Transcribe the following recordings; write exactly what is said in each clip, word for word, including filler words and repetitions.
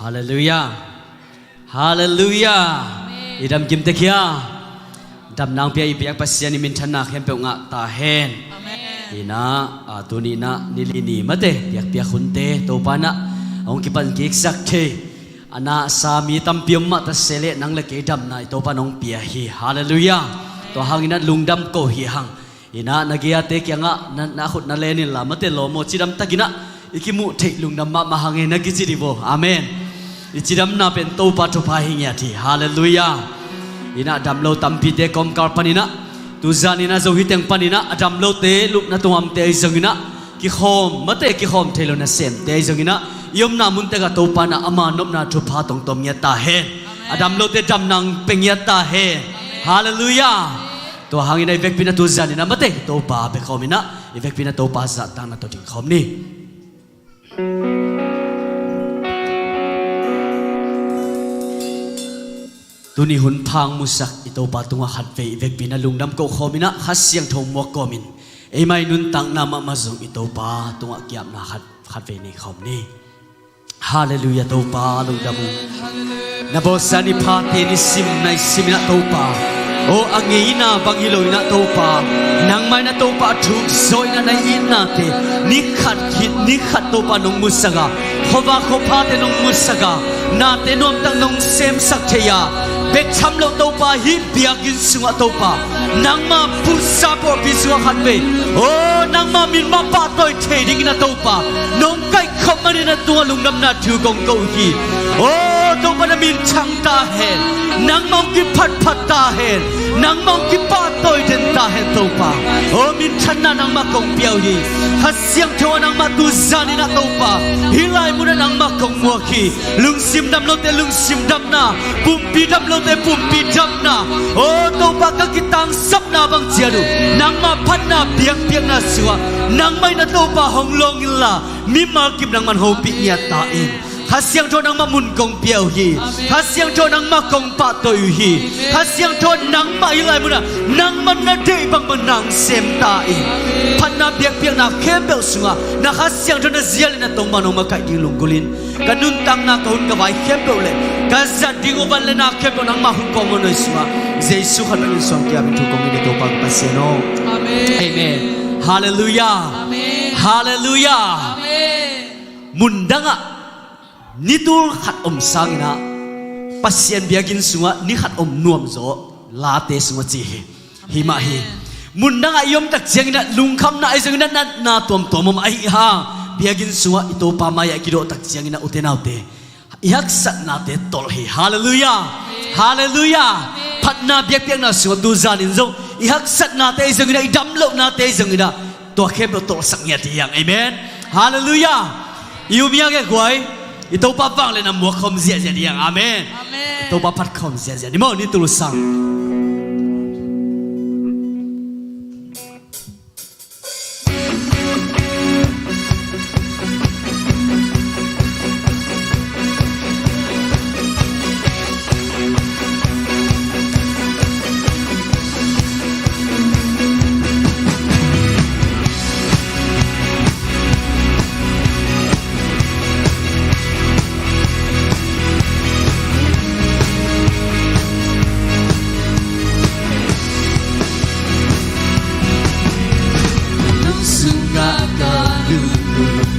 Halleluiah. Halleluiah. I dam kim tek hia? Damna hong pia i biak Pasian i minthanna khempeuh ngah ta hen. Amen. Inah, a, tuni inah ni li ni mate biakpiak hunte Topa inah hong kipan kiksak thei. A na sa mi tampi om mah ta se leh nang le kei damna i Topa in hong pia hi. Halleluiah. Tua hang inah lungdam ko hi hang. Inah na gei-ate kiangah na, na khut na len inla mate lawm aw, cidam tak inah i kimuh theih lungdam mahmah hang e na kici dih vaw. Amen. I cidamna pen Topa thupha hi ngiat hi. Halleluiah. Inah dam lo tampite kawmkal pan inah, tuzan inah Zo hi teng pan inah a dam lote lupna tungah omte ahi zong inah, kikhawm mate kikhawm thei lo nasemte ahi zong inah, i omna mun tekah Topa inah ama nopna thupha tongtawm ngiat ta hen. A dam lote damna hong pia ngiat ta hen. Halleluiah. Tua hang inah i vekpi inah tuzan inah mate Topa bia khawm inah, i vekpi inah Topa zahtakna tawh ding khawm ni. Tuni hun pha hong musak i Topa tungah khatvei i vekpi inah lungdam ko khawm inah Kha Siangtho muak kawmin, eimah i nuntakna mahmah zong i Topa tungah ki-apna khat, khatvei nei khawm ni. Halleluiah, Topa lungdam ung. Na bawlsa ni phate ni sim nai sim inah Topa, aw a ngeina bang hi lo inah Topa, nangmah inah Topa a thuk zaw inah na itnate ni khat khit ni khat Topa nong musak a, khuavak khuaphate nong musak a, nate nuamtak nong semsak thei a, bek tham lo Topa hih biakinn sungah Topa, nangmah pulsa pawlpi sungah khatvei, aw nangmah min mah pahtawi thei ding inah Topa nong kaihkhop manin na tungah lungdamna thu kong ko hi. Aw Topa na min thang ta hen. Nangmah hong kiphatphat ta hen. Nangmah hong kipahtawi den ta hen Topa. Aw minthanna nangmah kong pia uh hi. Kha Siangtho ah nangmah tuzan inah Topa, hih lai munah nangmah kong muak hi. Lungsim dam lote lungsim damna, pumpi dam lote pumpi damna, aw Topa ka kitangsapna bang ciat uh nangmah phatna biakpiakna sungah nangmah inah Topa hong lawng inla, mimal kim nangman hopih ngiat ta in. Kha Siangtho nangmah mun kong pia uh hi. Kha Siangtho nangmah kong pahtawi uh hi. Kha Siangtho nangmah hih lai munah nangman na deih bangbang nang sem ta in. Phatna biakpiakna khempeuh sungah na Kha Siangtho na zial inah Topa nong makaih ding lunggulh in. Ka nuntakna ka hun ka vai khempeuh le ka zat ding uh van le na khempeuh nangmah hun kong muanhuai sungah Jesu khat bangin suang kiam in thu kong ngen hi Topa ka Pasian aw. Amen. Amen. Halleluiah. Amen. Halleluiah. Amen. Mundangah ni tul khat om sang inah Pasian biakinn sungah ni khat om nuamzaw late sungah ci hi. Hi mah hi. Mundangah i om tak ciang inah lungkhamna ahi zong inah natna tuamtuam om ahih hang, biakinn sungah i Topa mai-ah i kidawh tak ciang inah ute naute, i haksatnate tolh hi. Halleluiah. Halleluiah. Phatna biakpiakna sungah tuzan in zong i haksatnate ahi zong inah, i damlohnate ahi zong inah, tua khempeuh tolhsak ngiat hi hang. Amen. Halleluiah. I um hia, gekhuai? I Topa vangliatna muak khawm ziahziah ding hi hang. Amen. Amen. I Topa phat khawm ziahziah ni maw, ni tul sang. Nang sungah ka lunglut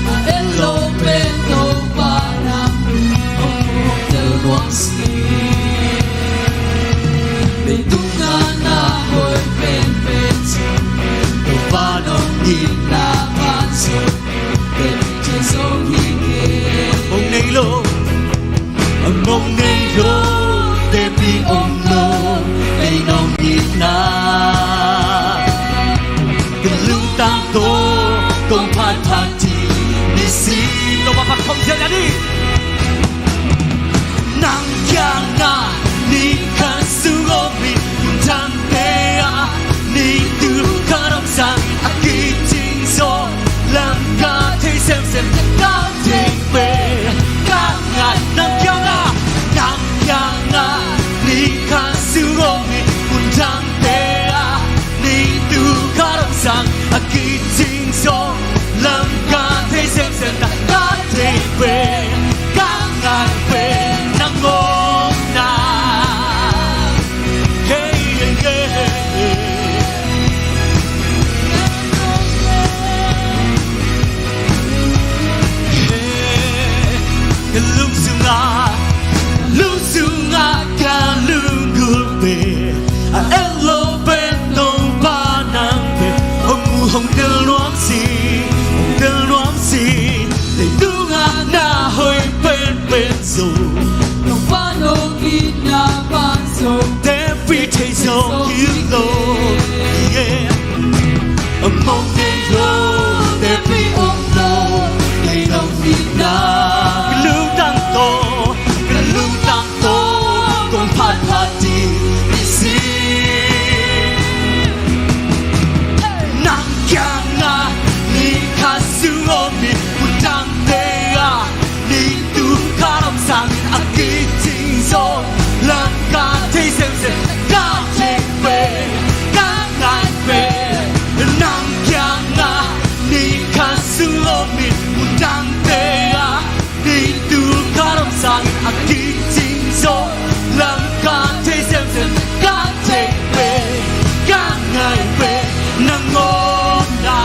a et lo pen Topa nang hong tel nuam sih. Leitung a na hoih penpen cih Topa nong itna pan sawm pen cih zong hi kei. Mong nei lo, mong nei lo, tepi om lo, ei nong itna. Ka lungtang tawh kong phatphat ding ni si. Topa phat khawm ziahziah ni. Nang kiangah ni khat sung om in, hun thangte ah ni tul khat om sang, a kicing zaw lam ka thei semsem, ka thei pen ka ngai. Nang kiangah, nang kiangah ni khat sung om in, hun thangte ah ni tul khat om sang, a kicing zaw lam ka thei semsem, ka thei pen Lungsung ah, lungsung ah ka lunggulh pen a et lo pen Topa nang pen. Hong mu hong tel nuam sih, hong tel nuam sih. Leitung ah na hoih penpen zong, Topa nong itna pan zong, teci thei zaw hi lo. Yeah. A mong nei lo, teci om lo, kei nong itna. Ka lungtang tawh, ka lungtang tawh kong phatphat ding hi si. Nang kiangah ni khat sung om in, hun dangte ah ni tul khat om sangin a kicing zaw, lamka thei semsem ka thei pen, ka ngai pen. Nang kiangah ni khat sung om in, hun dangte ah ni tul khat om sangin a kicing zaw, lamka thei semsem ka thei pen, ka ngai pen. Nang omna.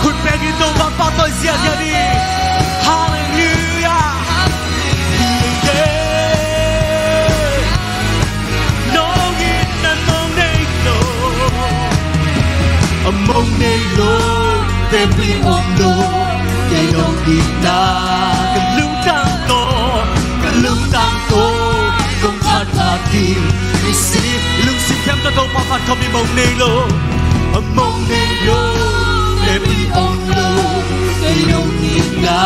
Khut beng in Topa pahtawi ziahziah ni. Halleluiah. Yeah. Nong itna mong nei lo. A mong nei lo, teci om lo, kei nong itna. Ka lungtang tawh, ka lungtang tawh kong phatphat ding hi si. Lungsim khempeuh tawh Topa phat khawm ni. Mong nei lo, a mong nei lo, teci om lo, kei nong itna.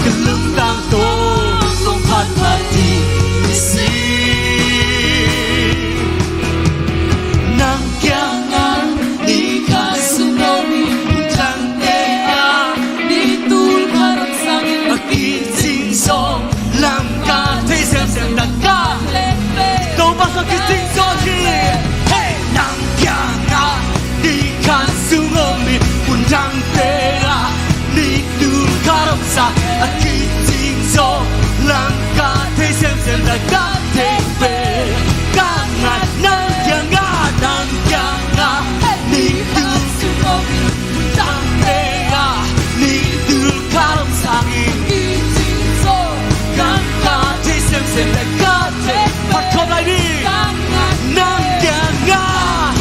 Ka lungtang tawh kong phatphat ding hi si. Nang kiangah ni khat sung om in, hun dangte ah ni tul khat om sangin a kicing zaw, lamka thei semsem na ka. Topa sung kicing zaw hi. Hey, nang kiangah ni khat sung om in, hun dangte ah ni tul khat om sangin a kicing zaw, lamka thei semsem na ka thei pen, ka ngai. Nang kiangah, nang kiangah ni tul sung om in, hun dangte ah ni tul khat om sangin kicing zaw, lamka thei semsem na ka thei. Phat khawm lai ni. Nang kiangah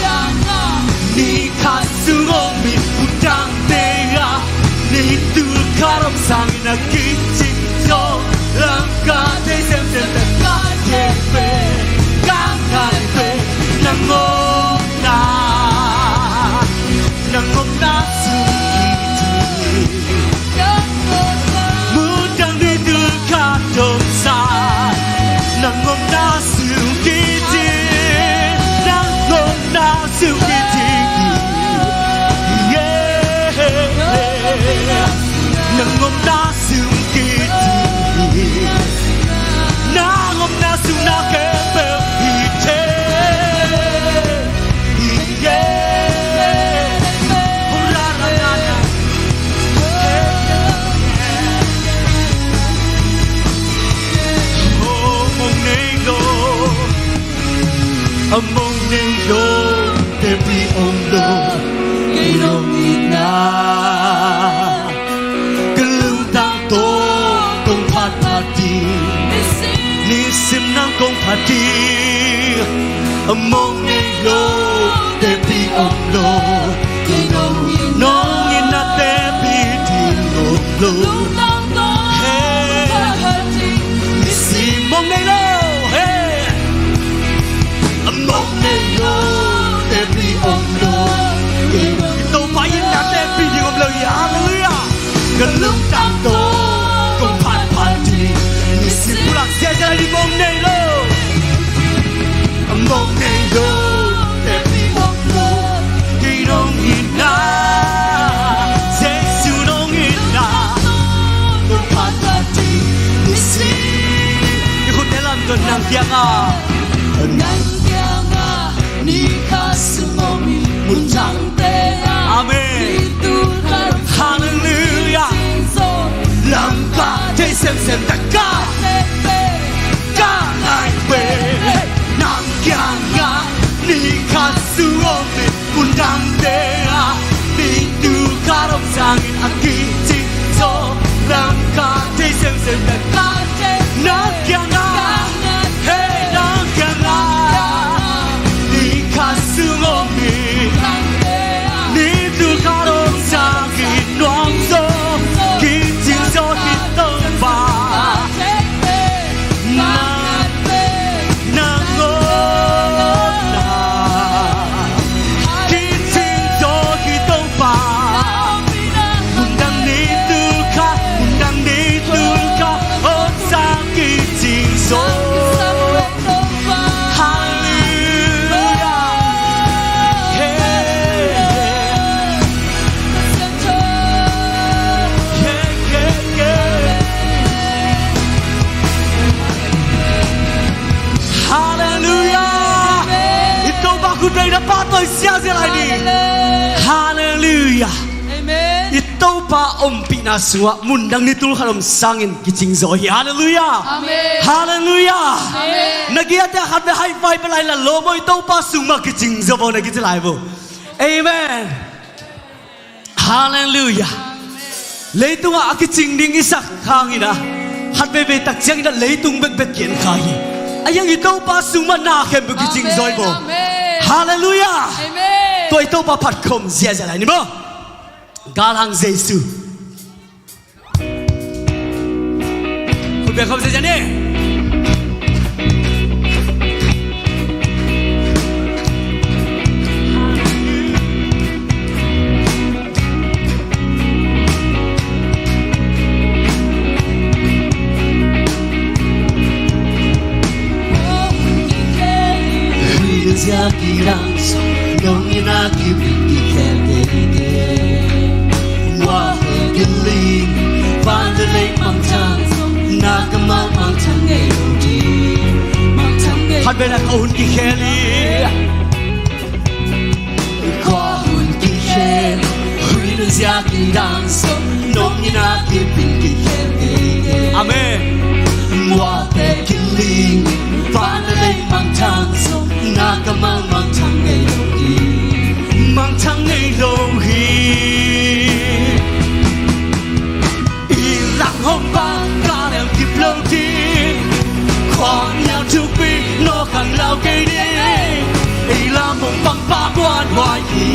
ni khat sung om in, hun dangte ah ni tul khat om sangin a kicing zaw, lamka thei semsem na ka thei pen, ka ngai pen. Nang omna, nang omna sung kici. Mun dang ni tul khat om sa. Nang omna sung kici. Nang omna sung kici. Yeah. Nang omna sung kici. Nang omna sung na khempeuh hi thei. Yeah. Hurrah, hurrah, hurrah. Oh, mong nei lo. A mong nei lo, teci om lo, kei nong itna. Ka lungtang tawh kong phatphat ding, nisim nang kong phat ding. A mong nei lo, teci om lo, kei nong itna. Nong itna teci ding om lo. Hey. Nisim mong nei lo. Hey. A mong nei lo, teci om lo. Topa itna teci ding om lo hi. Halleluiah. Ka lungtang tawh kong phatphat ding, nisim pulak ziahziah lai ni. Mong nei lo. A mong nei lo, teci om lo, kei nong itna. Jesu nong itna kong phatphat ding hi si. I khut hel lam tawh nang kiangah, nang kiangah ni khat sung om in, mun dangte ah. Amen. Halleluiah. Lamka thei semsem na ka, ka ngai pen. Nang kiangah ni khat sung om in, mun dangte ah ni tul khat om sangin a kicing zaw, lamka Siasia lai ni. Halleluiah. Halleluiah. Amen. I Topa ompihna sungah mundang ni tul khat om sangin kicingzaw hi. Halleluiah. Amen. Halleluiah. Amen. Na giate khat bek high five pia lai la, lawm aw, i Topa sung mah kicingzaw aw, na kici lai bo. Amen. Halleluiah. Leitungah a kicing ding i sak hangin ah, khat veivei tak ciangin ah leitung bekbek kian kha hi. A hiang i Topa sung mah na khempeuh kicingzaw hi bo. Amen. Halleluiah. Amen. Tua i Topa phat khawm ziahziah lai ni bo. Galhang Jesu. Khut beng khawm ziahziah ni. Khat vei la, khuahun kikhel hi. Khuahun kikhel, huih nunzia kidang sawm, nong itna kipin kikhel kei. Amen. Mualte kiling, van le lei mangthang sawm, na kammal mangthang ngei lo hi. Mangthang ngei lo hi. I lang hong pang ka lem kip lo ding, khuamial thukpi nawk hang lau kei ding. Ei lam hong pang pa muanhuai hi,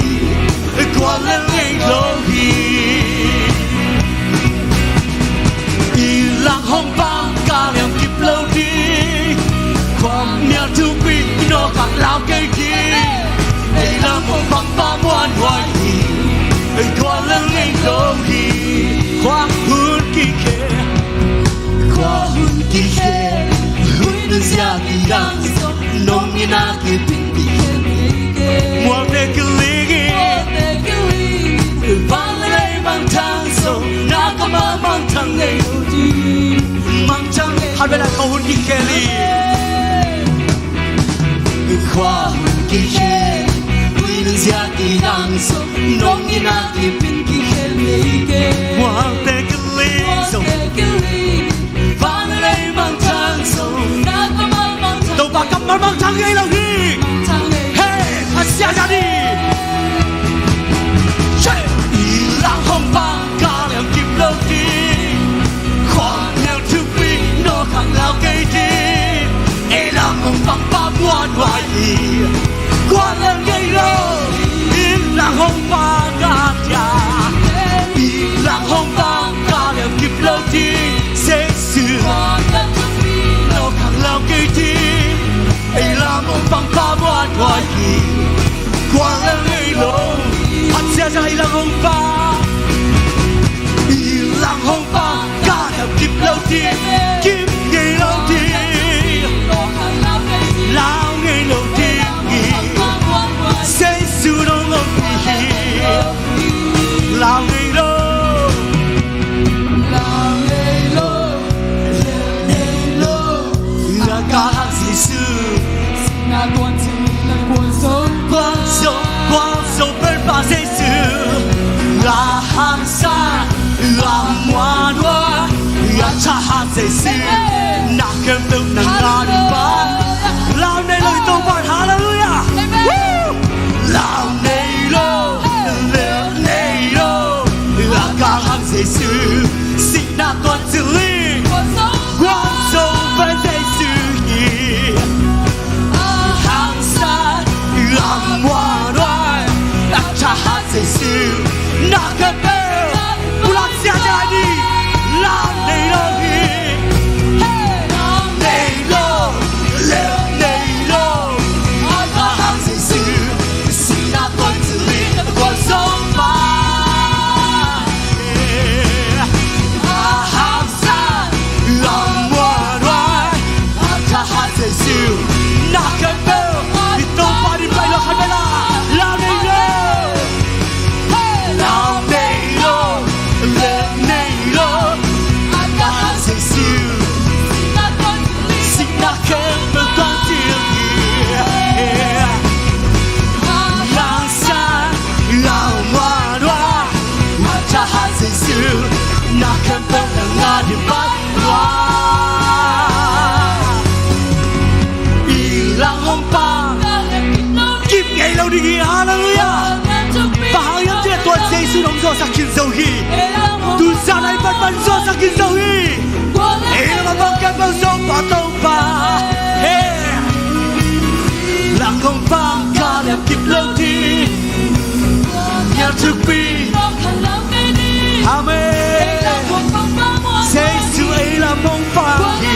kua lel ngei lo hi. I lang hong pang ka lem kip lo ding, khuamial thukpi nawk hang lau kei ding. Ei lam hong pang pa muanhuai hi, ei kua lel ngei lo hi. Khuahun kikhel, khuahun kikhel, huih nunzia kidang sawm, nong itna kipin kikhel kei. Mualte kiling hi, mualte kiling hi, van le lei mangthang sawm, na kammal mangthang ngei lo hi. Mangthang ngei. Khat vei la, khuahun kikhel hi. Khuahun kikhel, huih nunzia kidang sawm, nong itna kipin kikhel ngei kei. Mualte kiling sawm, mualte kiling, van le lei mangthang sawm, na kammal mangthang. Topa kammal mangthang ngei lo hi. Mangthang ngei. Hey, a sia ya ni. Hey! I lang hong pang ka lem kip lo ding, khuamial thukpi nawk hang lau kei ding. Ei lam hong pang pa muanhuai hi, kua lel ngei lo. I lang hong pang ka tia, i lang hong pang ka lem kip lo ding, Jesu. Nawk hang lau kei ding. Ei lam hong pang pa muanhuai hi, kua lel ngei lo. Phat ziahziah, i lang hong pang. I lang hong pang ka lem kip lo ding, kip ngei lo ding. Lau ngei lo ding hi. Jesu nong ompih hi. Lau ngei lo. Lau ngei lo. Lau ngei lo. A galhang Jesu. Sihna tuan cil in a kuan zo. Kuan zo, kuan zo pen pa Jesu. A hangsan, a muanhuai, a thahat Jesu. Na khempeuh nang a ding pa. Lau ngei lo i Topa, halleluiah. Amen. Woo! Lau ngei lo, lau ngei lo. A galhang Jesu. Sihna tuan cil in, kuan zo pen Jesu hi. A hangsan, a muanhuai, a thahat Jesu. Na khempeuh, pulak ziahziah ni. Lau ngei lo hi. Ih lang hong pang, kip ngei lo ding hi. Halleluiah. Bang hang hiam cih leh tua Jesu in hong zuaksak khin zo hi. Tu zan a i pan pan zuaksak khin zo hi. Ei lam a pang kei bang Topa, Topa. He. Lang hong pang ka liam kip lo ding. Amen. Jesu ei lam hong pang hi.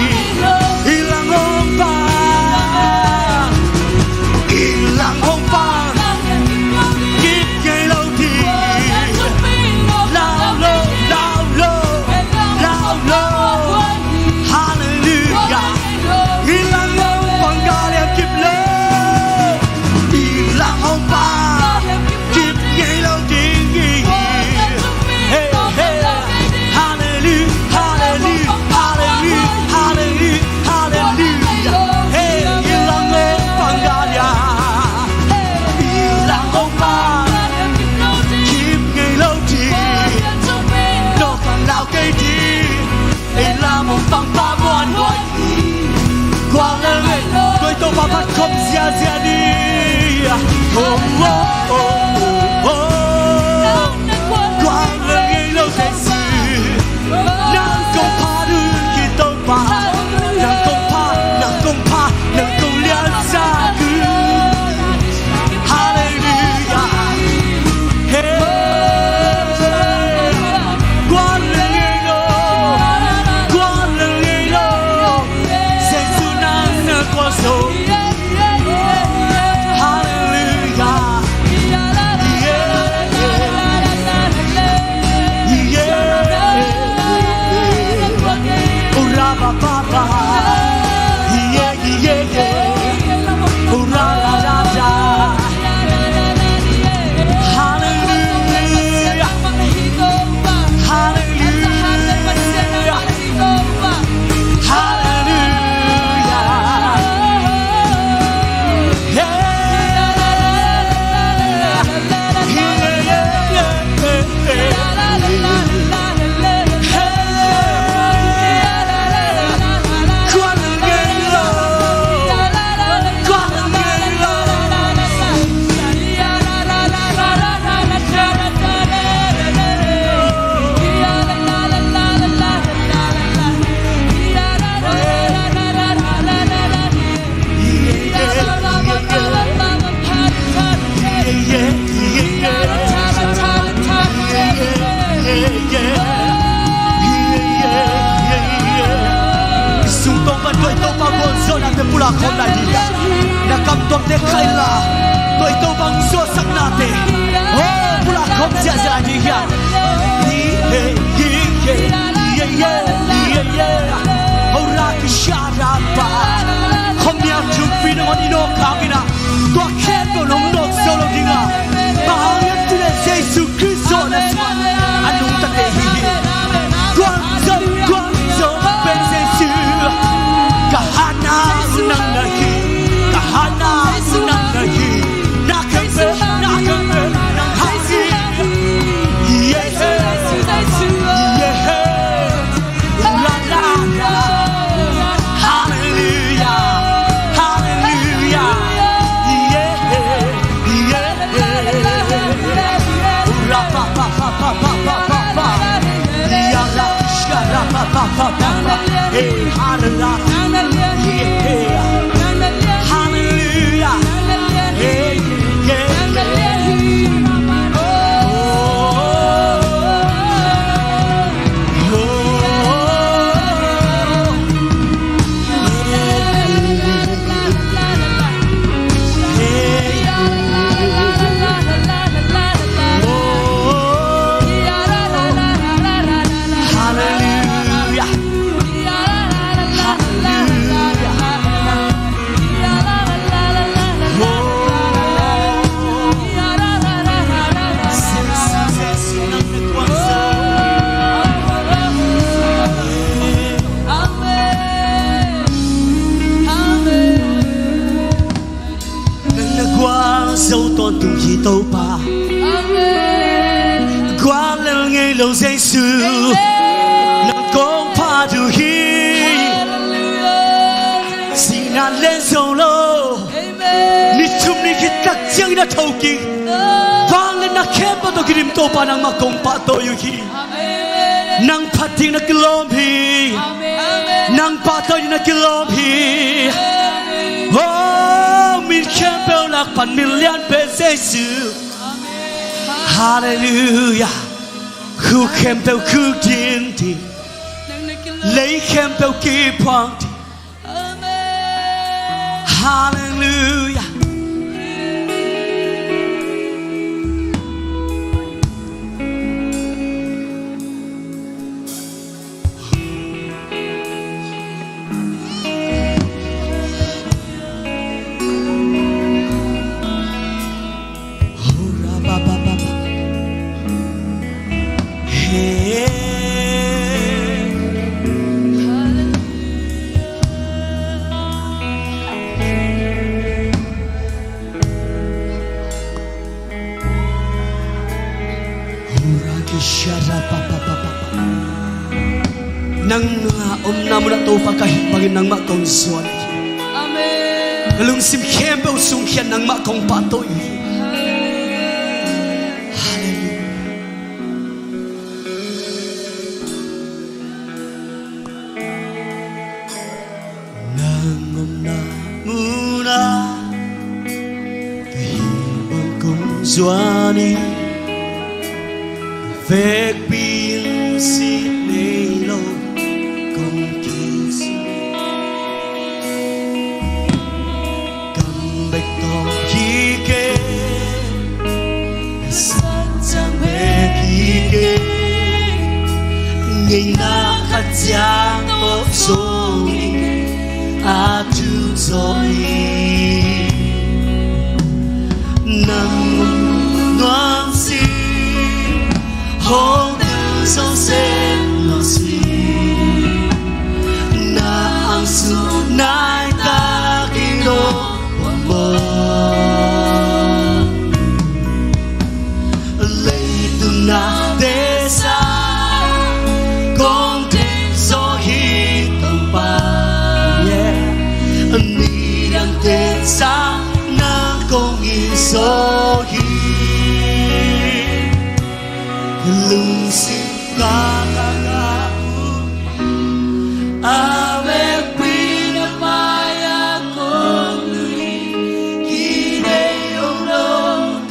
Ei lam hong pang. Ei lam hong pang. Kip ngei lo ding. Lau lo, lau lo, lau lo. Halleluiah. Ei lam hong pang ka liam kip lo. Ei lam hong pang kip ngei lo ding hi. Hey, hey. Halleluiah, halleluiah, halleluiah, halleluiah, halleluiah. Hey, ei lam hong pang ka liam. Ei lam hong pang kip ngei lo ding. Dawh kang lau kei ding. Ei lam hong pang pa muanhuai hi. Gual lel ngei lo, tua i Topa phat khawm ziahziah ni. Oh, oh, oh, oh, oh. Gual lel ngei lo Jesu. Nang kong phat uh hi Topa. Nang kong phat, nang kong phat, nang kong liansak uh. Halleluiah. Hey. Gual lel ngei lo, gual lel ngei lo. Jesu nang na gual zo. Halleluiah. Yeah. Yeah. Oh, ra ba ba ba. Yeah. Halleluiah. Halleluiah. Halleluiah. Yeah. Sungtawng pan tua i Topa gualzawhnate pulak khawm lai ding hi. Na kam tuamte khaih inla, tua i Topa hong zuaksaknate, oh, pulak khawm ziahziah lai ding hi. Hi, hi, hi, hi, hi, hi, hi, hi. Ho ra ki sha ra pa. Khuamial thumpi nangawn i nawk hangin ah, tua khempeuh nong nawk zo lo ding a, bang hang hiam cih leh Jesu Khrist zawhna sungah a nungtate hi hi. Gualzo, gualzo pen Jesu. Ka hatna uh nang na hi. Ka hatna uh nang na hi. Na khempeuh, na khempeuh nang hang hi. Yes. Yes. Halleluiah, halleluiah, yeah, yeah. Ra pa pa pa pa pa pa pa pa. Ya ra sha ra pa pa pa pa pa. Hey, halleluiah, yeah, halleluiah, hey, yeah, yeah. Oh, oh, oh. Amen. Amen. Nang na gualzo tawntung hi Topa. Amen. Gual lel ngei lo Jesu. Amen. Nang kong a thokik. Vangliatna khempeuh tawh kidim Topa nangmah kong pahtawi uh hi. Nang phat ding na kilawm hi. Nang pahtawi ding na kilawm hi. Oh, min khempeuh lak pan min lianpen Jesu. Halleluiah. Khuk khempeuh khuk ding ding. Lei khempeuh kiphuang ding. Halleluiah. Nang a omna munah Topa ka hih bangin nangmah kong zuan hi. Amen. Ka lungsim khempeuh sungkhia-in nangmah kong pahtawi hi. Halleluiah. Nang omna munah ka hih bang kong zuan hi. Vekpi in sin nei lo kong kisam. Kam bek tawh hi kei, na sak ciang bek hi kei. Ngeina khat ciang tawh zong hi kei, a thuk zaw hi. Nang nuam sin, hong tel zawh sem lo sin. Na ang sung nai tak in aw, leitung nate sang kong teng zaw hi Topa. Yeah. Nidangte sang nang kong it zaw hi. Lungsim ka ka ka a vekpi na mai-ah kong lut hi. Kinei om lo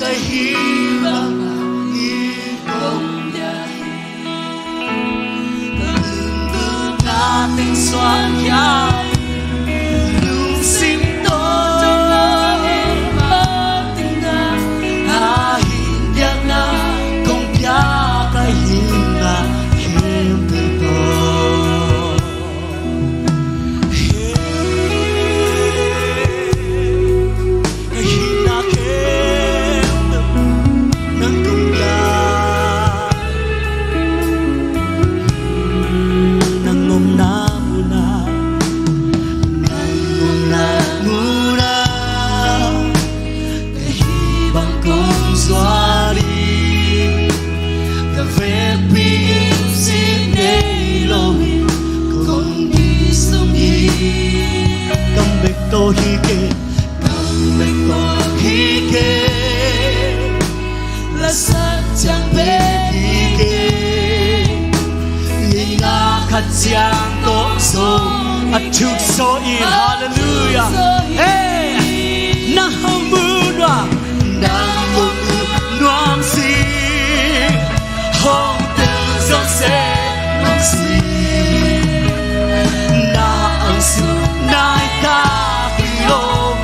ka hih bangin kong dia hi. Ka lungdamna teng suan khia, lungsim tawh a hih biakna kong piak a hihna khempeuh tawh. Ka hihna khempeuh nang kong piak. Nang omna munah, nang omna munah ka hih bang kong zuan hi. Ka vekpi in sin nei lo hi, kong kisam hi. Kam bek tawh hi kei, kam bek tawh hi kei, la sak ciang bek hi kei. Ngeina khat ciang tawh zong a thuk zaw in. Halleluiah. Hey, nang hong mu nuam, nang hong mu nuam sin, hong tel zawh sem lo sin. Na ang sung nai tak in aw,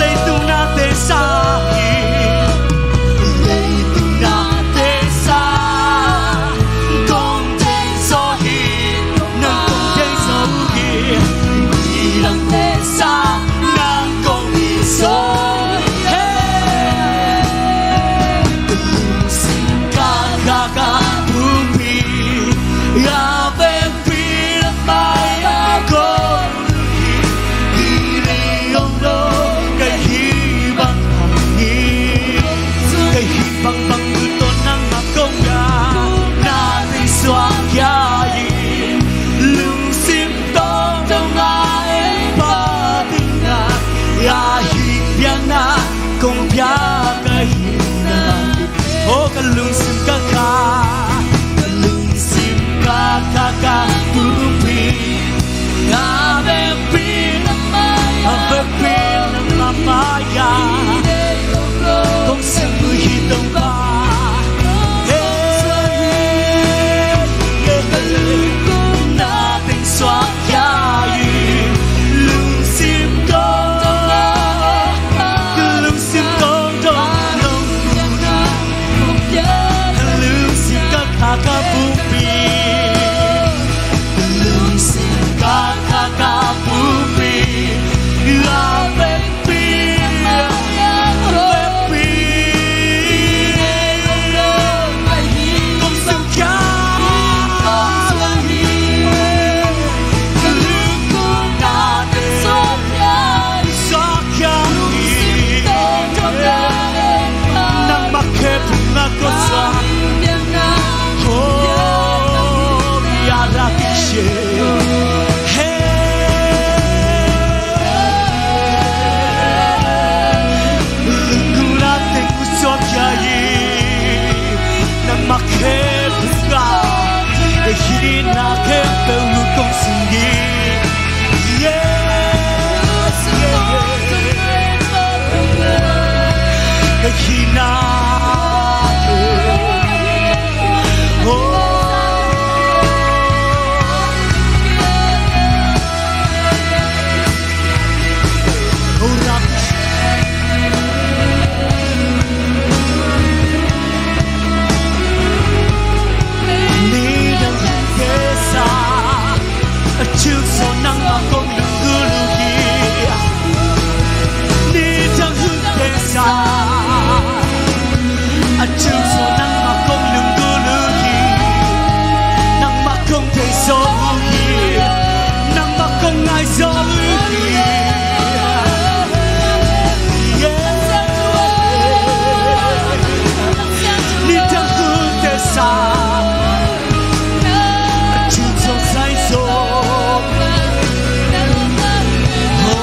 leitung nate sang hi. Leitung nate sang kong teng zaw hi. Nang kong teng zaw hi. Nidangte sang nang kong it zaw hi. Lungsim ka ka ka pumpi a Ka lungsim ka kha, ka lungsim ka kha ka pumpi, a vekpi, a vekpi nangmah mai-ah kong siangtho hi Topa. Hey, hey, hey. Suak khia hi, lungsim tawng, lungsim tawng, tawng, tawng, lungsim ka kha ka pumpi, lungsim ka kha ka pumpi, a vekpi, a vekpi. Nangmah khempeuh ka, hih na khempeuh kong sing hi. Yes, yes. Hih na khempeuh. Oh. Nidang hun tesa, a thilsawh nangmah kong lunggulh uh hi. Nidang hun tesa, a thilsawh nangmah kong lunggulh uh hi. Nangmah kong theih zawh uh hi. Nangmah kong ngaih zawh uh hi. Nidang hun tesa, a thilsawh zai zawh. Oh,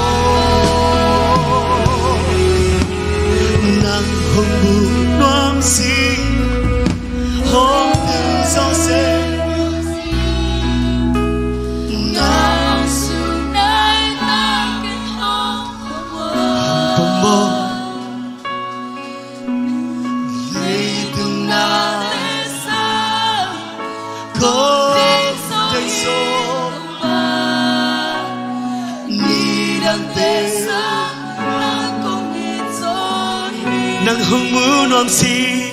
nang hong mu nuam sih, hong tel zawh seh. Nang sung nai takin hong pom maw. Leitung na tesa, kong theih zawh. Nidang tesa, nang hong mu nuam sih.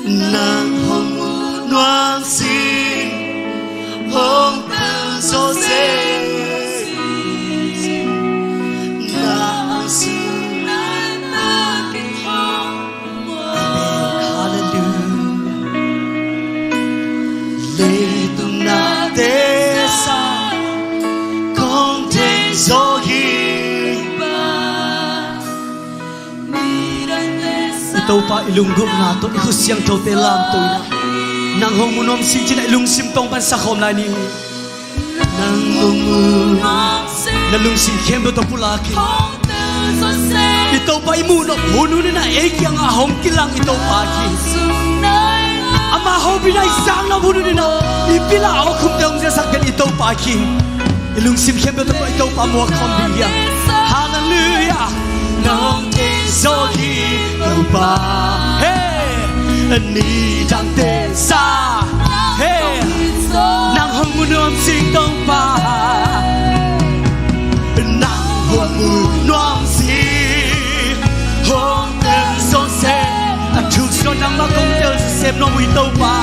Nang hong mu nuam sih, hong tel zawh seh. Nang sung nai takin hong mu. Hallelujah. Leitung na tesa, kong theih zawh hi. I Topa i lunggulhna tawh, i khut siangthote lamto in ah, nang hong mu nuam sih ci-in ah i lungsim tawng pan sa khawm lai ni. Nang hong mu nuam sih. Na lungsim khempeuh tawh pulak in. I Topa i muh nop hun hun in ah ei kiangah hong kilang i Topa hi. Ama hopihna i zak nop hun hun in ah i pil a awkhumte hong ziahsak den i Topa hi. I lungsim khempeuh tawh i Topa muak khawm ding hi hang. Hallelujah. Nang hong theih zawh hi Topa. Hey. Nidang tesa. Hey. Nang hong mu nuam sih Topa. Nang hong mu nuam sih, hong tel zawh seh. A thilsawh nangmah kong tel sep nuam uh hi Topa.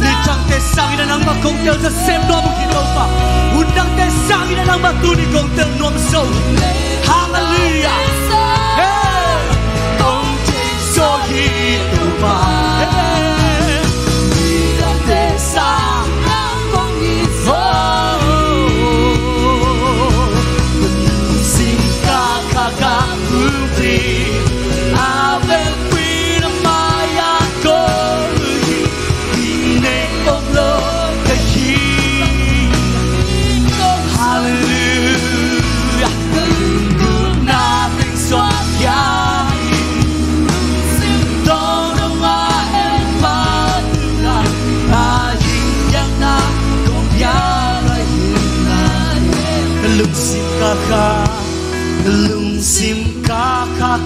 Nidangte sangin ah nangmah kong tel sep nuam uh hi Topa. Hun dangte sangin ah nangmah tuni kong tel nuam zo. Hallelujah. Hey. Kong theih zawh hi Topa. Hey. Nidangte sang nang kong it zawh. Sing ka kha ka pumpi, a vekpi na mai-ah kong ut hi. Inn nei om lo ka hi. Hallelujah. Ka lunggulhna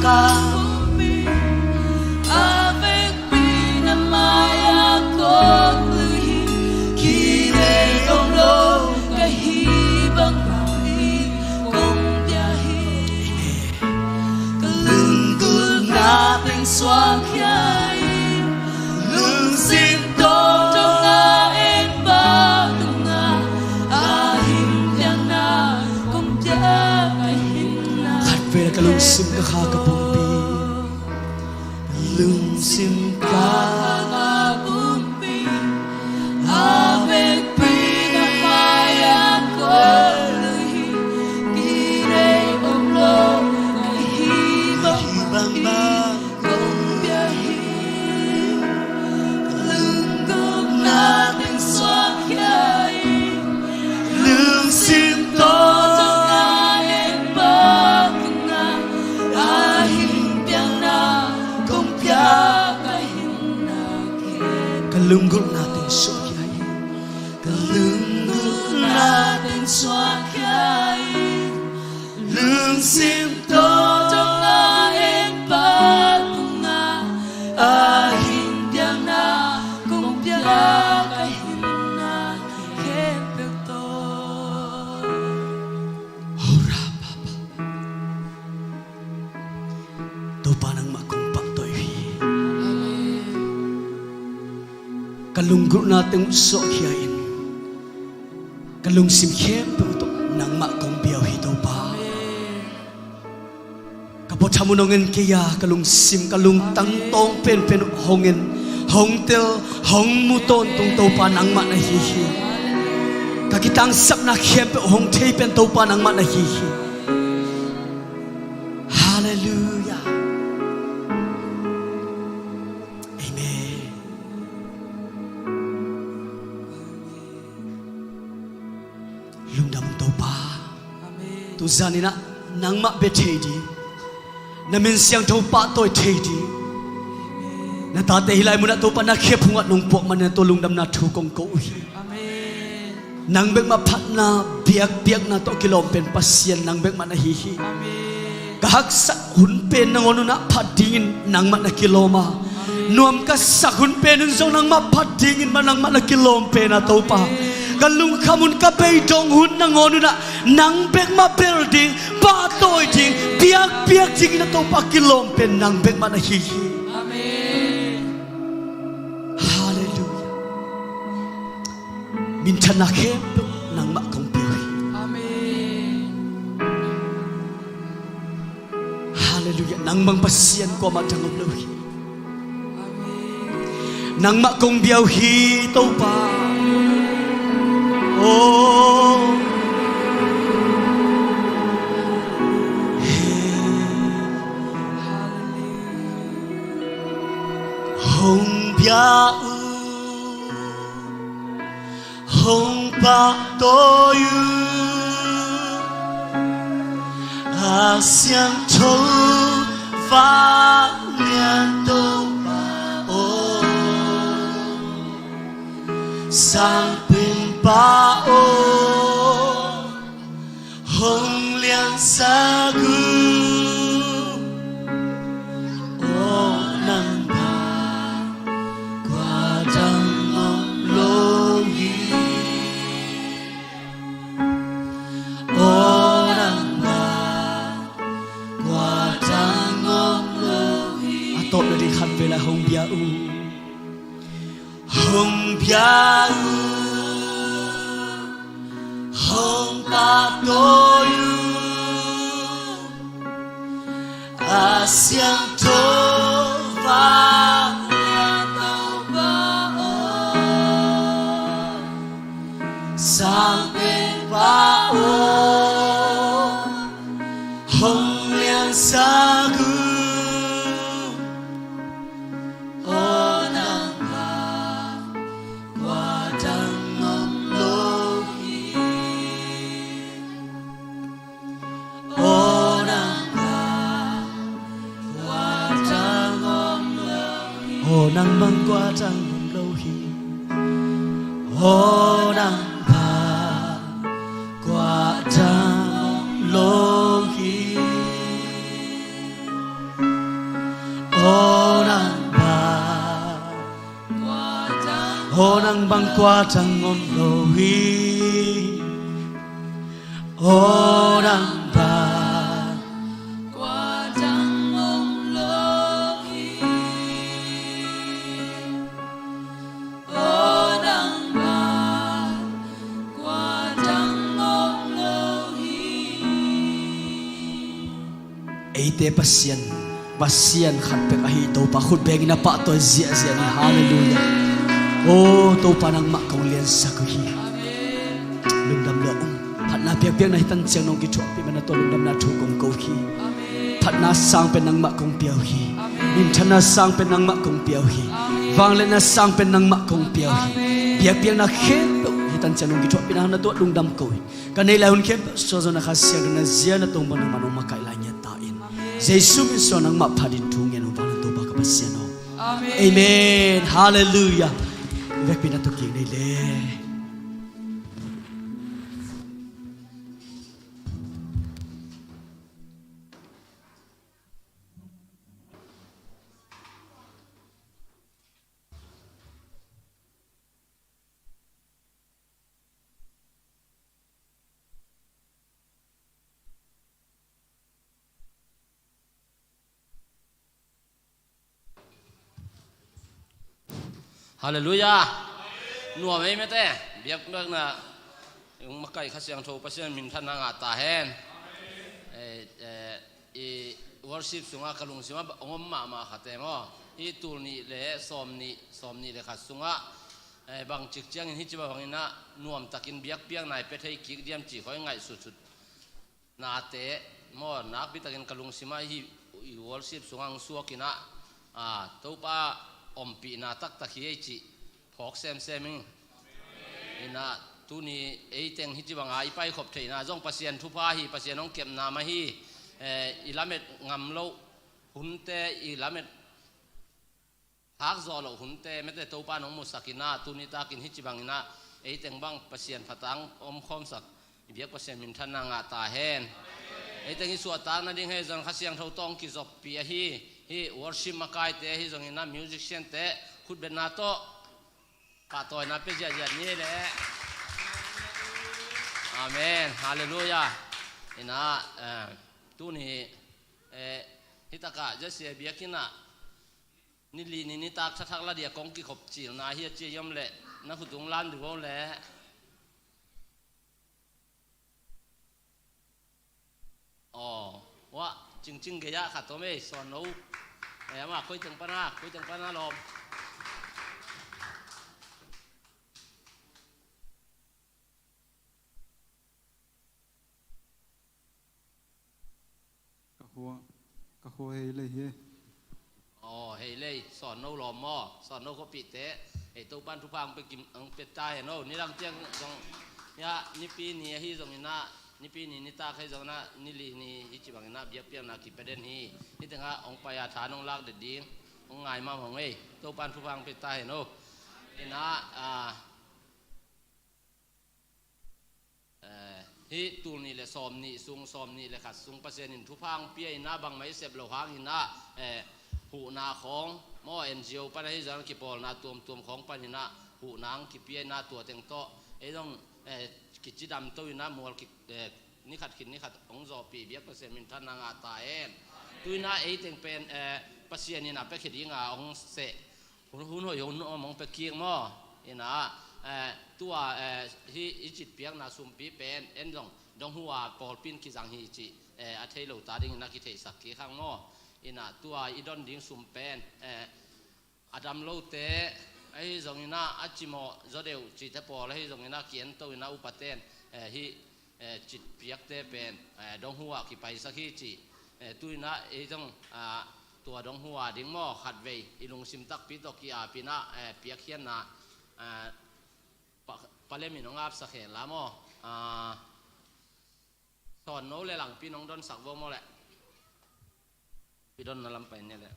ka pumpi, a vekpi na mai-ah kong lui hi. Kinei om lo ka hih bangmah in kong pia hi. Ka lunggulhna teng suakkhia in, lungsim tawh dong a en pa tungah a hing piakna kong pia ka hihna. Khatvei ka lungsim ka kha ka pumpi, lungsim ka kha ka pumpi, a vekpi na mai-ah kong lui hi. Kinei om lo ka hih bangmah kong pia hi. Ka lunggulhna teng suakkhia in, lungsim tawh dong a en pa tungah a hing piakna kong pia ka hihna. Ka lunggulhna teng suakkhia in, ka lunggulhna teng suakkhia in, lungsim tawh dong a en pa tungah a hing piakna kong pia ka hihna khempeuh tawh. Hora papa. Topa nangmah kong pahtawi hi. Ka lunggulhna teng suakkhia in, ka lungsim khempeuh tawh nangmah kong bia uh hi Topa. Ka puatham un hong en kei a, ka lungsim ka lungtang tawng penpen uh hong en, hong tel, hong mu tawntung Topa nangmah na hi hi. Ka kitangsapna khempeuh hong thei pen Topa nangmah na hi hi. Halleluiah. Amen. Lungdam Topa. Amen. Tuzan in ah nangmah bia thei ding, na min siangtho pahtawi thei ding, na tate hih lai munah Topa na khephungah nong puak manin na tua lungdamna thu kong ko uh hi. Amen. Nang bekmah phatna, biakpiakna tawh kilawm pen Pasian nang bekmah na hi hi. Amen. Ka haksa hun pen nangawn unah phat dingin nangmah na kilawm a, nuam ka sak hun pen un zong nangmah phat dingin mah nangmah na kilawm pen a Topa. Ka lungkham hun, ka beidong hun nangawn unah nang bekmah bel ding, pahtawi ding, biakpiak dingin a Topa kilawm pen nang bekmah na hi hi. Amen. Halleluiah. Minthanna khempeuh nangmah kong pia uh hi. Amen. Halleluiah. Nang bang Pasian kuamah dang om lo hi. Amen. Nangmah kong bia uh hi Topa. Oh. Hong bia uh, hong pahtawi uh, a siangtho vanglian Topa aw, Sang Penpa aw, hong liansak uh. Aw nang bang kua dang om lo hi. Aw nang bang kua dang om lo hi. A tawpna ding khat vei lai, hong bia uh. Hong bia uh, hong pahtawi uh, a siangtho vanglian Topa aw, Sang Penpa aw, hong liansak uh. Aw nang bang kua dang om lo hi. Aw nang bang kua dang om lo hi. Aw nang bang kua dang om lo hi. Aw nang bang kua dang om lo hi. Bang kua tang om lo hi. Aw nang bang kua tang om lo hi. Aw nang bang kua tang om lo hi. Eite Pasian, Pasian khat pek ahi Topa khut bengin a pahtawi ziahziah ni. Halleluiah. Aw Topa, nangmah kong liansak uh hi. Lungdam lo. Phatna biakpiakna hi tan ciang nong kithuahpih man a tua lungdamna thu kong ko hi. Phatna sang pen nangmah kong pia uh hi. Minthanna sang pen nangmah kong pia uh hi. Vangliatna sang pen nangmah kong pia uh hi. Biakpiakna khempeuh hi tan ciang nong kithuahpihna hang na tua lungdam ko hi. Ka neih lai hun khempeuh suah zawhna Kha Siangtho na zia na tong bang nangmah nong makaih lai ngiat ta in. Jesu min suang nangmah phatin thu ngen ung, vanglian Topa ka Pasian aw. Amen. Halleluiah. Vekpi na tua kik nei le. Halleluiah. Nuam ei mete. Biakpiakna hong makaih Kha Siangtho Pasian minthanna ngah ta hen. Eh, eh, i worship sungah ka lungsim ah hong om mahmah khat e maw. Hih tul nih le sawm nih, sawm nih le khat sungah, eh, bangcik ciangin hih ci bangin ah nuamtakin biakpiakna i pia thei kik diam cih khawi ngaihsutsut nate maw, nakpitakin ka lungsim ah hih i worship sungah hong suakin ah, ah, Topa ompihna taktak hi ei cih phawk semsem ing. Inah tuni eiteng hih ci banga i paikhop theihna zong Pasian thupha hi, Pasian hong kepna mah hi. Eh, i lamet ngam loh hunte, i lamet thak zawh loh hunte mete Topa nong musak inah, tuni takin hih ci bangin ah eiteng bang Pasian phatang omkhawmsak i biak Pasian minthanna ngah ta hen. Eiteng i suahtak nading hei zong Kha Siangtho tawh hong kizoppih ahi, hih worship makaite ahi zongin ah, musician te khutbetna tawh pahtawina pia ziahziah ni le. Amen. Halleluiah. Inah, eh, tuni, eh, hih takah Jesse biakinn ah ni li ni nitak thathak la dia kong kikhop cilna hi a ci a i om leh na khutung lam di vo leh. Aw, wah, cingcing gei ah khat om ei, sawn no. Eh, ama koi teng pana, koi teng pana lawm. Ka khua, ka khua hei lei hi. Aw, hei lei, sawn no lawm maw, sawn no khuapihte. Hei, Topan thupha ang pe kim, ang pe ta hen aw. Nidang ciang zong, ya, nipi ni ahi zongin ah, nipi ni nitak ahi zongin ah, ni li ni hih ci bangin ah biakpiakna kipia den hi. Hih tengah hong pai a tha nong lak det ding hong ngai mahmah ung ei. Topan thupha ang pe ta hen aw. Inah, ah, Eh, hih tul nih le sawm nih sung, sawm nih le khat sung Pasian in thupha hong pia inah, bangmah i sep loh hangin ah, eh, huhna khawng maw, N G O pan ahi zong kipawlna tuamtuam khawng panin ah huhna hong kipia inah, tua teng tawh ei zong, eh, kicidamto inah mual ki, eh, ni khat khit ni khat hong zawhpih biak Pasian minthanna ngah ta hen. Tu inah ei teng pen, eh, Pasian in a piakhia dinga hong seh hun, hun hoih hun om hong pia kik maw. Inah, eh, tua, eh, hih i citpiakna sumpi pen en zong dong hua pawlpi in kizang hi cih, eh, a thei lo ta dingin a kitheihsak kik hang maw. Inah tua i don ding sum pen, eh, a dam lote ahi zongin ah, a cimawh zaw deuh cihte pawl ahi zongin ah, ki-ento inah upaten, eh, hih eh, citpiakte pen, eh, dong hua kipaisak hi cih, eh, tu inah ei zong, ah, tua dong hua ding maw, khatvei i lungsim takpi tawh ki-ap inah, eh, piakkhiatna, eh, pa, palem in hong apsak hen la maw, ah, sawn no le langpi in hong donsak vo maw leh. Pi don na lam pai nia leh.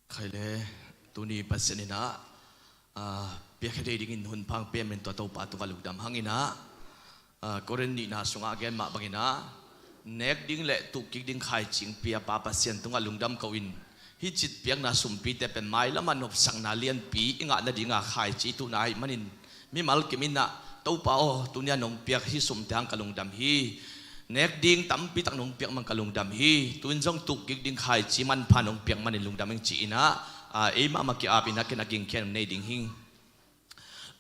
Khai le, tuni Pasian inah, ah, piakhia thei dingin hun pha hong pia min tua Topa tungah lungdam hang in ah, Korin nihna sungah a gen mah bangin ah, nek ding le tuhkik ding khaici hong pia Pa Pasian tungah lungdam ko in, hih citpiakna sumpite pen mailamah nopsakna lianpi i ngah nadinga khaici tuhna ahih manin, mimal kim in ah, Topa aw, tuni-a nong piak hih sumte hang ka lungdam hi. Nek ding tampi tak nong piak man ka lungdam hi. Tu-in zong tuhkik ding khaici manpha nong piak manin lungdam ing ci-in ah, ei mahmah ki-ap in ah ken a gingkhian nei ding hi.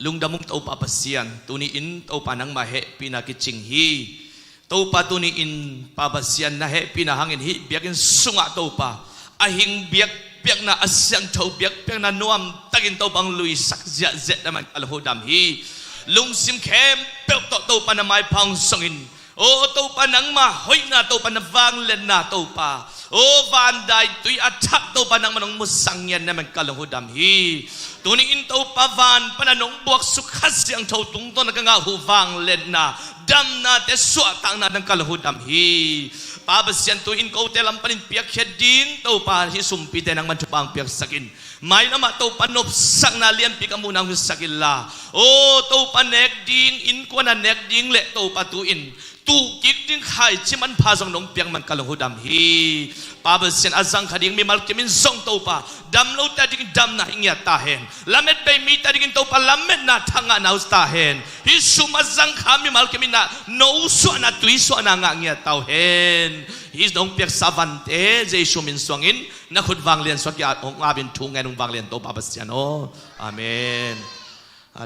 Lungdam ung Topa Pasian, tuni-in Topa nangmah hehpihna kicing hi. Topa tuni-in Pa Pasian na hehpihna hangin hih biakinn sungah Topa a hing biakpiakna, a siangtho biakpiakna nuamtakin Topa hong luisak ziahziah na man ka lungdam hi. Lungsim khempeuh tawh Topa na maipha hong zongin, aw Topa nangmah hoihna, Topa na vangliatna Topa, aw vandaitui a thak Topa nangmah nong musak ngiat na man ka lungdam hi. Tuni-in Topa van pana nong buaksuk Kha Siangtho tungtawn a ka ngah uh vangliatna, damnate suahtakna nang ka lungdam hi. Pa Pasian tu-in kote lam panin piakkhiat ding Topa hih sumpite nangman thupha hong piaksak in. Mailamah Topa nopsakna lianpi ka muhna hong hisak inla, aw Topa nek ding, innkuana nek ding le Topa tu-in tuhkik ding khaici manpha zong nong piak man ka lungdam hi. Pa Pasian a zangkha ding mimal kim in zong Topa damlote a dingin damna hih ngiat ta hen. Lametbei mite a dingin Topa lametna thak ngahna uh ta hen. Hih sum a zangkha mimal kim in ah no suahna tui suahna ngah ngiat ta uh hen. Hih nong piaksa vante Jesu min suangin na khut vanglian sungah ki-ap hong ap in thu ngen ung vanglian Topa Pasian aw. Amen.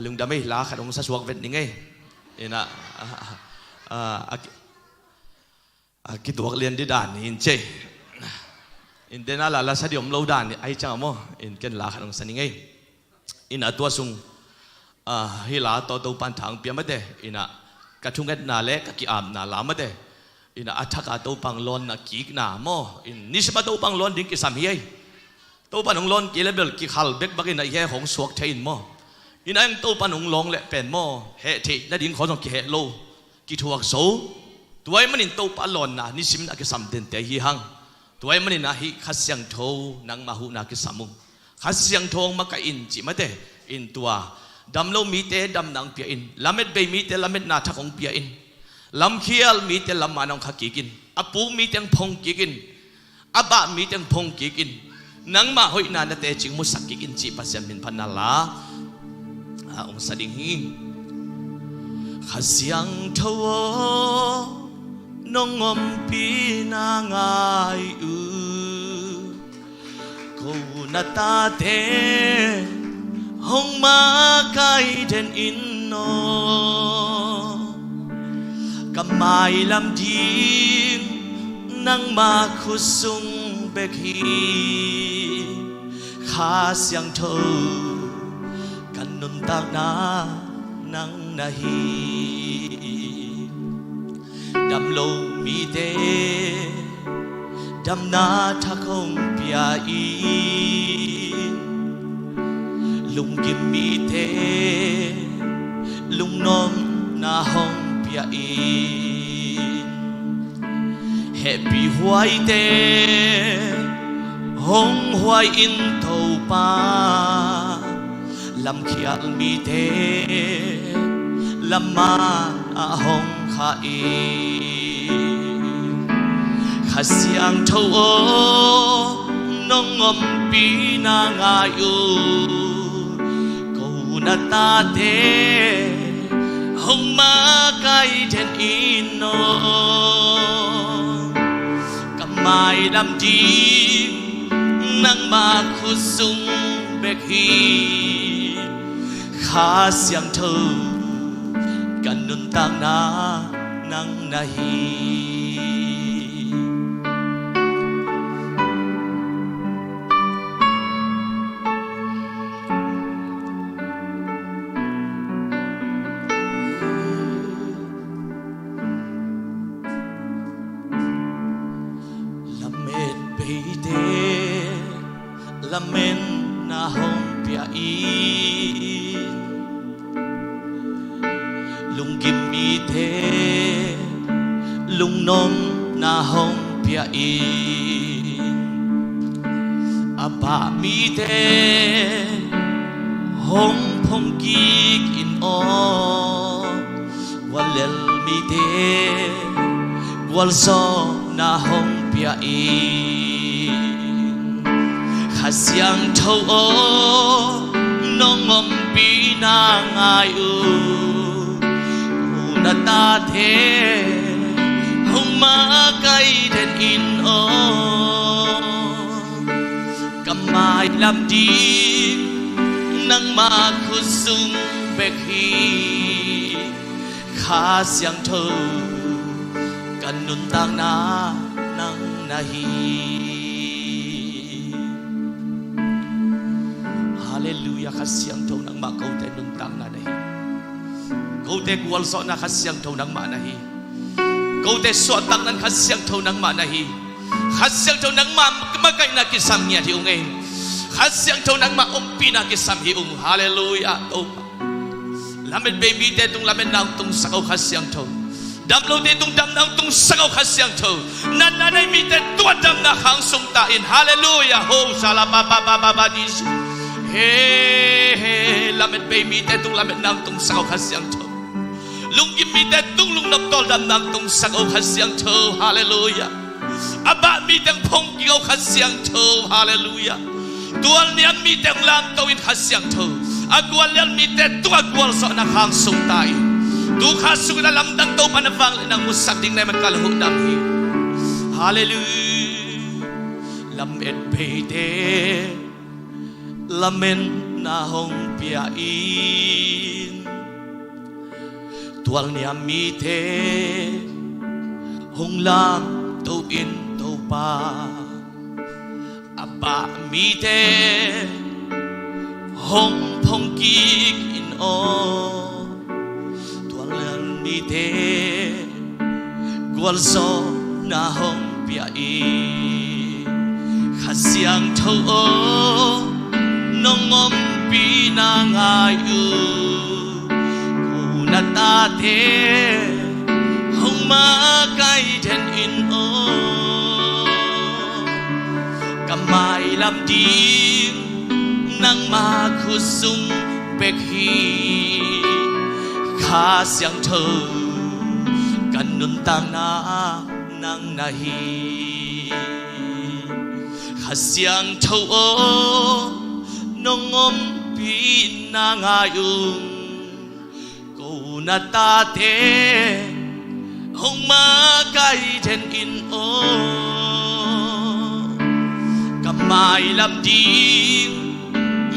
Lungdam ei, la khat hong sa suak vet ning ei. In ah, a kituak lian dih dan hi in cei. In den a la la sa dih om lo dan hi ai ciang a maw. In ken la khat hong sa ning ei. In ah tua sung hih la tawh Topan thang pia mate. In ah ka thungetna le ka ki-apna la mate. In ah a thak a Topa hong lawnna kikna maw. In nisim a Topa hong lawn ding kisam hi ei. Topan hong lawn kei le bel kikhal bekbak in ah i heh khawng suak thei in maw. In ah heng Topan hong lawn leh pen maw, heh theih nading khawng zong kiheh lo, kithuak zo. Tua ahih manin Topa lawnna nisim in a kisam dente hi hang. Tua ahih manin ah hih Kha Siangtho nangmah huhna kisam ung. Kha Siangtho hong makaih in cih mate. In tua damlo mite damna hong pia in, lametbei mite lametna thak hong pia in, lamkhial mite lamman hong kha kik in, a puk mite hong phong kik in, a bah mite hong phong kik in, nangmah hoihna na tecing musak kik in cih Pasian min phatna la hong sa ding hi. Kha Siangtho aw, nong ompihna ngai uh. Ko na tate hong makaih den in aw. Ka mailam ding nangmah khut sung bek hi. Kha Siangtho ka nuntakna nang na hi. Damlo mite damna thak hong pia in, lunggim mite lungnuamna hong pia in, hehpih huaite hong huai in Topa, lamkhial mite lamman ah hong kha in. Kha Siangtho aw, nong ompihna ngai uh. Ko na tate hong makaih den in aw. Ka mailam ding nangmah khut sung bek hi. Kha Siangtho ka nuntakna nang na hi. Lamet beite lametna hong pia in, lunggim mite lungnuamna hong pia in, a bah mite hong phongkik in aw, guallel mite gualzawhna hong pia in. Kha Siangtho aw, nong ompihna ngai uh, u na tate hong makaih den in aw. Ka mailam ding nangma khut sung bek hi. Kha Siangtho, ka nuntakna nang na hi. Halleluiah, Kha Siangtho nangmah kote nuntakna na hi. Kote gualzawhna Kha Siangtho nangmah na hi. Kote suahtakna Kha Siangtho nangmah na hi. Kha Siangtho nangmah makaihna kisam ngiat hi ung ei. Kha Siangtho nangmah ompihna kisam hi ung. Halleluiah. Topa, lamet bei mite tung lametna hong tungsak o Kha Siangtho. Damlote tung damna hong tungsak o Kha Siangtho. Natna nei mite tua damna khang sung ta in. Halleluiah. Ho shala ba ba ba ba ba disu. He he, lamet bei mite tung lametna hong tungsak o Kha Siangtho. Lunggim mite tung lungnop tawldamna hong tungsak o Kha Siangtho. Halleluiah. A bah mite hong phongkik o Kha Siangtho. Halleluiah. Tualniam mite hong lamto in Kha Siangtho. A guallel mite tung a gualzawhna khang sung ta in. Tu kha sungin a lamdang Topa na vangliatna hong musak ding na hih man ka lungdam hi. Halleluiah. Lamet beite lametna hong pia in. Tualniam mite hong lamto in Topa. A bah mite hong phongkik in aw. Tualniam mite gualzawhna hong pia in. Kha Siangtho aw, nong ompihna ngai uh, ko na tate hong makaih den in aw. Ka mailam ding nangma khut sung bek hi. Kha Siangtho, ka nuntakna nang na hi. Kha Siangtho aw, nong ompihna ngai ung, ko na tate hong makaih den in aw. Ka mailam ding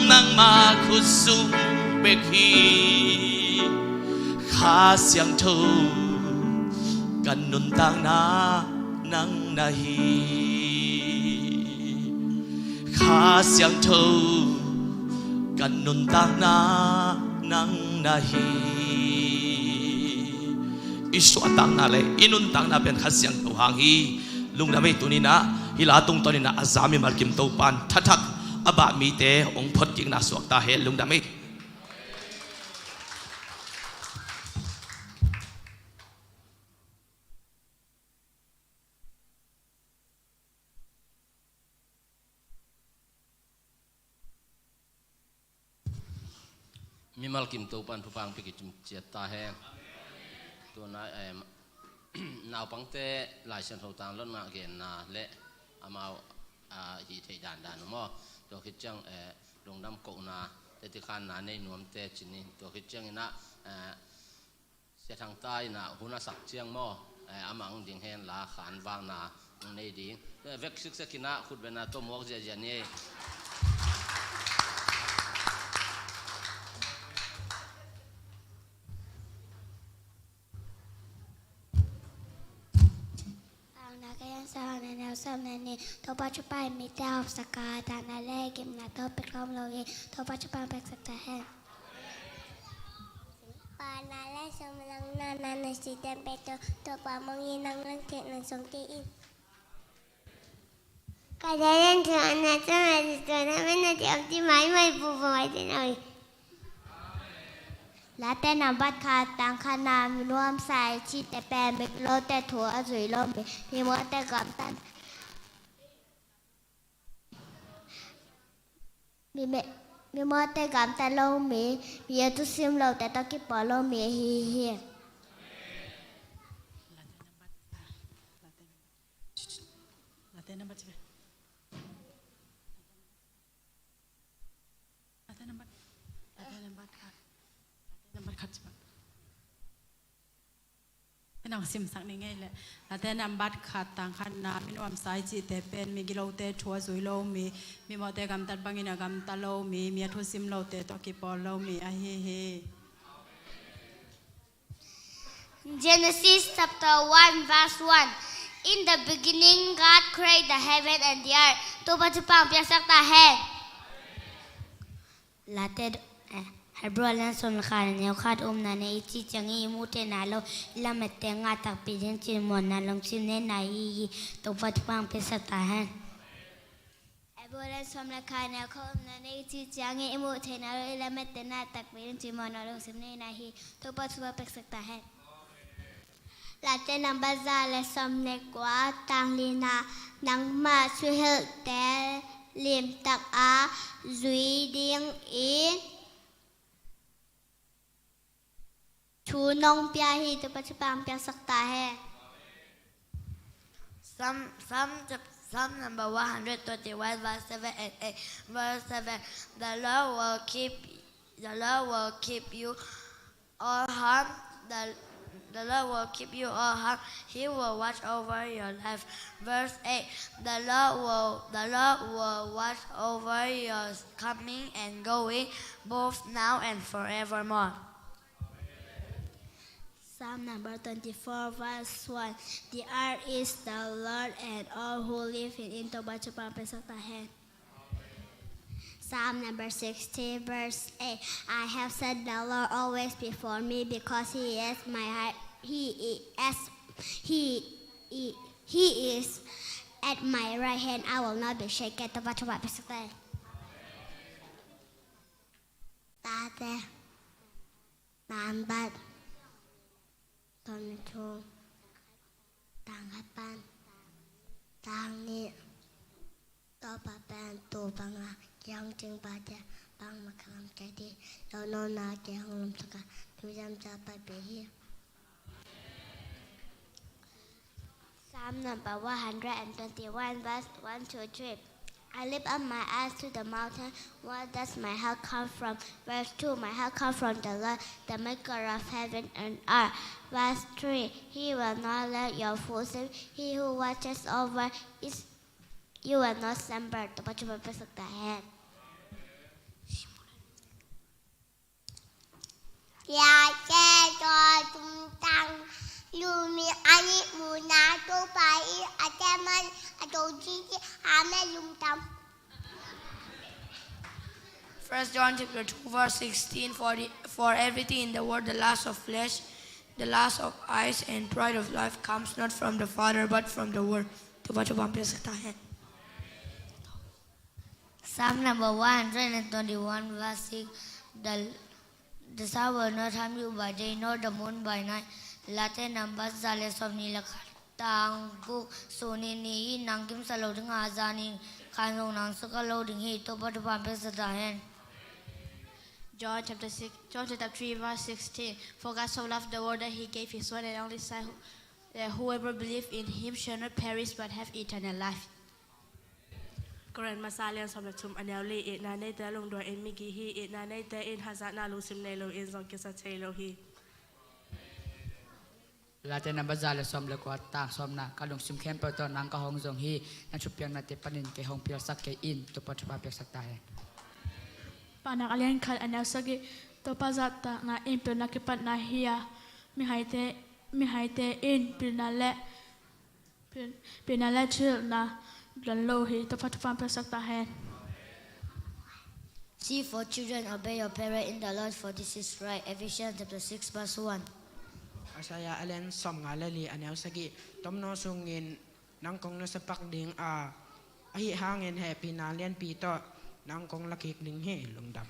nangma khut sung bek hi. Kha Siangtho, ka nuntakna nang na hi. Kha Siangtho, ka nuntakna nang na hi. I suahtakna le i nuntakna pen Kha Siangtho hang hi. Lungdam ei. Tuni-in ah hih la tungtawn in ah a za mimal kim Topa'n thathak a bah mite hong photkikna suak ta hen. Lungdam ei. Mimal kim Topa'n thupha hong pia kim ciat ta hen. Tuna, em, naupangte Lai Siangtho tang lotna genna le amau, a, hih theih dandan uh maw. Tua khit ciang, eh, lungdam kohna, tetikhanna nei nuamte ci ni. Tua khit ciangin ah, eh, Sia Thang Ta in ah hun a sak ciang maw, eh, amah hong ding hen la khanvakna hong nei ding. Eh, vek siksak in ah khutbetna tawh muak ziahziah ni. Topa thupha in mite a hopsak a, dahna le gimna tawh pek khawm lo hi. Topa thupha hong peksak ta hen. Paana le sumlangna na nusiaten Petu, Topa mawngin nang langthek nang sungte in. Ka dalen thu ana tawh na tuan a men na ti om ti mai mai pu pu mai te na ui. Late nambat khat, tang khatna, mi nuamsa i cihte pen migilote thu a zui lo mi, mimuate gamtat, mi me, Mimawhte gamtat lo mi, mi a thusim lote tawh kipawl lo mi ahi hi. Late nambat khat. Late nambat khat. Nang simsak ni ngei le. Late nambat khat tang khatna, mi nuamsa i cihte pen mi gilote thu a zui lo mi, mimawhte gamtat bangin a gamta lo mi, mi a thusim lote tawh kipawl lo mi ahi hi. Genesis chapter one verse one. In the beginning, God created the heaven and the earth. Topa thupha hong piaksak ta hen. Late, eh, Hebrew a lian sawm le khat a neu khat, upna nei i cih ciangin i muh theihna lo, i lamette ngah takpi ding cimawhna lungsim neihna hi hi. Topa thupha hong piaksak ta hen. Hebrew a lian sawm le khat a neu khat, upna nei i cih ciangin i muh theihna lo, i lamette ngah takpi ding cimawhna lungsim neihna hi. Topa thupha piaksak ta hen. Late nambat za le sawm le kua, tang lina, nangmah thuhilhte limtak a zui dingin thu nong pia hi. Topa thupha hong piaksak ta hen. Psalm, Psalm, Psalm number one hundred twenty-one, verse seven and eight. Verse seven, the Lord will keep, the Lord will keep you all harm, the, the Lord will keep you all harm. He will watch over your life. Verse eight, the Lord will, the Lord will watch over your coming and going, both now and forevermore. Psalm number twenty-four, verse one. The earth is the Lord and all who live in it. Topa thupha hong piaksak ta hen. Psalm number sixty, verse eight. I have set the Lord always before me, because he is my, he is, he, he, he is at my right hand. I will not be shaken. Topa thupha hong piaksak ta hen. Late nambat sawm le thum, tang khat pan tang nih. Topa pen tuu bang a, kihong cing pate bangmah khamkhat hi. Lo nopna kihong lumsak a, thu ciamciam pia hi. Psalm number one hundred and twenty-one, verse one to three. I lift up my eyes to the mountain. Where does my help come from? Verse two, my help comes from the Lord, the maker of heaven and earth. Verse three, he will not let your foot slip. He who watches over is, you will not slumber. Topa thupha hong piaksak ta hen. Late tua tumtang lumi a nih muna Topa i a teman a to titi a me lumtam. First John chapter two verse sixteen, for the, for everything in the world, the lust of flesh, the lust of eyes, and pride of life comes not from the Father, but from the world. Topa thupha hong piaksak ta hen. Psalm number one hundred and twenty-one, verse six. The, the sun will not harm you by day, nor the moon by night. Late number za le sawmnih le khat, tang guk. Sun in ni in nang kimsak lo ding a, zan in khan zong nang sukkha lo ding hi. Topa thupha hong piaksak ta hen. John chapter six, John chapter three, verse sixteen. For God so loved the world that he gave his one and only Son, who, that whoever believe in him shall not perish but have eternal life. Korin masa lian sawm le thum a neu li, itna neite lungduai in mi gih hi. Itna neite in hazatna lungsim nei loin zong kisa thei lo hi. Late number za le sawm le kua, tang sawmna. Ka lungsim khempeuh tawh nang ka hong zong hi. Na thupiaknate panin kei hong pialsak kei in. Topa thupha piaksak ta hen. Paunak a lian khat a neu sagih. Topa zahtakna in pilna kipatna hi a, mihaite, mihaite in pilna le Pil-, pilna le thuhilhna don lo hi. Topa thupha piaksak ta hen. See, for children, obey your parents in the Lord, for this is right. Ephesians chapter six, verse one. Isaiah a lian sawmnga le li a neu sagih. Tomno sungin nang kong nusia pak ding a, ahih hangin hehpihna lianpi tawh nang kong lakik ding hi. Lungdam.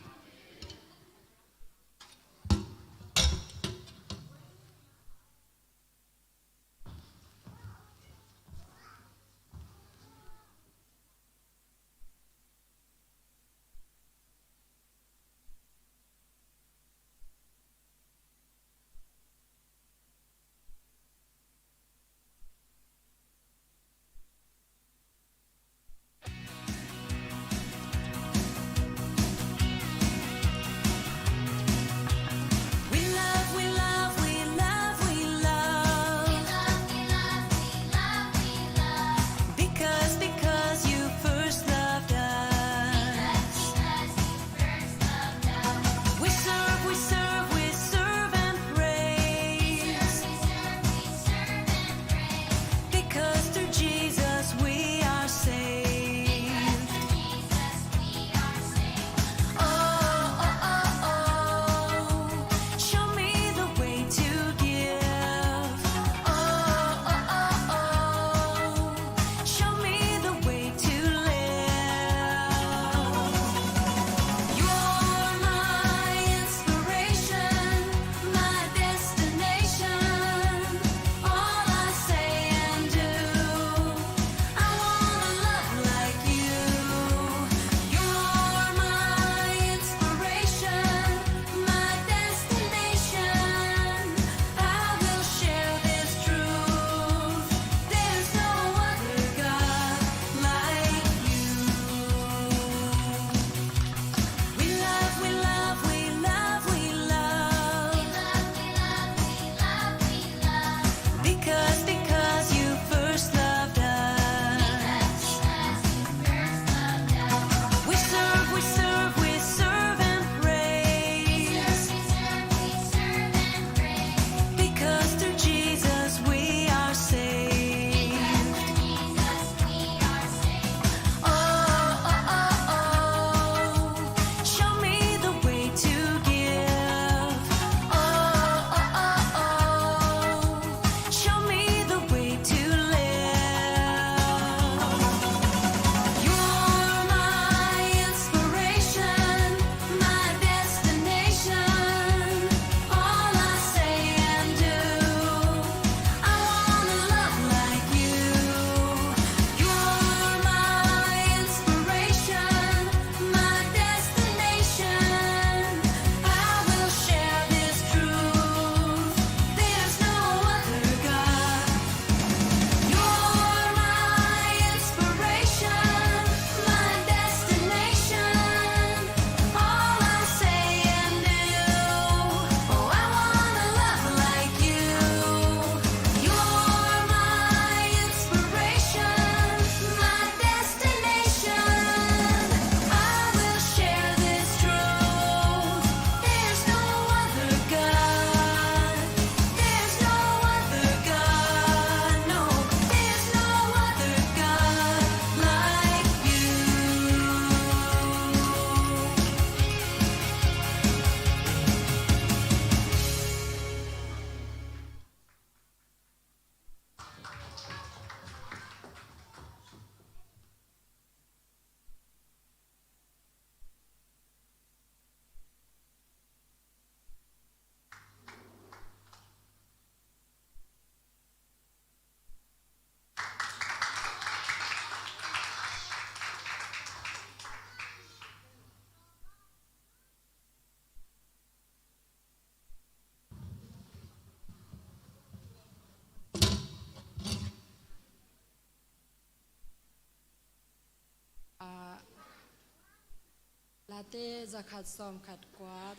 Te zakhat sawmkhat kua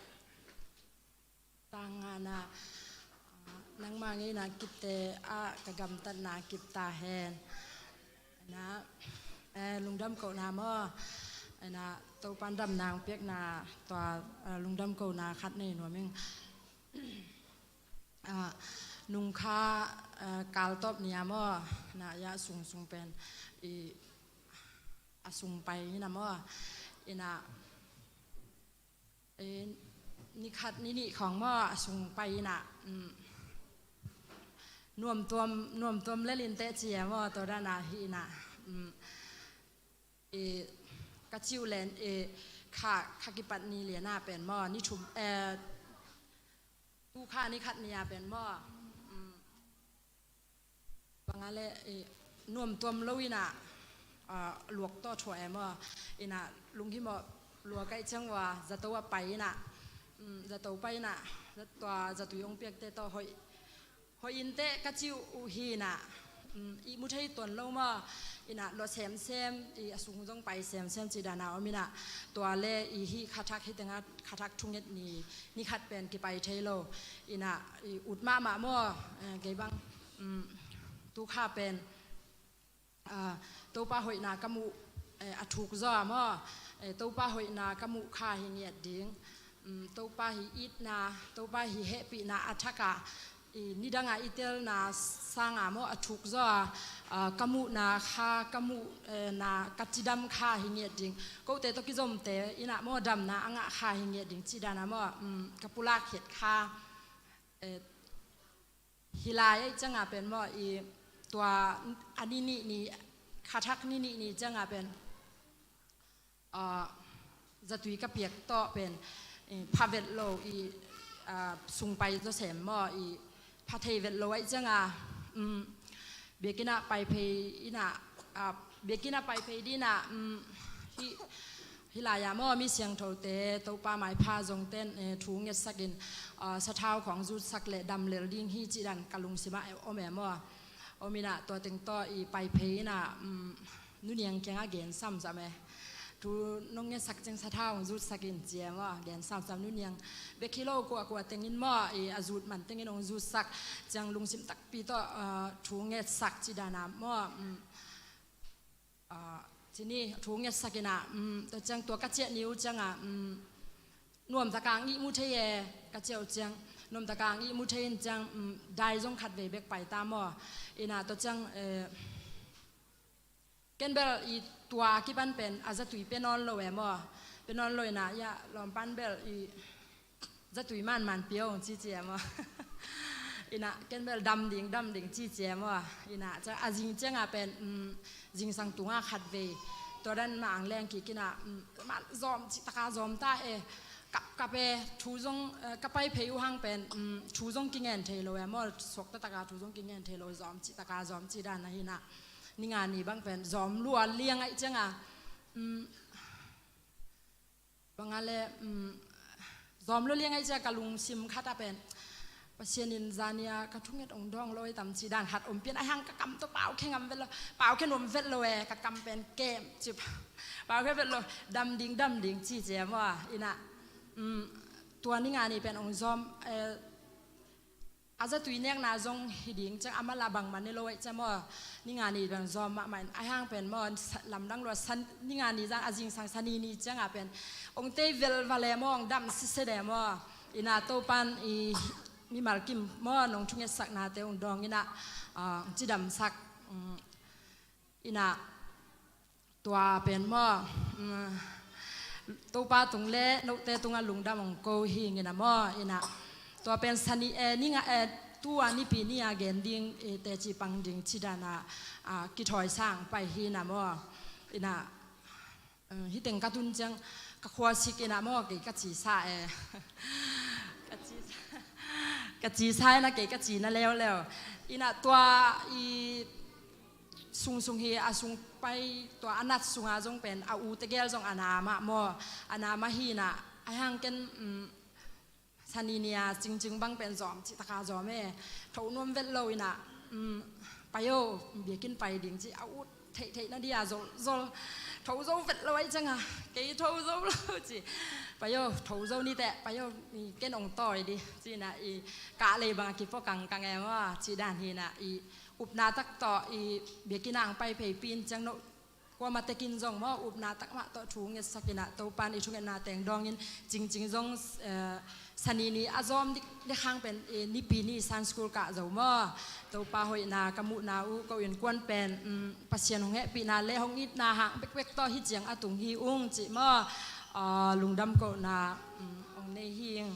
tang ngana, ah, nangmah ngeina kipte ah ka gamtatna kip ta hen. Na, eh, lungdam kohna maw, na Topan damna hong piakna tua, ah, lungdam kohna khat nei nuam ing. Ah, nungkha, ah, kaltawp ni-a maw, na ya sungsung pen i a sung pai ina maw, ina, eh, ni khat ni nih khawng maw a sung pai ina, mm, nuamtuam, nuamtuam lel inteh ci-a maw, tua dana hi ina, mm, eh, ka ciu len, eh, kha, kha kipat ni liana pen maw, ni thum, eh, tu kha ni khat ni-a pen maw, mm, bang a le, eh, nuamtuam lo ina, ah, luak tawh thuah e maw, ina lunghimawh lua kaih ciang ua zato a pai ina, mm, zato pai ina, tua zatui hong piakte tawh hoih, hoih inteh ka ciu uh hi ina, mm, ihmu thei tuan lo maw, ina lua semsem, i a sung zong pai semsem ci dana om ina, tua le i hi khathak hi tenga khathak thunget ni, ni khat pen kipai thei lo. Ina, i ut mahmah maw, eh, kei bang, mm, tu kha pen, ah, Topa hoihna ka muh, eh, a thuk zaw a maw, eh, Topa hoihna ka muh kha hi ngiat ding. Mm, Topa hi itna, Topa hi hehpihna a thak a, i nidanga i telna sanga maw a thuk zaw a, ah, ka muhna kha, ka muh, eh, na ka cidam kha hi ngiat ding. Kote tawh kizomte ina maw damna a ngah kha hi ngiat ding ci dana maw, mm, ka pulak hiat kha, eh, hi lai aih cianga pen maw, i tua a ni nih ni, khathak ni nih ni cianga pen, ah, zatui ka piak tawh pen, eh, pha vet lo i, ah, sung pai zaw sem maw, i pha thei vet lo aih cianga, mm, biakinn ah pai phei ina, ah, biakinn ah pai phei dina, mm, hi, hi lai-a maw mi siangthote Topa maipha zongten, eh, thu ngetsakin, ah, sathau khawng zutsak le dam lel ding hi ci dan ka lungsimah om e maw. Om ina tua teng tawh i pai phei ina, mm, nuniang kiangah gen samsam e. Thu nong ngetsak ciang sathau hong zutsak in ci e maw, gen samsam nuniang. Bek hi lo kuakua tengin maw, i a zut man tengin hong zutsak ciang lungsim takpi tawh, ah, thu ngetsak ci dana maw, mm, ah, ci ni thu ngetsak ina, mm, tua ciang tua ka ciah ni uh cianga, mm, nuamtaka ngih mu thei e, ka ciah uh ciang nuamtaka ngih mu thei in ciang, mm, dai zong khat vei bek pai ta maw. Ina tua ciang, eh, ken bel i tua kipan pen a zatui pe nawn lo e maw. Pe nawn lo ina, ya lawmpan bel i zatui manman pia ong cici e maw. Ina ken bel dam ding, dam ding cici e maw. Ina ciang a zing cianga pen, mm, zingsang tunga khat vei tua dan mah ang leng kik ina, mm, man zawm cih taka zawm ta e. Kap, kap e, thu zong, eh, ka pai phei uh hang pen, mm, thu zong kingen thei lo e maw, suakta taka thu zong kingen thei lo, zawm cih taka zawm cih dan ahi ina. Ninga ni bang pen zawm lua liang aih cianga, mm, bang a le, mm, zawm lua liang aih cianga ka lungsim khat ah pen Pasian in zania ka thunget ong dawng lo i tam cih dan khat om pian, ahi hang ka kam tawh pau khe ngam vet lo, pau khe nuam vet lo e, ka kam pen kem cip. Pau khe vet lo, dam ding, dam ding cici e maw. Ina, mm, tua ninga ni pen ong zawm, eh, a zatui nekna zong hi ding ciang a mala bangmah ne lo aih ciang maw. Ninga ni pen zawm mahmah in, ahi hang pen maw, sa-, lamdang lua san, ninga ni zang a zingsang sani ni cianga pen ong tei vel vale maw, ong dam sese de maw. Ina Topan i mimal kim maw, nong thungetsaknate ong dawng ina, ah, cidamsak, mm, ina tua pen maw, mm, Topa tung le note tunga lungdam ong ko hi ngina maw, ina tua pen sani e, ninga e, tua nipi nia gen ding e, teci pang ding ci dana, ah, kithawi sang pai hi na maw, ina, mm, hiteng ka tun ciang ka khua sik ina maw, kei ka ci sa e. Ka ci sa, ka ci sa ina kei ka ci na leuleu. Ina tua i sungsung hi a sung pai tua a nat sunga zong pen a u tegel zong a na mah maw, a na mah hi na, ahi hang ken, mm, sani nia cingcing bang pen zawm cih taka zawm e, tho nuam vet lo ina, mm, pai o, biakinn pai ding ci a ut Theihtheih na dia zolzol. Tho zo vet lo ahi cianga kei tho zo lo ci. Pai aw, tho zo niteh, pai aw, ken ong tawi di ci-inah i kah lei banga kipaw kangkang e maw. Cih dan hinah i upna tak tawh i biakinn ah ong pai pheipi in ciang noh kuamah tekin zong maw, upna tak mah tawh thu ngetsak inah Topan i thungetna teng dawngin cingcing zong, eh, Sani ni a zawm dik, dik hang pen, eh, Nipi ni Sunday school kah zo maw. Topa hoihna ka muhna uh ko innkuan pen, um, Pasian hong hehpihna le hong itna hang bekbek tawh hih ciang a tung hi ung cih maw. Ah, lungdam kohna, um, hong nei hi ing.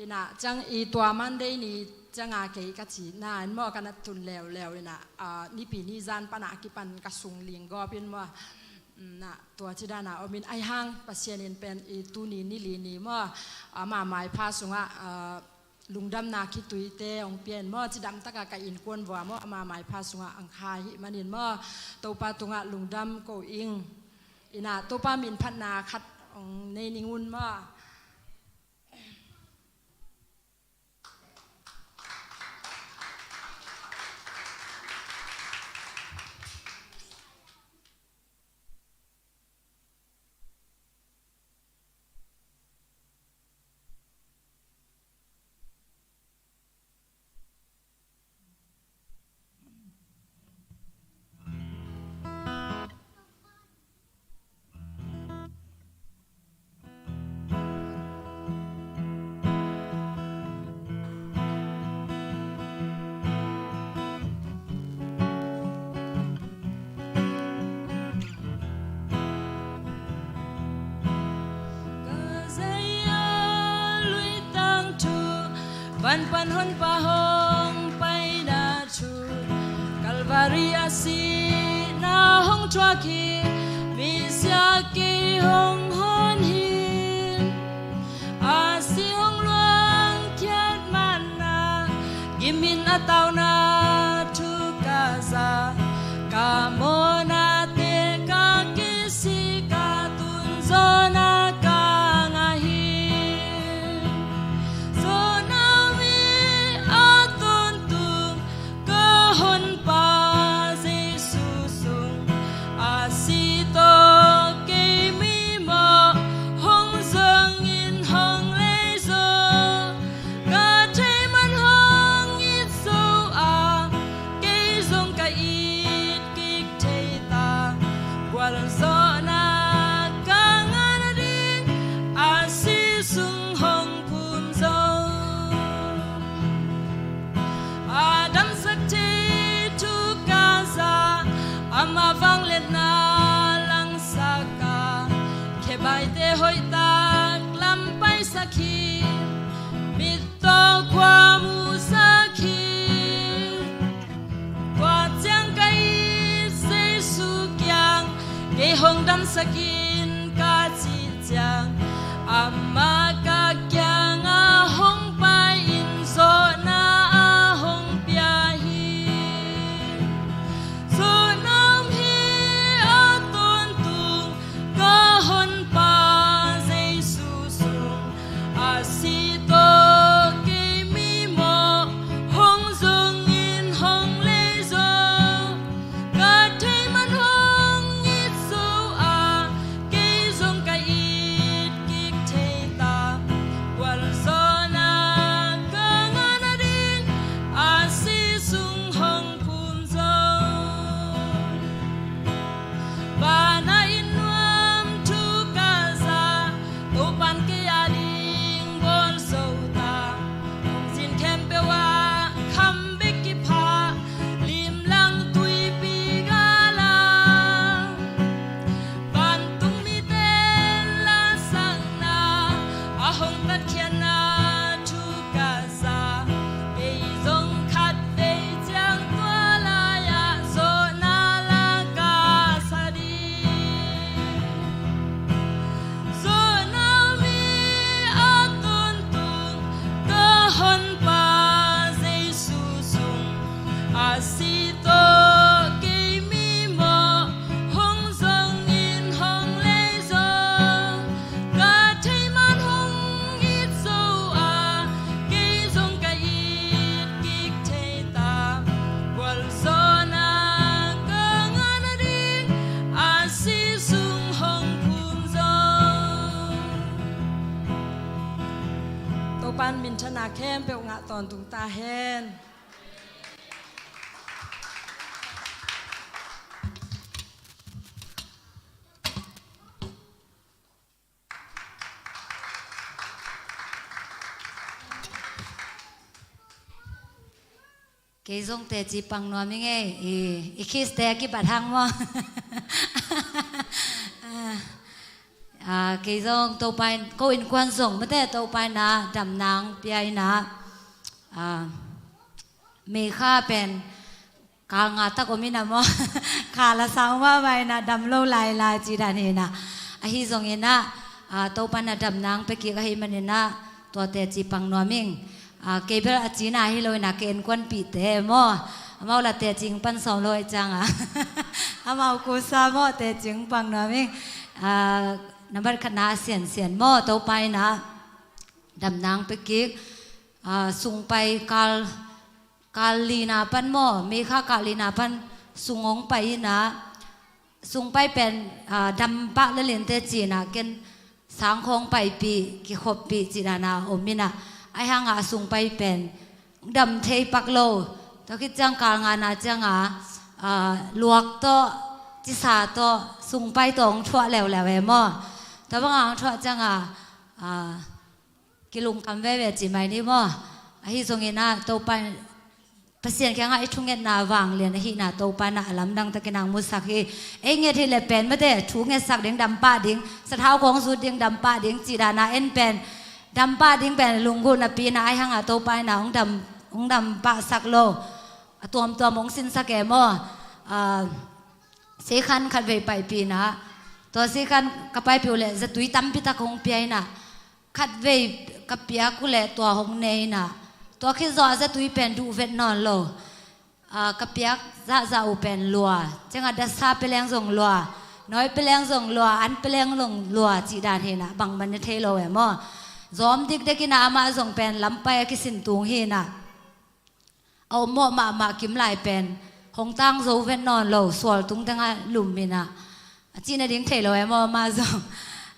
Inah ciang i tua Monday ni cianga kei ka cihna in maw, ka na tun leuleu inah, ah, Nipi ni zan panah a kipan ka sung ling gawp in maw. Nah, tua cidana om in ahi hang Pasian in pen i tuni ni li ni maw, ama maipha sungah, ah, lungdamna khituite hong pia in maw, cidam taka ka innkuan vua maw, ama maipha sungah ang kha hi manin maw, Topa tungah lungdam ko ing. Inah Topa min phatna khat hong nei ning un maw. Ka zei a lui tangthu, van pan Honpa hong paina thu, Kalvari a sihna hong thuak hi, misia kei hong hon hi. A si hong luangkhiat manna, gimin a tauna thu ka za, ka mawhnate ka kisi ka tun zawhna ka ngah hi. Zawhna mi a tawntung ka Honpa Jesu sung, a si tawh kei mi mawh hong zongin hong lei zo. Ka thei man hong it zo a, kei zong ka it kik thei ta. Gualzawhna ka ngah nading a si sung hong phum zo. A damsak thei thu ka za, ama vangliatna langsak a, khebaite hoihtak lam paisak hi. Mit tawh khua musak hi. Tua ciang ka it Jesu kiang, kei hong damsak in ka cih ciang, amah ka kiangah hong pai in zawhna a hong pia hi. Zawhna mi a tawntung ka Honpa Jesu sung, a si tawh kei mi mawh hong zongin hong lei zo. Ka thei man hong it zo a, kei zong ka it kik thei ta. Gualzawhna ka ngah nading a si sung hong phum zo. Vana i nuam thu ka za, Topan kei a ding bawl zo ta. Hong zin khempeuh ah kham bek kipha, limlang tuipi gala. Vantung mite lasakna, a hong tatkhiatna thu ka za. Kei zong khat vei ciang tua lai-ah zawhna la ka sa ding. Zawhna mi a tawntung ka Honpa Jesu sung, a si tawh kei mi mawh hong zongin hong lei zo. Ka thei man hong it zo a, kei zong ka it kik thei ta. Gualzawhna ka ngah Khempeuh ngah tawntung ta hen. Kei zong teci pang nuam ing ei, i, i khiste a kibat hang maw? Ah, ah, kei zong Topa in, ko innkuan zong mate Topa in ah damna hong pia in ah, ah, Mei kha pen kal nga tak om in ah maw? Kal a sang mahmah in ah dam lo lailai ci dan hi in ah. Ahi zongin ah, ah, Topa in ah damna hong pia kik ahih manin ah tua teci pang nuam ing. Ah, kei bel a cina hi lo in ah ka innkuanpihte maw? Amau la teci hong pan sawm lo ahih ciang ah. Amau kusa maw teci hong pang nuam ing. Ah, nambat khatna a siansian maw Topa in ah damna hong pia kik. Ah, sung pai kal, kal lina pan maw, Mei kha kal lina pan sung hong pai in ah, sung pai pen, ah, dam pah lel inteh ci in ah, ken sang khawng paipih, kikhoppih cih dan a om in ah, ahih hang ah a sung pai pen dam thei pak lo. Tua khit ciang kal ngana ciang ah, ah, luak tawh, cisa tawh, sung pai tawh hong thuah leuleu e maw? Tua bang a hong thuah ciang ah, ah, kilungkam veve ci mai ni maw? Ahi zongin ah Topa, Pasian kiangah i thungetna vanglian ahihna Topa in ah a lamdang takin ah hong musak hi. Ei nget hi leh pen mate, thungetsak ding dam pah ding, sathau khawng zut ding dam pah ding cih dan a en pen, dam pah ding pen lunggulh napi in ah ahih hang ah Topa in ah hong dam, hong dam pahsak lo. A tuamtuam hong sinsak e maw? Ah, seikhan khatvei paipih in ah, tua seikhan ka paipih uh leh zatui tampi tak hong pia in ah, khatvei ka piak uh leh tua hong ne in ah, tua khit zawh a zatui pen duh vet nawn lo. Ah, ka piak zahzah uh pen lua, ciang ah dasa pia leng zong lua, nawi pia leng zong lua, an pia leng zong lua cih dan hi in ah, bangmah ne thei lo e maw? Zawm dikdek in ah amah zong pen lampai a kisin tung hi in ah, a ommawh mahmah kim lai pen hong tang zo vet nawn lo, sual tung teng ah lum in ah, a cih nading thei lo e maw amah zong?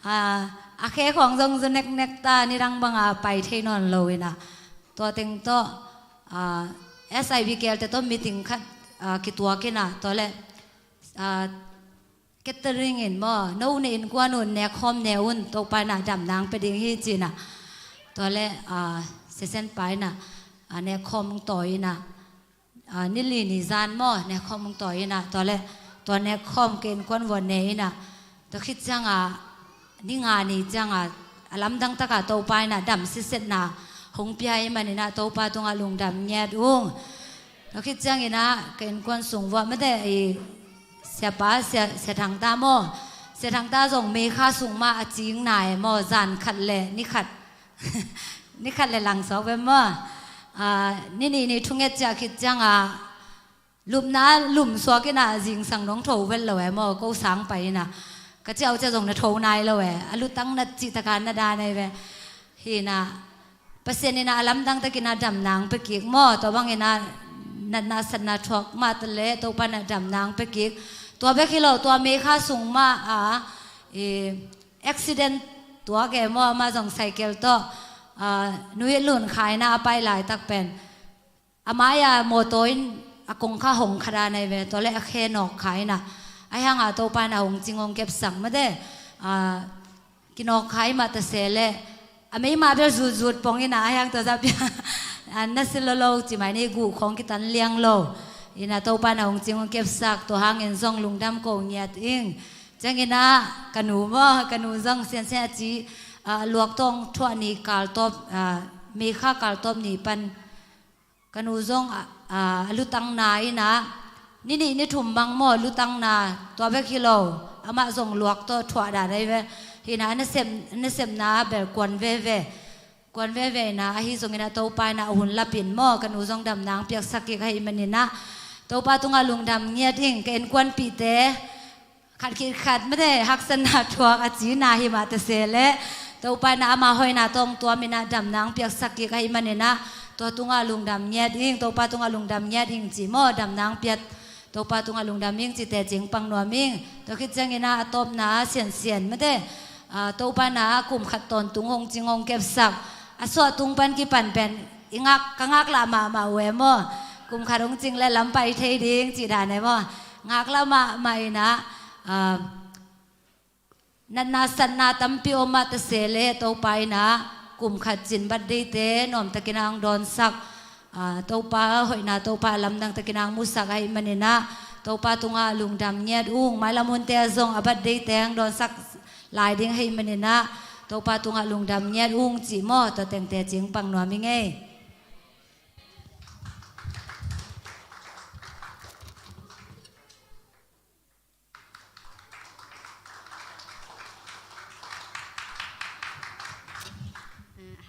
Ah, a khe khawng zong zu neknek ta, nidang bang a pai thei nawn lo in ah, tua teng tawh, ah, S I B K L te tawh meeting khat, ah, kituak in ah, tua leh, ah, catering in maw, no na innkuan un nekkhawm ne un, Topa in ah damna hong pia ding hi ci in ah. Tua leh, ah, sesen pa in ah, ah, nekkhawm hong tawi in ah, ah, ni li ni zan maw, nekkhawm hong tawi in ah, tua leh tua nekkhawm ka innkuan vuan ne in ah. Tua khit ciang ah, ni nga ni ciang ah, a lamdang tak ah Topa in ah dam sitsetna hong pia ahih manin ah Topa tungah lungdam ngiat ung. Tua khit ciangin ah ka innkuan sung vuah mate, i siapa, sia, sia Thangta maw? Sia Thangta zong Mei kha sung mah a cing nai maw, zan khat leh ni khat, ni khat leh langsawk ve maw? Ah, ni nih ni thunget ciah khit ciang ah, lupna lum suak in ah zingsang dong tho vet lo e maw, ko sang pai in ah. Ka ciah uh ciah zong na tho nai lo e, a lutang na cih tak a na dan ahi ve. Hi in ah, Pasian in ah a lamdang takin ah damna hong pia kik maw, tua bangin ah natna satna thuak mah ta leh Topa in ah damna hong pia kik. Tua bek hi lo, tua Mei kha sung mah ah, i, accident tuak e maw, amah zong cycle tawh, ah, Nu Hih Lun kha in ah a pai laitak pen, a mai-a mawtaw in a kong kha hong kha dan ahi ve, tua leh a khe nawk kha in ah, ahih hang ah Topa in ah hong cing hong kepsak mate, ah, kinawk kha ahih mah ta se leh, a meima bel zutzut pong in ah, ahih hang tua zah bia, ah, na si lo lo ci mai ni, guh khawng kitan liang lo. In ah Topa in ah hong cing hong kepsak, tua hangin zong lungdam ko ngiat ing. Ciangin ah ka nu maw, ka nu zong siansian a ci, ah, luak tawh thuah ni kal tawp, ah, Mei kha kal tawp ni pan, ka nu zong, ah, ah, a lutang na in ah, ni nih ni thum bang maw lutang na, tua bek hi lo, amah zong luak tawh thuah dan ahi ve. Hi in ah, a nasep, a nasepna bel kuan veve, kuan veve in ah, ahi zongin ah Topa in ah a hun lapin maw, ka nu zong damna hong piaksak kik ahih manin ah, Topa tungah lungdam ngiat ing. Ka innkuanpihte, khat khit khat mate, haksatna thuak a cina hi mah ta se leh, Topa in ah ama hoihna tawh hong tuam in ah damna hong piaksak kik ahih manin ah, tua tungah lungdam ngiat ing, Topa tungah lungdam ngiat ing ci maw, damna hong piak, Topa tungah lungdam ing ci teci hong pang nuam ing. Tua khit ciangin ah a tawpna siansian mate, ah, Topa in ah kum khat tawntung hong cing hong kepsak, a suah tung pan kipan pen I ngak, ka ngaklah mahmah uh e maw. Kum khat hong cing le lam pai thei ding cih dan e maw. Ngaklah mahmah inah, ah, natna satna tampi om ah ta se le Topa inah kum khat cin birthday-te nuamtakin ah hong dawnsak, ah, Topa hoihna, Topa lamdang takin ah hong musak ahih maninah Topa tungah lungdam ngiat ung. Mailam hunte ah zong a birthday-te hong dawnsak lai ding ahih maninah Topa tungah lungdam ngiat ung cih maw, tua tengte cing pang nuam ing ei.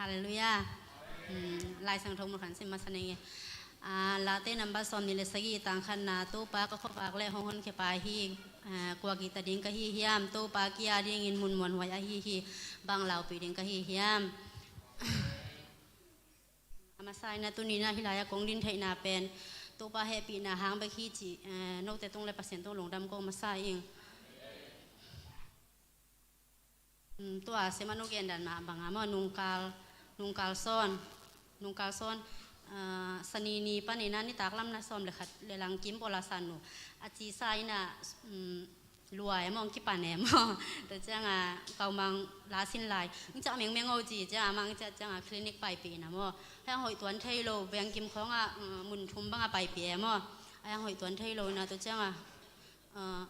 Halleluiah. Lai Siangtho mun khat sim masa ning e. Late number sawmnih le sagih, tang khatna. Topa ka khuavak le hong honkhia pa hi. Kua kihta ding ka hi hiam? Topa kia dingin mun muanhuai ahi hi. Bang laupih ding ka hi hiam? A masa inah tuni inah hih lai-ah kong din theihna pen Topa hehpihna hang bek hi cih, eh, note tung le Pasian tung lungdam ko masa ing. Mm, tua sem a nu gen dan mah bangah maw, nungkal, nungkal sawn, nungkal sawn, ah, Sani ni panin ah nitak lam na sawm le khat le lang kim pawl a san uh a cisa inah, mm, lua e maw, hong kipan e maw. Tua ciangah kaumang la sin lai, hong ciah mengmeng o ci ciangah amah hong ciah ciangah clinic paipih inah maw. Ahi hang hoih tuan thei lo, veng kim khawngah, uh, mun thum bangah paipih e maw. Ahi hang hoih tuan thei lo inah tua ciangah, uh,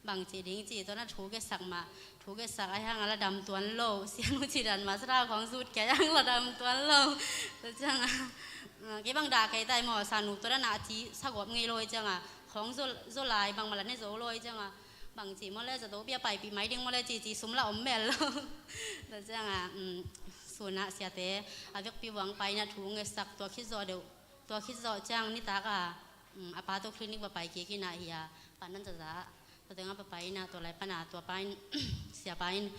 bang ci ding ci, tua na thu getsak mah, thu getsak ahi hang a la dam tuan lo, sian uh ci dan mah sa tha khawng zut kei ahi hang la dam tuan lo. Tua ciangah, uh, kei bang dah kei tai maw, san uh tua na a ci sa gawp ngei lo ahi ciangah, khawng zo, zo lai bangmah la ne zo lo ahi ciangah, bang ci maw le, zato bia paipih mai ding maw le ci ci sum la om mel lo. Tua ciangah, um, sunah siate a vekpi vang pai inah thu ngetsak, tua khit zawh deuh, tua khit zawh ciang nitak a, um, a pa tawh clinic va pai kik inah hi a, pa nan zaza. Tua tengah va pai inah tua lai pana tua pa in, siapa in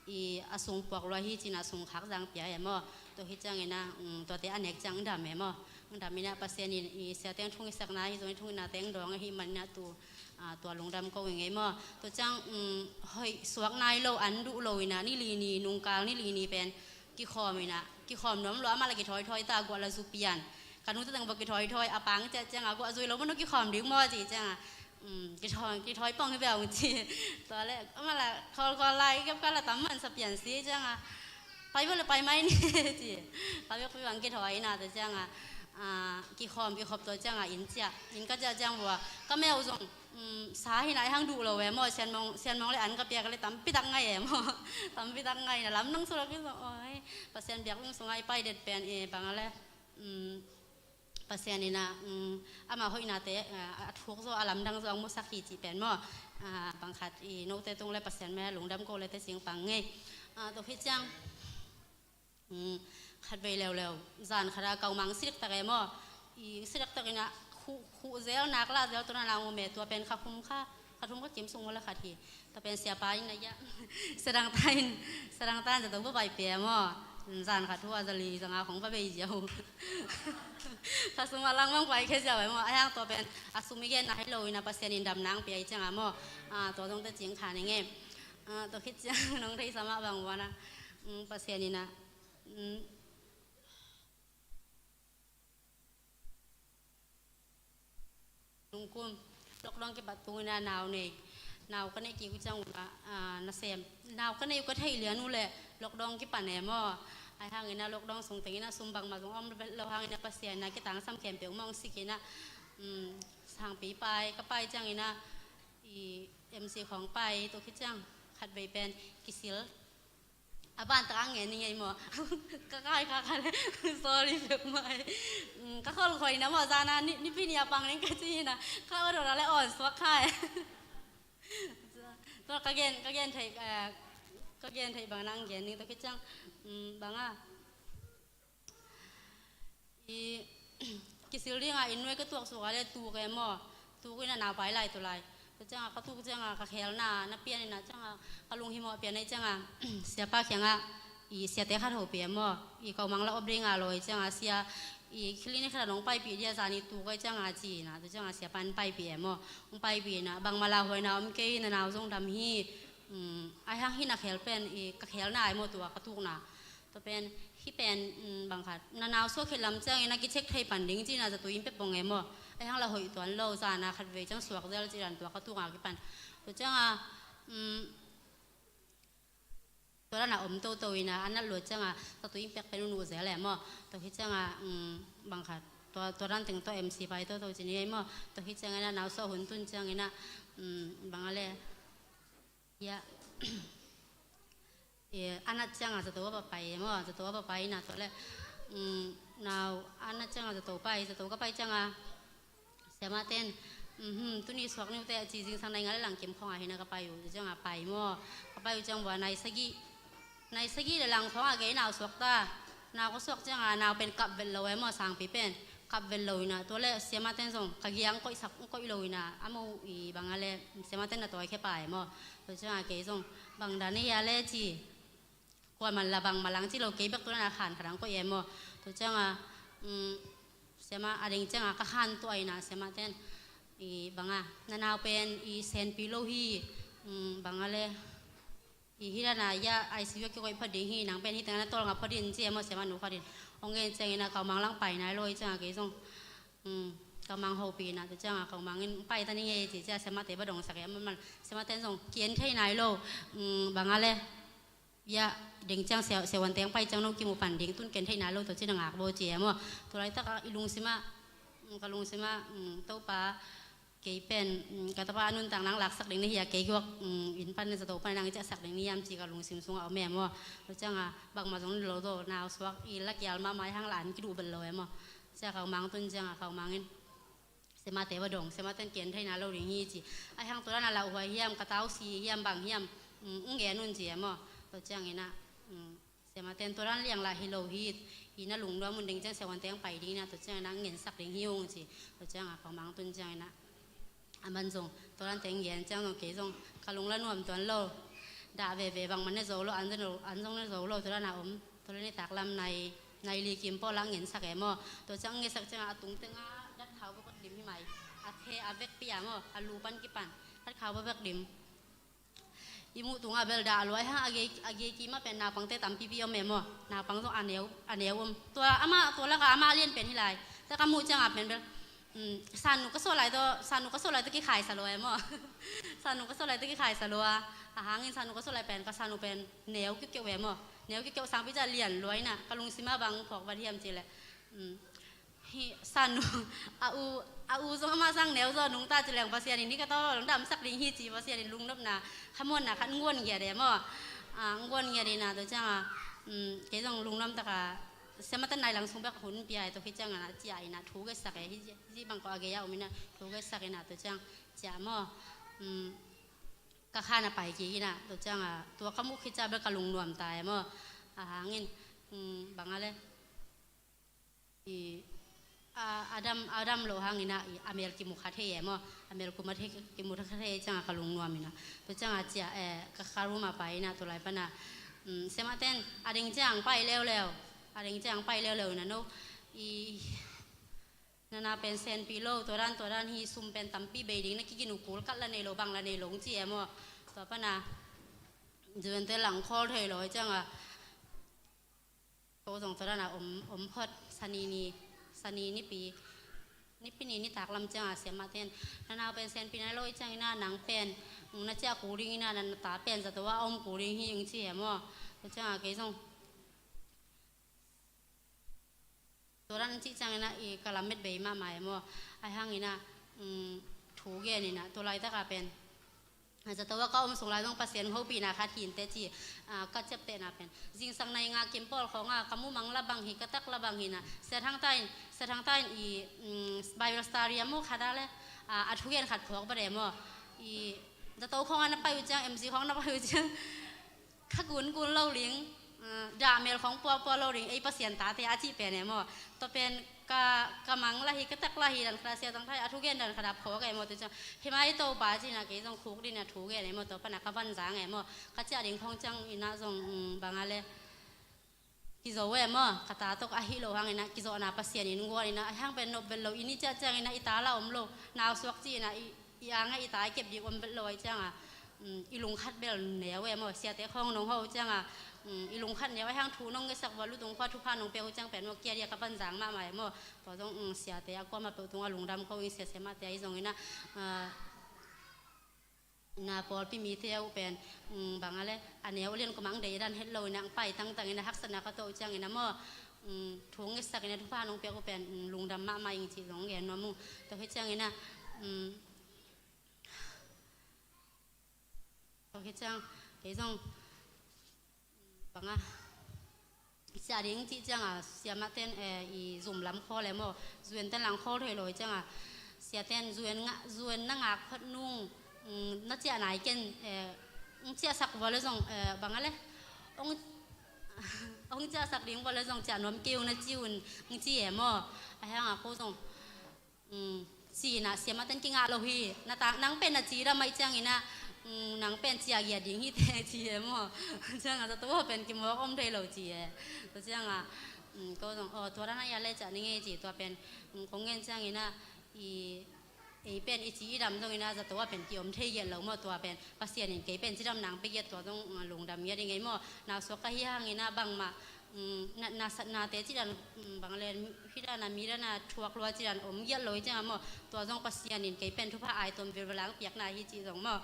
i a sung puak lua hi cinah sung khak zang pia e maw. Tua hi ciangin ah, um, tuate a nek ciang dam e maw. Dam inah Pasian in i siate hong thungisakna hi zong i thunginate hong dawng ahih maninah tu, ah, tua lungdam ko ing ei maw. Tua ciang, um, hoih suak nai lo, an duh lo inah ni li ni, nungkal ni li ni pen kikhawm inah, kikhawm nuam lo, amah la kithawithawi ta, guah la zu pian. Ka nu teng va kithawithawi, a pang ciah ciangah guah zui lo maw, nu kikhawm ding maw ci ciangah, um, kithawi, kithawi pong hi bia ung ci. Tua le amah la khawlkhawl lai, kepkal la tam man sa pian si ciangah, pai bia le pai mai ni ci. Ka biakpi bang kithawi inah tua ciangah, ah, kikhawm kikhop tua ciangah inn ciah, inn ka ciah ciang vua ka meuh zong, um, sa hi inah ahi hang duh lo e maw, sianmong, sianmong le an ka piak le tampitak ngai e maw. Tampitak ngai inah lamdang sula kizong, oi, Pasian biakinn sungah i pai det pen e bang a le, um, Pasian inah, um, amah hoihnate, ah, a thuk zaw, a lamdang zaw hong musak hi cih pen maw. Ah, bang khat i note tung le Pasian mai-ah lungdam ko le te cing pang ngei. Ah, tua hi ciang, um, khat vei leuleu, zan khat a kaumang si dektak e maw. I si dektak inah khuh, khuh zel, nak lah zel, tua na nang um e, tua pen kha khum kha, kha thum kha kim sung maw le khat hi. Tua pen siapa in a ia, sadang ta in, sadang ta in zato va pai pia maw. Zan khat thu a za li za nga khong va bei ziau. Kha sum a lang mang pai khia ziau e maw. Ahi hang tua pen a sum i genna hi lo inah Pasian in dam nang pia i ciangah maw. Ah, tua zong te cing kha ning e. Ah, tua khit ciang nong theihsa mah bang ua na. Um, Pasian inah, um, Nungkum lockdown kipat tung inah nau nei, nau ka neih kik uh ciang uh ah, ah, nasem, nau ka neih uh ka theih lian uh leh lockdown kipan e maw. Ahi hang inah lockdown sung teng inah sum bangmah zong om lo hang inah Pasian inah kitangsam khempeuh mah hong sik inah, um, sangpi pai, ka pai ciang inah i M C khawng pai, tua khit ciang khat vei pen kisil. A ban tak a ngen ni ngei maw. Ka kai ka kai le. Sorry pek mai. Mm, ka khol khoi na maw, zana ni, ni pi ni a pang ning ka ci na. Ka order le on suak khai. Tua ka gen, ka gen thei, eh, ka gen thei bang nang gen ni tua khit ciang. Mm, bang a. I kisil dingah inn nuai ka tuak suak a le tuk e maw. Tuk inah nau pai lai tu lai. Tua ciangah ka tuk ciangah ka khelna na pian inah ciangah ka lunghimawh pian ei ciangah siapa kiangah i siate khat hopih e maw. I kaumang la op dingah lawi ciangah sia i clinic khat a nong paipih dia zani tuk ei ciangah ci inah tua ciangah siapa in paipih e maw. Hong paipih inah bangmah lauhuaina om kei, na nau zong dam hi. Um, ahi hang hih na khel pen i ka khelna ai maw, tua ka tukna. Tua pen Kipen, mm, bang khat na nau suak khit lam ciangin a kicheck thei pan ding ci-in a zatui in pia pong e maw. Ahi hang lah hoih tuan lo, zan a khat vei ciang suak zel ci dan tua ka tung a kipan. Tua ciang a, mm, tua dan a om toto in a, a nat luat ciang a zatui in piak pen uh nuh zel e maw. Tua khit ciang a, mm, bang khat tua, tua dan teng tua M C pai toto ci ni e maw. Tua khit ciangin a nau suak hun tun ciangin a, mm, bang a le, ya. E, a nat ciang a zato a va pai e maw, zato a va pai in a tua le, mm, nau, a nat ciang a zato pai, zato ka pai ciang a, siamah ten, mhm, tuni suak ni uh teh ci, zingsang nai nga le lang kim khawng a hi in a ka pai uh, tua ciang a pai maw, ka pai uh ciang vua nai sagih, nai sagih le lang khawng a kei nau suak ta, nau ka suak ciang a, nau pen kap vet lo e maw, sangpi pen, kap vet lo in a, tua le siamah ten zong, ka giang koih sak, koih lo in a, a mo i bang a le, siamah ten na tawi khe pai e maw, tua ciang a kei zong, bang dan e hia le ci, kuaman la bang malang ci lo, kei bek tua na khan khat ang koih e maw. Tua ciang a, mm, siamah a ding ciang a ka khan tuah in a siamah ten, i bang a, na nau pen i senpi lo hi, mm, bang a le, i hi dan a ya I C U a kikoih phot ding hi, nang pen hi teng a na tawl nga phot in ci e maw, siamah nu phot in. Hong gen ciangin a kaumang lang pai nai lo i ciang a kei zong, mm, kaumang hopih in a, tua ciang a kaumang in pai ta ning e ci, ci a siamah te va dong sak e maw, man siamah ten zong ki en thei nai lo, mm, bang a le, ya, ding ciang sia, siavuan teng pai ciang no kimu pan ding tun ken theih nai lo tua ci na ngak bo ci e maw. Tua laitak a i lungsim ah, mm, ka lungsim ah, mm, Topa kei pen, mm, ka tapa a nuntak nang laksak ding na hi a, kei guak, mm, inn pan na zato pan nang i ciahsak ding na hiam ci ka lungsim sungah om e maw. Tua ciang a bangmah zong lo zaw, nau suak i lakial mahmah i hang la an kiduh bel lo e maw. Cia kaumang tun ciang a kaumang in siamah te va dong, siamah ten ki en thei nai lo ding hi ci. Ahi hang tua dan a lauhuai hiam, ka tausi hiam, bang hiam, mm, ung gen un ci e maw. Tua ciangin a, mm, siamah ten tua dan liang lah hi lo hi, i na lungnuam un ding ciang siavuan teng pai ding in a, tua ciangin a ngensak ding hi ung ci. Tua ciang a kaumang tun ciangin a, a man zong tua dan teng gen ciang zong kei zong ka lung la nuam tuan lo. Dah veve bangmah ne zo lo, an zong ne zo lo, tua dan a om. Tua le nitak lam nai, nai li kim pawl ah ngensak e maw. Tua ciang ngensak ciang a tung teng a dat khau bawk dim hi mai. A khe a vekpi a maw, a lu pan kipan dat khau bawk dim. I muh tung a bel dah a luai hang a gei, a gei kim ah pen naupangte tampipi om e maw. Naupang zong a neu, a neu om. Tua amah, tua lak a amah lian pen hi lai. Tua ka muh ciang a pen bel, mm, sanu ka sawh lai tawh, sanu ka sawh lai tawh kikhaisa lua e maw. Sanu ka sawh lai tawh kikhaisa lua. A hangin sanu ka sawh lai pen, ka sanu pen neu kiukiu e maw. Neu kiukiu sangpi ca lian lua in a, ka lungsim ah bang phawk vat hiam cih leh, mm, hi sanu, a u, a u zong amah sang neu zaw nungta ci leng Pasian in hi ka tawh lungdamsak ding hi ci, Pasian in lungnopna, khamuanna khat nguan ngiat e maw. A, nguan ngiat in a tua ciang a, mm, kei zong lungnuam tak a, siamah ten nai lang sung bek hun pia e, tua khit ciang a na ciah in a thu getsak e, hi, hi bang ko a gei a om in a thu getsak in a tua ciang ciah maw. Mm, ka khan a pai kik in a, tua ciang a, tua ka muh khit ciang bel ka lungnuam ta e maw. A hangin, mm, bang a le, i, a, a dam, a dam lo hangin a, i, a mel kimu kha thei e maw. A mel kimu kha thei, kimu kha thei ciang a ka lungnuam in a. Tua ciang a ciah, eh, ka, ka room ah pai in a, tua lai pan a, mm, siamah ten, a ding ciang pai leuleu. A ding ciang pai leuleu in a no. I, na nau pen senpi lo, tua dan, tua dan hi, sum pen tampi bei ding, na kiginukul khat la nei lo, bang la nei lo ci e maw. Tua pan a, zuante lang khawl thei lo, ciang a, ko zong tua dan a om, om phot, sani ni, sani nipi, nipi ni nitak lam ciang a siamah ten. Na nau pen senpi nai lo i ciang in a nang pen, na ciah kul ding in a na ta pen zato a om kul ding hi ing ci e maw. Tua ciang a kei zong tua dan cih ciangin a i ka lamet bei mahmah e maw. Ahi hangin a, mm, thu gen in a, tua laitak a pen. Zato a ka om sung lai zong Pasian hopihna khat hi inteh ci, a, ka ciaptehna pen. Zingsang nai nga kim pawl khawng a, ka mumang la bang hi, ka tak la bang hi in a. Sia Thang ta in, Sia Thang ta in i, mm, Bible study a mu khat a le, a, a thugen khat phawk bek e maw. I, zato khawng a na pai uh ciang, M C khawng na pai uh ciang. Kha kun kun lo ding, eh, dah mel khawng pua pua lo ding, ei Pasian tate a cih pen e maw. Tua pen ka, ka mang la hi, ka tak la hi dan khat a Sia Thang ta in a thugen dan khat a phawk e maw, tua ciang. Hi mai Topa ci in a kei zong khuk ding in a thugen e maw, tua pan a ka van zang e maw. Ka ciah ding khawng ciang in a zong, mm, bang a le. Kizo e maw, ka ta tawh a hi lo hang in a, kizawhna Pasian in guan in a, a hang pen nop vet lo, i ni ciah ciang in a, i ta la om lo, nau suak ci in a, i, i ang a i ta i kep ding om vet lo, a i ciang a, um, i lungkhat bel neu e maw, siate khawng nong hawh uh cianga, um, i lungkhat neu a hang thu nong ngetsak vua, lutung khua thupha nong pia uh ciang pen maw, kia dia ka panzang mahmah e maw. Tua zong, um, siate a kuama peuh tunga lungdam ko ing, sia sia mahte ahi zongina, ah, na pawlpi mite uh pen, um, bang a le, a neu lian kumang dei dan het lo ina, ang pai tangtang ina, haksatna ka tuah uh ciangina maw, um, thu ngetsak ina, thupha nong piak uh pen, um, lungdam mahmah ing cih zong gen nuam uh. Tua hi ciangina, um, tua hi ciang, kei zong, banga, ciah ding cih cianga, siamah ten, eh, i zum lam khawl e maw, zuen ten lang khawl thei lo hi cianga, sia ten zuen nga, zuen na ngak phot nung, mm, na ciah nai ken, eh, ng ciahsak vua le zong, eh, banga le, ong, ong ciahsak ding vua le zong ciah nuam kei ung na ci un, ng ci e maw, a hanga ko zong, um, cina siamah ten kingah lo hi. Na ta, nang pen na cidam ahi ciangina, um, nang pen ciagia ding hi te ci e maw. Cianga zato pen kimawk om thei lo ci e. Tua cianga, um, ko zong, oh, tua dan a ia le ciah ning e ci, tua pen, um, kong ngen ciangina, i, ei pen i ci i dam zongina zato a pen kiom thei giat lo maw, tua pen Pasian in kei pen cidam nang pe giat, tua zong, um, lungdam giat i ngei maw. Nausuak ka hi hangina bangmah, um, na, na, nate cidan, um, bang le, hidana midana thuak lua cidan om giat lo hi cianga maw, tua zong Pasian in kei pen thupha ai tuam vilvelang piakna hi ci zong maw.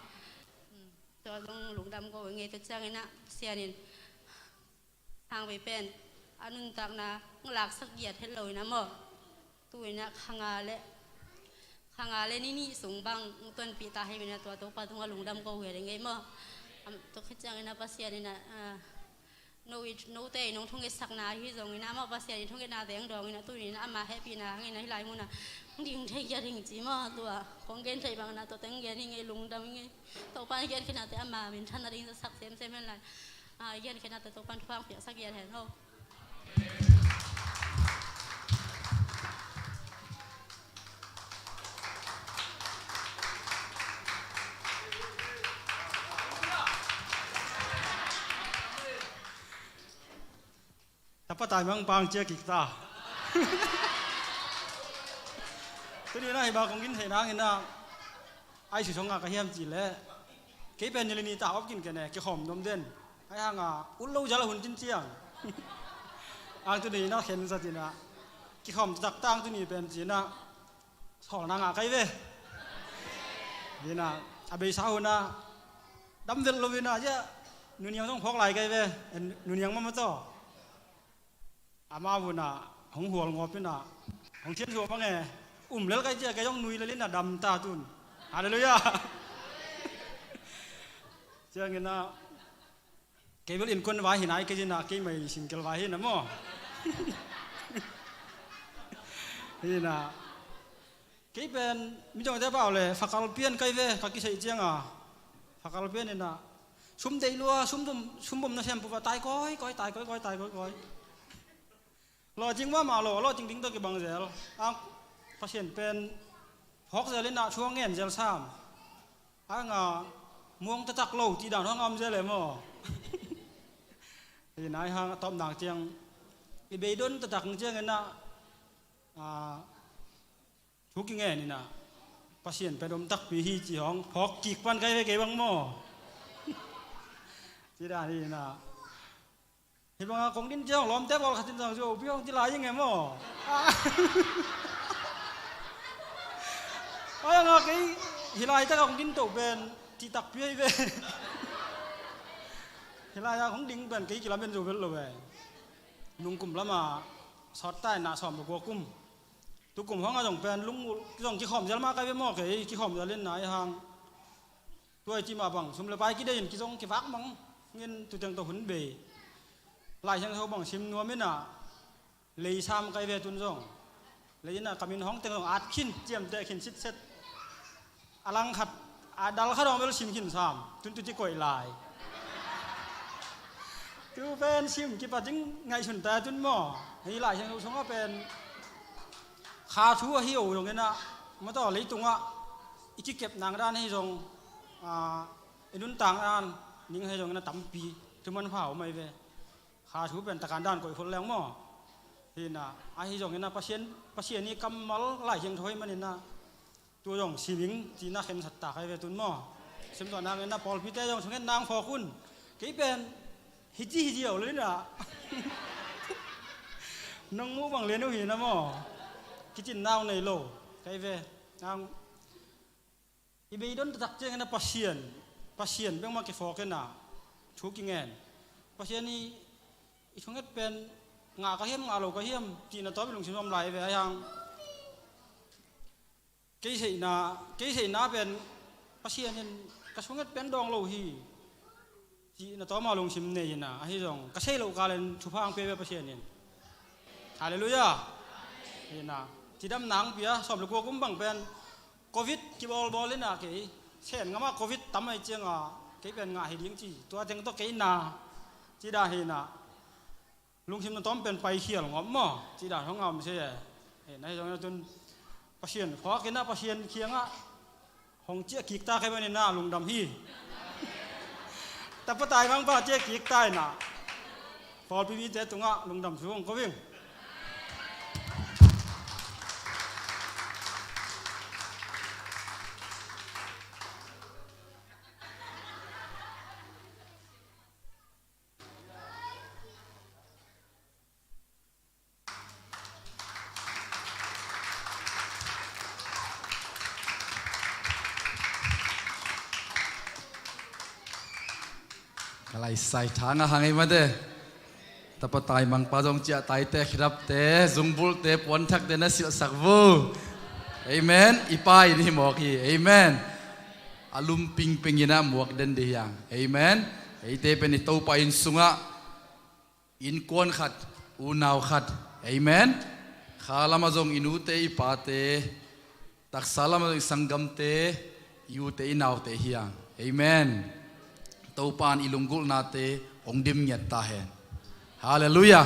Um, tua zong lungdam ko i ngei, tua ciangina Pasian in hang vei pen a nuntakna ng laksak giat het lo ina maw. Tu ina khanga le, khanga le ni nih sung bang ng tuanpih ta hi ina, tua Topa tunga lungdam ko hi a ding ei maw. Am, tua khit ciangina Pasian ina, ah, no i, note i nong thunget sakna hi zongina maw, Pasian i thungetna teng dongina tu ina ama hehpihna hangina hi lai muna ng ding thei giat hing ci maw, tua kong gen thei bangina tua teng gen hi ngei, lungdam hi ngei. Topa i gen khinate ama min than a ding sak semsem hen lai. Ah, i gen khinate Topa in thuang piaksak giat hen ho. Tapa tai mang pang cia kik ta. Tuni na hi ba kong in thei nang ina. Ai si song a ka hiam ci le. Kei pen ni le ni ta op kin kene, kikhawm nuam den. Ai hanga, ut lo jal a hun cin ciang. Ang tuni na khen sa cina. Kikhawm tak tang tuni pen cina. Sawl na ngah kai ve. Vina, a beisa huna, dam velh lo vina, ya, nuniang zong phawk lai kai ve, eh, nuniang mama taw. Ama vuna, hong hual ngawp ina, hong thian hual mange, um lel kai cia, kei zong nui lel ina dam ta tun. Halleluiah. Ciangina, kei bel innkuan vai hi nai, kei zina, kei mai singkel vai hi na maw. Hi na. Kei pen, mi zong te pau le, fakal pian kai ve, ka kisei cianga. Fakal pian ina. Sum dei lua, sum bom, sum bom na sem puva, tai koi, koi, tai koi, koi, tai koi, koi. Lawhcing mahmah lo, lawhcing ding tawh kibang zel. A, Pasian pen phawk zel ina, thuang ngen zel sam. A nga muang taktak lo, cih dan hong om zel e maw. Hi nai hang a tawp nak ciang. I beidon taktak ciang ina, a, thu kingen ina. Pasian pen om takpi hi ci hong phawk kik pan kai ve kei bang maw. Cih dan hi ina. Hi banga kong din ciang lawmte bawl khatin zang zio pi hong ci lai ing e maw? Ai anga kei hi lai taka kong din to pen cih takpi ahi ve. Hi lai a kong ding pen kei kilamen zo vel lo ve. Nungkum lama sawt ta ina sawm le kua kum. Tukum hong a zong pen lungul zong kikhawm zel ma kai ve maw kei kikhawm zel in nai hang. Tua i cih mah bang, sum le pai kidei in kizong kivak mang, ngin tuteng tawh hun bei. Lai Siangtho bang sim nuam ina, lei sam kai ve tun zong. Lei ina ka min hong teng zong at khin, ciamteh khin sitset. A lang khat, a dal khat hong bel sim khin sam, tun tuti koih lai. Tu pen sim kipat ding ngaihsun ta tun maw. Hei Lai Siangtho sungah pen kha thu ahi o zong ina, mataw leitungah i kikep nang dan ahi zong, a, i nuntak dan ning ahi zongin a tampi thuman pha om ahi ve. Kha thu pen takan dan koih khol leng maw? Hi na, ahi zongin a Pasian, Pasian i kammal Lai Siangtho ahi manin a, tu zong siming cihna khensat tak ahi ve tun maw? Simtuah nangin na pawlpite zong sunghet nang phawk un. Kei pen hiti hiti aw lo inah. Nong muh bang lian uh hi na maw? Kicin nang nei lo. Kei ve nang i beidon taktak ciangin a Pasian, Pasian bengmah kiphawk inah thu kingen. Pasian i, i thunget pen ngah ka hiam, ngah lo ka hiam cihna tawm i lungsim om lai ve a hiang. Kei theihna, kei theihna pen Pasian in ka thunget pen dawng lo hi cihna tawm a lungsim nei inah, ahi zong ka thei loh kalin thupha ang pe ve Pasian in. Halleluiah. Inah cidam nang pia sawm le kua kum bang pen Covid kibawlbawl inah kei sen ngam ah Covid tam ai cianga kei pen ngah hi ding ci tua teng tawh kei na cida hi inah lungsim na tawm pen paikhial ngawp maw cida hong ngam se. Inah hi zong inah tun Pasian phawk inah Pasian kiangah hong ciah kik ta kei maninah lungdam hi. Tapa taimangpa ciah kik ta inah pawlpi mite tungah lungdam thu hong ko ing. Ka laisai thang a hang ei mate. Tapa taimangpa zong ciah taite, khidapte, zungbulhte, puanthakte na silhsak vo. Amen. I pa in hi mawk hi. Amen. A lumpingping inah muak den dih hiang. Amen. Eite pen i Topa inn sungah innkuan khat, unau khat. Amen. Kha lamah zong i nute i pate, taksa lamah zong i sanggamte, i ute i naute hiang. Amen. Topa in i lunggulhnate hong dim ngiat ta hen. Halleluiah.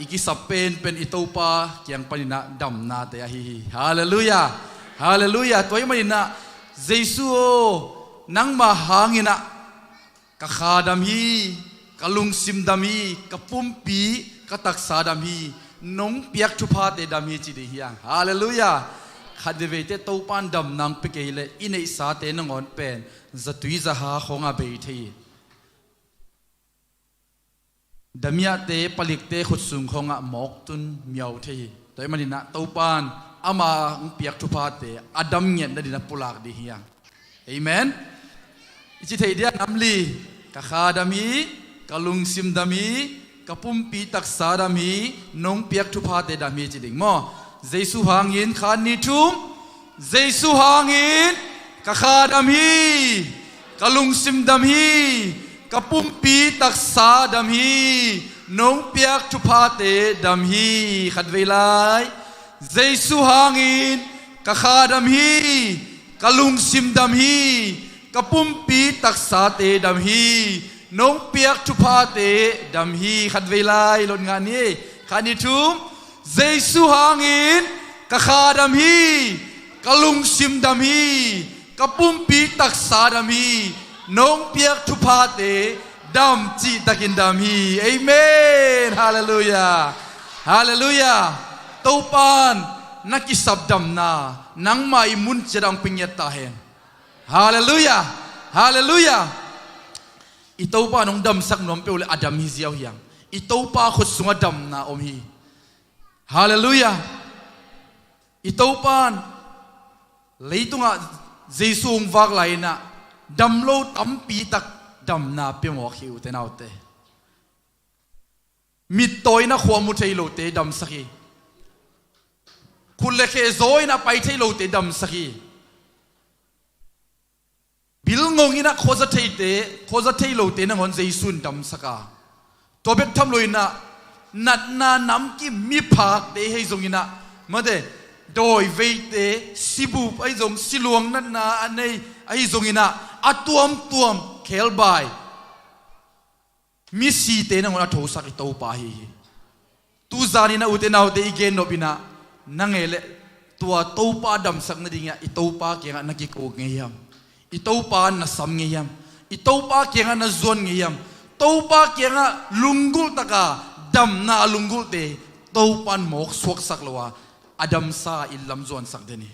I kisap penpen i Topa kiang paninah damnate ahi hi. Halleluiah. Halleluiah. Tua ahih maninah Jesu aw, nangmah hanginah ka kha dam hi, ka lungsim dam hi, ka pumpi, ka taksa dam hi, nong piak thuphate dam hi ci ding hiang. Halleluiah. Khat veiveite Topa in damna hong pia kei leh i neihsate nangawn pen zatui zaha khawngah bei thei hi. Damiahte, palikte khutsung khawngah mawk tun miau thei hi. Tua ahih maninah Topa in ama hong piak thuphate a dam ngiat nadinah pulak ding hiang. Amen. I ci theih dia nam li, ka kha dam hi, ka lungsim dam hi, ka pumpi taksa dam hi, nong piak thuphate dam hi ci ding maw? Jesu hangin khat nih thum. Jesu hangin ka kha dam hi, ka lungsim dam hi, ka pumpi taksa dam hi, nong piak thuphate dam hi. Khat vei lai. Jesu hangin ka kha dam hi, ka lungsim dam hi, ka pumpi taksate dam hi, nong piak thuphate dam hi. Khat vei lai, lot ngah ni. Khat nih thum. Jesu hangin ka kha dam hi, ka lungsim dam hi, ka pumpi taksa dam hi, nong piak thuphate dam cihtakin dam hi. Amen. Halleluiah. Halleluiah. Topa in na kisap damna nangmah i mun ciat ah hong pia ngiat ta hen. Halleluiah. Halleluiah. I Topa in hong damsak nuam peuh le a dam hi ziau hiang. I Topa khut sungah damna om hi. Halleluiah. I Topa in leitungah Jesu hong vak lai inah damlo tampi tak damna pia mawk hi, ute naute. Mittawi inah khua mu thei lote damsak hi. Khut le kheh zaw inah pai thei lote damsak hi. Bil ngong inah khuaza theite, khuaza thei lote nangawn Jesu in damsak a, tua bek tham lo inah natna namkim miphakte ahi zong inah, mate, dawi veite, sibup ahi zong, siluang natna a nei ahi zong inah, a tuamtuam khebai misite nangawn a thosak i Topa ahi hi. Tuzan inah ute naute i gen nop inah, na ngei leh tua Topa damsak nadingah i Topa kiangah na kiko ngei hiam? I Topa na sam ngei hiam? I Topa kiangah na zuan ngei hiam? Topa kiangah lunggulh taka damna a lunggulhte Topa in mawk suaksak lo a, a damsa in lam zuansak den hi.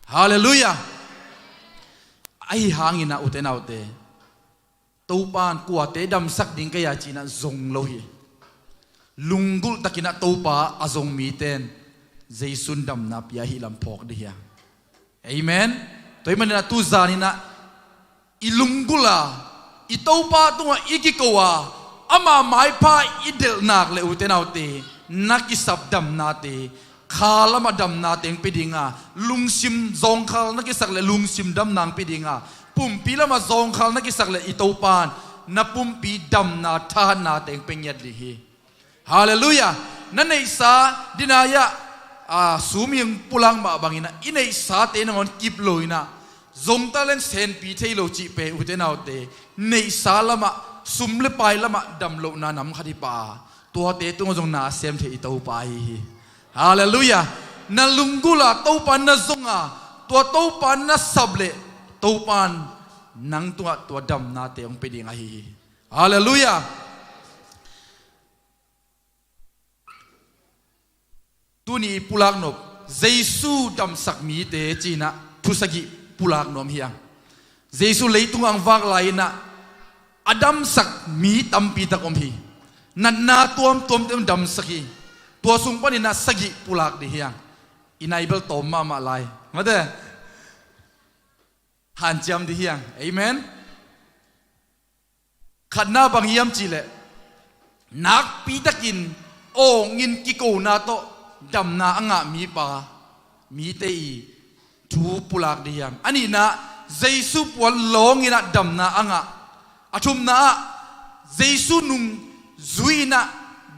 Halleluiah. Ahi hangin ah, ute naute, Topa in kuate damsak ding ka hi a ci-in ah zong lo hi. Lunggulh takin ah Topa a zong mite in Jesu in damna pia ahih lam phawk ding hi hang. Amen. Tua ahih manin ah tu zanin ah i lunggulh a, i Topa tungah i kiko a, ama maipha i delh nak leh, ute naute, na kisap damnate, kha lamah damnate hong pia ding a, lungsim zawngkhal na kisak leh lungsim damna hong pia ding a, pumpi lamah zawngkhal na kisak leh i Topa in na pumpi damna thahatnate hong pia ngiat ding hi. Halleluiah. Na neihsa, dinai ah, a, sum i hong pulak mah bangin ah, i neihsate nangawn kip lo in ah, zong talent senpi thei lo cih pen, ute naute, neihsa lamah, sum le pai lamah dam lohna nam khat hi pah a, tuate tungah zong na sem thei i Topa ahi hi. Halleluiah. Na lunggulh a, Topa na zong a, tua Topa na sap leh, Topa in nang tungah tua damnate hong pia ding ahi hi. Halleluiah. Tuni i pulak nop, Jesu damsak mite ci-in ah thu sagih pulak nuam hi hang. Jesu leitungah hong vak lai-in ah a damsak mi tampi tak om hi. Natna tuamtuamte hong damsak hi. Tua sung panin ah sagih pulak ding hi hang. I nai bel tawm mahmah lai. Mate. Hanciam ding hi hang. Amen. Khatna bang hiam cih leh, nakpi takin awngin kikona tawh damna a ngah mipa, mite i thu pulak ding hi hang. A nihna, Jesu puan lawngin ah damna a ngah. A thumna ah, Jesu nung zui-in ah,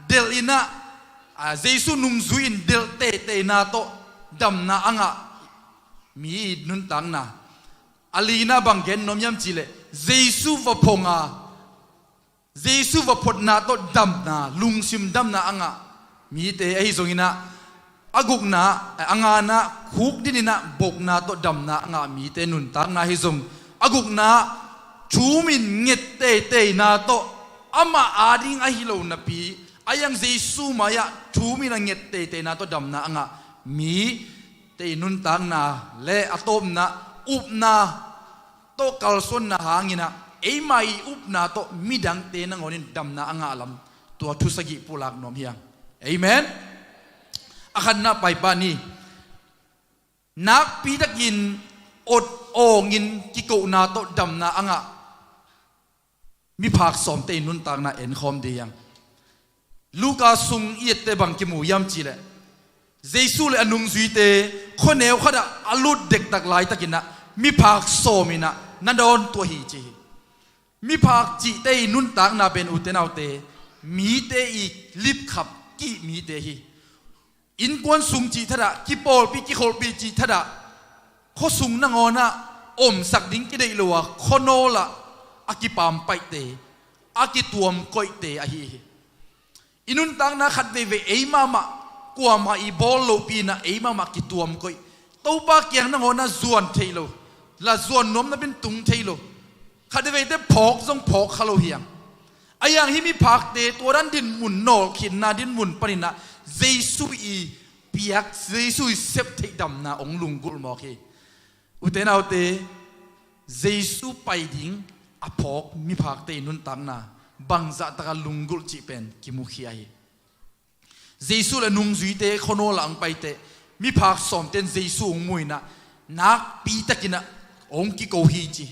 delh in ah, a, Jesu nung zui-in delh teiteina tawh damna a ngah mi i nuntakna. A lina bang gen nuam hiam cih leh, Jesu va phong a, Jesu va photna tawh damna, lungsim damna a ngah mite ahi zongin ah, a gukna, a ngana, khukdin in ah bokna tawh damna a ngah mite nuntakna ahi zong, a gukna, thu min nget teiteina tawh, amah ading ahi lo napi, a hiang Jesu mai-ah thu min a nget teiteina tawh damna a ngah mite i nuntakna le a tawpna, upna tawh kalsuanna hangin ah, eima i upna tawh midangte nangawn in damna a ngah lam, tua thu sagih pulak nuam hi hang. Amen. A khatna paipah ni. Nakpi takin awngin kikona tawh damna a ngah miphak sawmte i nuntakna enkhawm ding hi hang. Luka sung i ette bang kimu hiam cih leh, Jesu le a nungzuite khuaneu khatah a lut dektak laitakin ah miphak sawm in ah na dawntuah hi ci hi. Miphak cihte i nuntakna pen, ute naute, mite i lipkhap kih mite hi. Innkuan sung cih thadah, kipawlpih kikholhpih cih thadah, khuasung nangawn ah omsak ding kideih lo a, khuanawl ah a kipampaihte, a kituamkoihte ahi hi. I nuntakna khat veivei ei mahmah, kuamah i bawl lohpi in ah ei mahmah kituamkoih. Topa kiang nangawn ah zuan theih lo, la zuan nuam na pen tung thei lo. Khat veiveite phawk zong phawk kha lo hi hang. A hiang hih miphakte tua dan dinmun, nawlkhinna dinmun panin ah Jesu i piak, Jesu i sep theih damna hong lunggulh mawk hi. Ute naute, Jesu pai ding a phawk miphakte i nuntakna bangzah taka lunggulh cih pen kimukhia hi. Jesu le nungzuite khuanawl ah hong paiteh, miphak sawmte in Jesu hong mu in ah, nakpi takin ah hong kiko hi ci.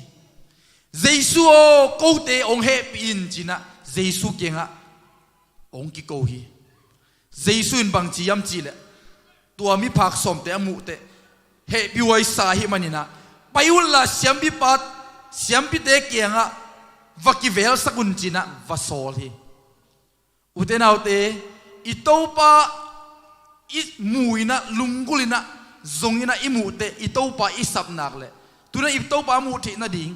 Jesu aw, kote hong hehpih in ci-in ah Jesu kiangah hong kiko hi. Jesu in bang ci hiam cih leh, tua miphak sawmte a muhteh, hehpihhuai sa ahih manin ah, pai unla siampipa, siampite kiangah va kivelsak un ci-in ah va sawl hi. Ute naute, i Topa i mu in ah, lunggulh in ah, zong in ah i muhteh, i Topa i sap nak leh, tu-in ah i Topa muh theih nading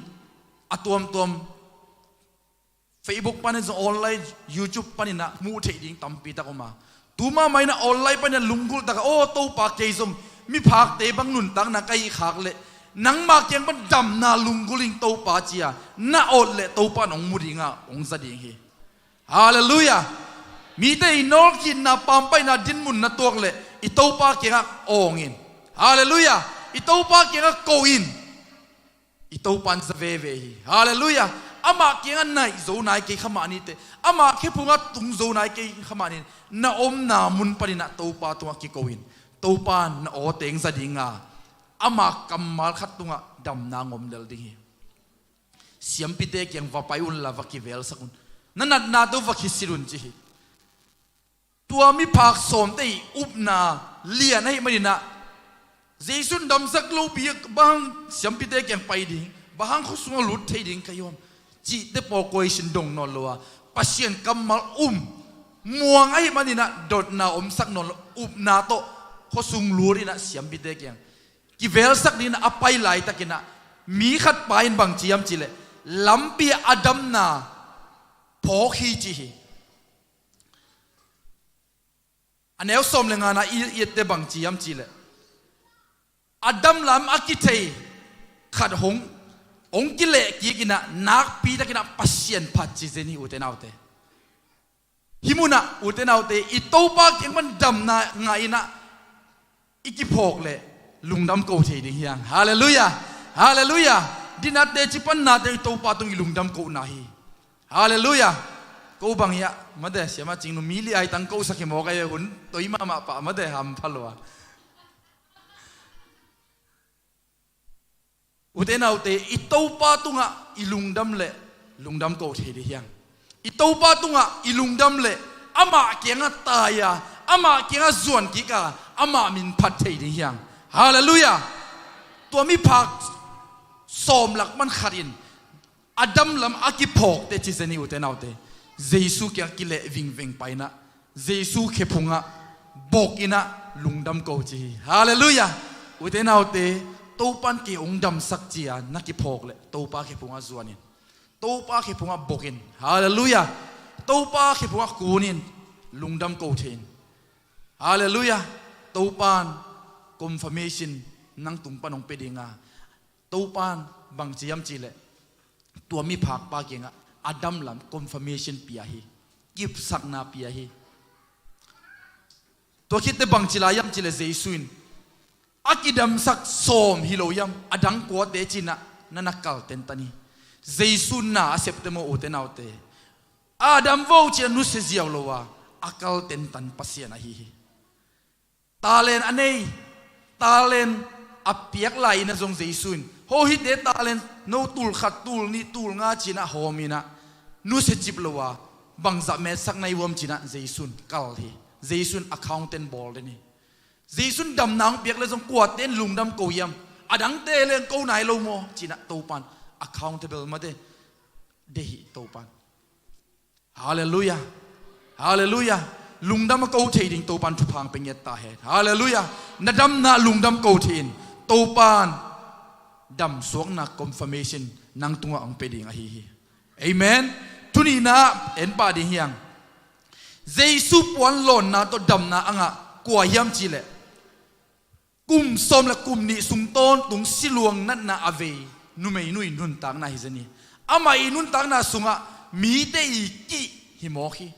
a tuamtuam Facebook panin zong, online, YouTube panin ah muh theih ding tampi tak om a. Tu mahmah in ah online panin ah lunggulh tak a, aw Topa, kei zong miphakte bang nuntakna ka hih khak leh, nangma kiang pan damna lunggulh ing Topa, ci-a na awt leh Topa in hong mu ding a, hong za ding hi. Halleluiah. Mite i nawlkhinna, pampaihna dinmun na tuak leh, i Topa kiangah awng in. Halleluiah. I Topa kiangah ko in. I Topa in za veve hi. Halleluiah. Amah kiangah naih zo nai kei kha mah ni teh, amah khephungah tung zo nai kei kha mah ni. Na omna mun paninah Topa tungah kiko in, Topa in na aw teng za dinga, ama kammal khat tungah damna ngom lel ding hi. Siampite kiang va pai unla va kivelsak un. Na natna tawh va kisit un ci hi. Tua miphak sawmte i upna lian ahih maninah Jesu in damsak lopi bang hang siampite kiang pai ding, bang hang khuasungah lut thei ding ka hiam cihte pawl koi sin dong nawn lo a, Pasian kammal um muang ahih maninah dotna omsak nawn lo, upna tawh khuasung lut inah siampite kiang kivelsak dinginah a pai laitakinah mi khat pa in bang ci hiam cihleh, lampi a damna phawk hi ci hi. A neu sawm le ngana i, i ette bang ci hiam cihleh, a damlam a kithei khat hong, hong kileh kikinah nakpi takinah Pasian phat ci zen hi, ute naute. Hih munah ute naute, i Topa kiang pan damna ngah inah i kiphawk leh lungdam ko thei ding hi hang. Halleluiah. Halleluiah. Dinat teci pan nate i Topa tung i lungdam kohna hi. Halleluiah. Ko bang hiah mate, siama Cingnu mi li ai tang ko sak hi mawk ai, hun toi mahmah pah mate, hampha lua. Ute naute, i Topa tungah i lungdam leh lungdam ko thei ding hi hang. I Topa tungah i lungdam leh amah kiangah tai-a, amah kiangah zuan kik-a, amah min phat thei ding hi hang. Halleluiah. Tua miphak sawm lak man khat in a damlam a kiphawkte ci zen hi, ute naute. Jesu kiang kileh vingveng painah Jesu khephungah bokinah lungdam ko ci hi. Halleluiah. Ute naute, Topa in kei hong damsak ci-a na kiphawk leh Topa khephungah zuanin, Topa khephungah bokin. Halleluiah. Topa khephungah kunin, lungdam ko thei in. Halleluiah. Topa in confirmation nang tung pan hong pia dinga, Topa in bang ci hiam cihleh, tua miphakpa kiangah a damlam confirmation pia hi. Kipsakna pia hi. Tua khitteh bang ci lai hiam cihleh, Jesu in a kidamsak sawm hi lo hiam, a dang kuate cinah na na kal tentan hi. Jesu na a septe maw, ute naute, a dam vo cinah nusia ziau lo a, a kal tentan Pasian ahi hi. Talent a nei, talent a piak lai-inah zong Jesu in, ho hite talent no tul khat, tul nih, tul nga cinah hawm inah nusia cip lo a, bangzah metsak na hi uam cinah Jesu in kal hi. Jesu in accountant bawl den hi. Jesu in damna hong piak le zong kuate in lungdam ko hiam, a dangte leng ko nai lo maw cinah Topa in accountable mate deih hi Topa in. Halleluiah. Halleluiah. Lungdam a ko thei ding Topa in thupha hong pia ngiat ta hen. Halleluiah. Na damna lungdam ko thei in, Topa in damsuakna confirmation nang tungah hong pia ding ahi hi. Amen. Tuni-in ah en pah ding hi hang. Jesu puanlawnna tawh damna a ngah kua hiam cihleh, kum sawm le kum nih sung tawntung siluang natna a vei numei nu i nuntakna hi zen hi. Amah i nuntakna sungah mite i kih hi mawk hi.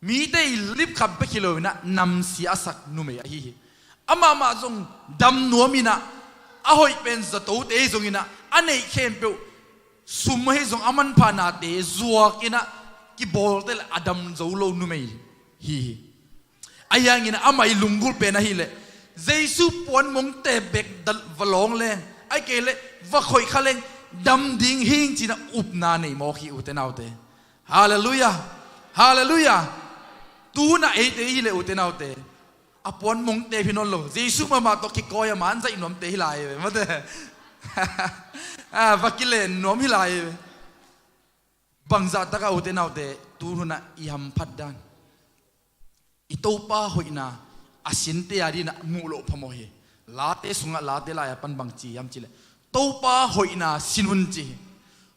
Mite i lipkham pek hi lo-inah namsia a sak numei ahi hi. Amah mah zong dam nuam inah, a hoih pen zatote hi zonginah, a neih khempeuh sum ahi zong a manphahnate zuak inah kibawlte le a dam zo lo numei hi hi. Ahi hangin amah i lunggulh pen ahileh Jesu puan mongte bek va lawng leng, ahih kei leh va khoih kha leng dam ding hing cinah upna nei mawk hi, ute naute. Halleluiah. Halleluiah. Tu-in ah eite i hileh, ute naute, a puan mongte hi nawn lo, Jesu mahmah tawh kikawi a man zaih nuamte hi lai ve mate. Ah, va kilen nuam hi lai ve. Bangzah takah, ute naute, tu hun-ah i hamphat dan, i Topa hoihna a sinte a dinah muh loh phamawh hi. Late sungah, Late lai-a pan bang ci hiam cihleh, Topa hoihna sin un ci hi.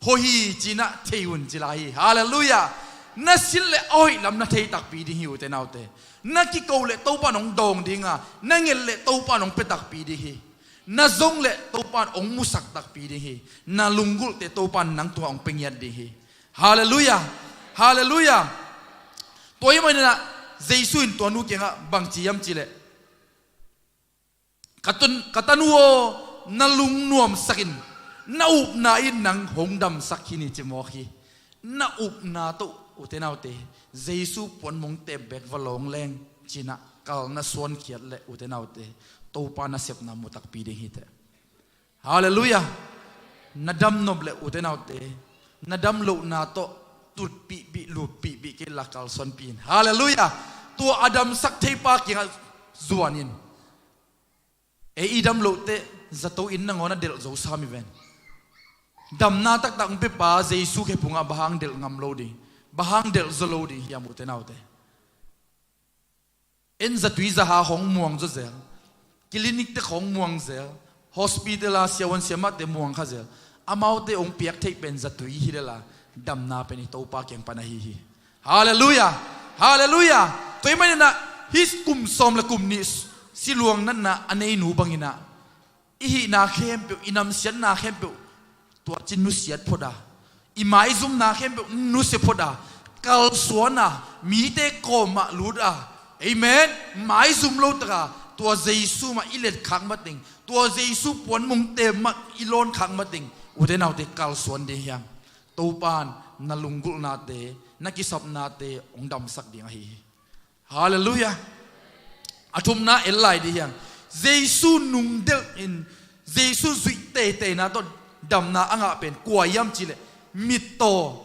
Hoih hi cinah thei un ci lai hi. Halleluiah. Na sin le a hoih lam na thei takpi ding hi, ute naute. Na kiko le Topa in hong dawng dinga, na nget le Topa in hong pia takpi ding hi. Na zong le Topa in hong musak takpi ding hi. Na lunggulhte Topa in nang tungah hong pia ngiat ding hi. Halleluiah. Halleluiah. Tua ahih maninah Jesu in tua nu kiangah bang ci hiam cihleh, ka tun, ka tanu aw, na lungnuamsakin, Na upna in nang hong damsak hi ni ci mawk hi. Na upna tawh ute naute, Jesu puan mong tep bek va lawng leng cinah kal na suankhiat le ute naute, Topa na sepna mu takpi ding hi teh. Halleluiah. Na dam nop le ute naute, na dam lohna tawh tut pihpih, lup pihpih kei la kalsuanpih in. Halleluiah. Tua a damsak theipa kiangah zuan in. Ei i dam loh teh zato in nangawn a delh zo sam i ven. Damna taktak hong piapa Jesu khephungah bang hang delh ngam lo ding, bang hang delh zaw lo ding hiam ute naute? En zatui zaha hong muang zaw zel, clinic te hong muang zel, hospital a siavuan siamahte muang kha zel. Amaute hong piak theih pen zatui hi lel a, damna pen i Topa kiang pan ahi hi. Halleluiah. Halleluiah. Tua ahih maninah hih kum sawm le kum nih siluang natna a neinu banginah i hihna khempeuh, i namsiatna khempeuh tua ci nusiat phot a, i maizumna khempeuh nusia phot a, kalsuan a, mite kawmah lut a, amen, maizum lo taka tua Jesu mah i letkhak mateng, tua Jesu puan mong tep mah i lawnkhak mateng, ute naute, kalsuan ding hiam? Topa in na lunggulhnate, na kisapnate hong damsak ding ahi hi. Halleluiah. A thumna el lai dih hiang. Jesu nungdelh in, Jesu zuih teiteina tawh damna a ngah pen kua hiam cihleh, mittaw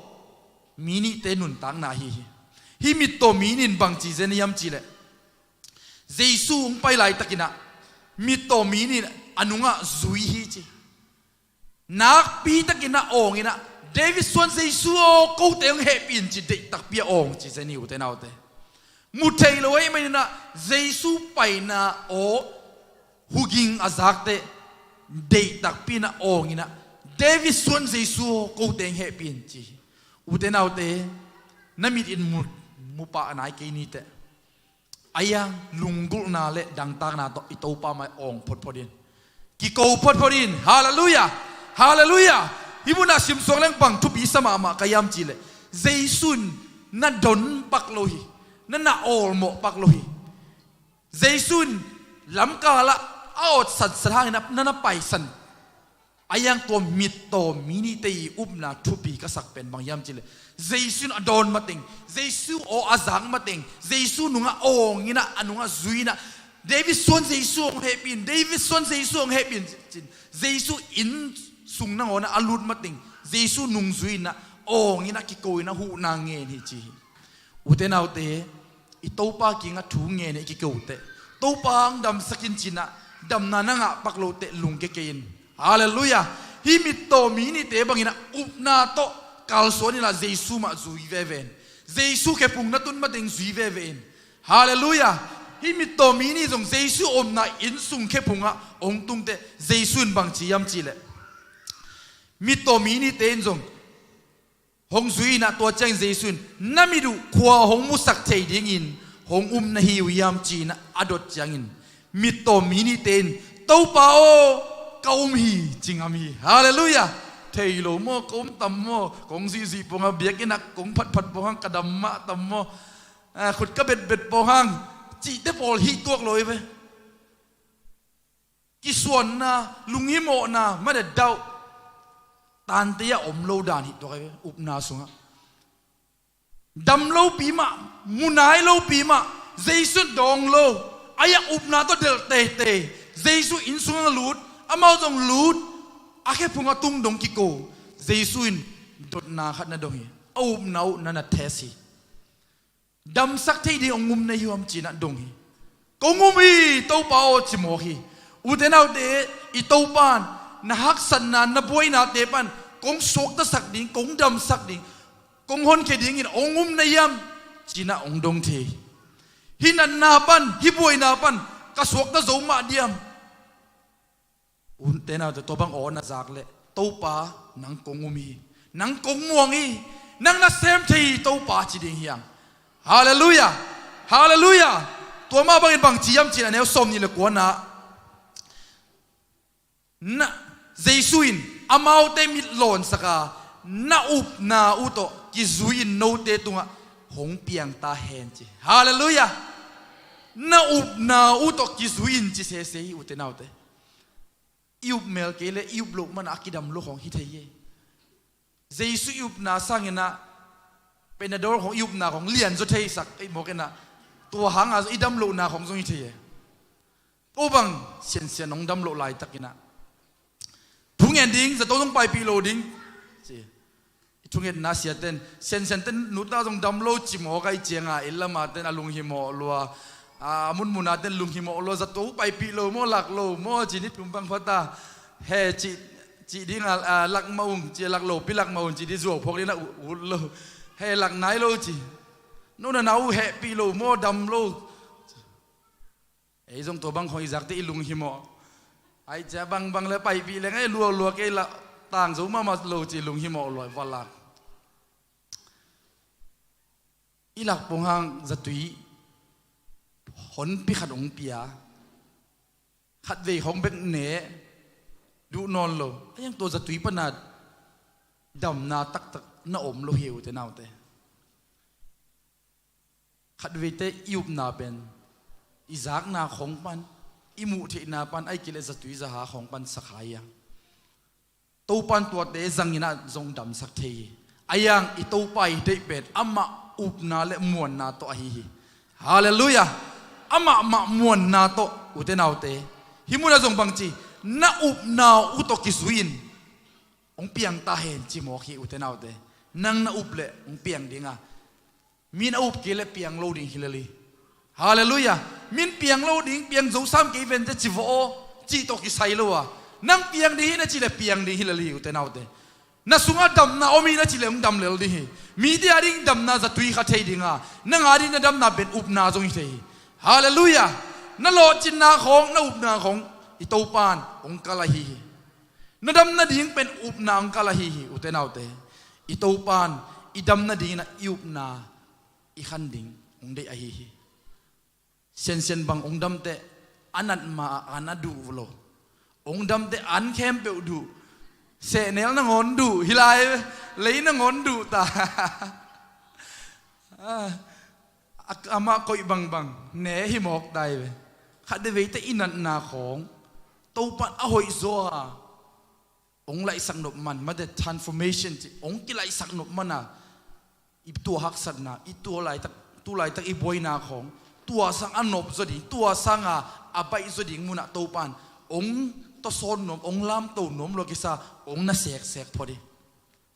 mi nihte nuntakna ahi hi. Hih mittaw mi nih in bangci zen hiam cihleh, Jesu hong pai laitakinah mittaw mi nih in a nungah zui hi ci. Nakpitakin a awnginah, David suan Jesu aw, kote hong hehpih in ci deih takpi a awng ci zen hi ute naute. Mu thei lo ahih maninah Jesu paina aw huging a zakte deih takpi in a awnginah, David suan Jesu aw, kote hong hehpih in ci hi. Ute naute, na mit in mu, mu pah a nai kei niteh. A hiang lunggulhna le dangtakna tawh i Topa mai awng photphot in, kiko photphot in. Halleluiah. Halleluiah. Hih munah simsuak leng bang thupi sa mahmah ka hiam cihleh, Jesu in na don pak lo hi. Na na awlmawh pak lo hi. Jesu in lamkalah a awt satsat hangin na na paisan. A hiang tua mittaw mi nihte i upna thupi ka sak pen bang hiam cihleh, Jesu in a dawn mateng, Jesu aw a zak mateng, Jesu nungah awnginah, a nungah zuinah, David suan Jesu hong hehpih in, David suan Jesu hong hehpih in cin, Jesu inn sung nangawnah a lut mateng, Jesu nungzuinah, awnginah, kikoinah huhna ngen hi ci hi. Ute naute, i Topa kiangah thu ngen i kiko teh, Topa hong damsak in cinah damna na ngah pak lo teh lungke kei in. Halleluiah. Hih mittaw mi nihte banginah upna tawh kalsuan inla Jesu mah zui veve in. Jesu khephung na tun mateng zui veve in. Halleluiah. Hih mittaw mi nih zong Jesu omna innsung khephungah hong tungteh Jesu in bangci hiam cihleh, mittaw mi nihte in zong hong zui inah tua ciangin Jesu in na mit uh khua hong musak thei dingin hong um na hi uh hiam ci-inah a dot ciangin mittaw mi nihte in Topa aw, ka um hi ci ngam hi. Halleluiah. Thei lo maw, ka um tam maw, kong zuihzuih pawng hang, biakinnah kong phatphat pawng hang, ka dam mah tam maw, ah, khut ka betbet pawng hang cihte pawl hih tuak lo hi ve. Kisuanna, lunghimawhna, madet dauh, tante a om lo dan hi tuak hi ve, upna sungah. Dam lopi mah, mu nai lopi mah, Jesu dawng lo, a hiang upna tawh delh teitei, Jesu innsung a lut, amau zong lut, a khephung a tung dong kiko, Jesu in dotna khat na dong hi, a upna uh na na test hi. Damsak thei ding hong um na hi uh hiam cinah dong hi. Kong um hi Topa aw ci mawk hi. Ute naute, i Topa in na haksatna, na buainate pan kong suaktasak ding, kong damsak ding, kong honkhia dingin hong um na hiam cinah hong dong thei hi. Hih natna pan, hih buaina pan ka suakta zo mah diam? Ute naute, tua bang aw na zak leh, Topa, nang kong um hi, nang kong muang hi, nang na sem thei hi Topa ci ding hiang. Halleluiah. Halleluiah. Tua mah bangin bangci hiam cin a neu sawm nih le kuana, na, Jesu in amaute mit lawnsak a, na upna uh tawh kizui-in note tungah hong piang ta hen ci. Halleluiah. Na upna uh tawh kizui-in ci sese hi ute naute. I up mel kei le i up loh mana a kidam lo khong hi thei hi. Jesu i upna sanginah Panadol khong i upna khong lian zaw theisak ei mawkinah, tua hanga zong i dam lohna khong zong hi thei hi. Ko bang siansian hong dam loh laitakinah thungen ding, zato zong paipih lo ding ci. I thungetna siaten, siansianten nutna zong dam lo ci mawk a, i cianga inn lamaten a lunghimawh lua, a munmunaten lunghimawh lua, zato paipih lo maw, lak lo maw ci ni tum bang phata. He ci, ci dinga, a, lak mah ung ci, lak lo pi lak mah ung ci di zuau phawk dina ut lo. He lak nai lo ci. Nuna na uh hehpih lo maw, dam lo. Ei zong tua bang khong i zakte i lunghimawh. Ai cia bangbang le paipih le ngai lualua kei la tang zo mahmah lo ci lunghimawh lua i va lak. I lak pong hang zatui honpi khat hong pia. Khatvei khong bek ne duh nawn lo. A iang tua zatui pana damna taktak na om lo hi ute naute. Khatveite i upna pen i zakna khong pan, i muh theihna pan, ai kile zatui zaha khong pan sakha ia. Topan tuate zanginah zong damsak thei hi. A iang i Topa i deih pen amah upna le muanna tawh ahi hi. Halleluiah. Amah mah muanna tawh ute naute. Hih munah zong bangci na upna uh tawh kizui-in hong piang ta hen ci mawk hi ute naute. Nang na up le hong piang dinga. Min a up kei le piang lo ding hi lel hi. Halleluiah. Min piang lo ding, piang zo sam kei vente ci vawh aw cih tawh kisai lo a, nang piang ding hi na ci le piang ding hi lel hi ute naute. Na sungah damna om hi na ci le hong dam lel ding hi. Mite a ding damna zatui kha thei dinga, nang a ding na damna pen upna zong hi thei hi. Halleluiah. Na lawhcinna khawng, na upna khawng i Topan hong kal ahi hi. Na dam nading pen upna hong kal ahi hi ute naute. I Topan i dam nadingin ah i upna i khan ding hong deih ahi hi. Siansian bang hong damteh a nat ma-ah an a duh lo. Hong damteh an khempeuh duh. Sehnel nangawn duh hi lai ve. Lei nangawn duh ta. Ah, a, amah koih bangbang ne hi mawk tai ve. Khat de veite i natna khawng Topan a hoih zaw a hong laihsak nop man, mate transformation ci, hong kilaihsak nop man a, i tua haksatna, i tua laitak, tu laitak i buaina khawng tua sang a nop zaw ding, tua sanga a baih zaw ding munah Topan hong tawsawn nuam, hong lamto nuam lua kisa, hong na seksek phot hi.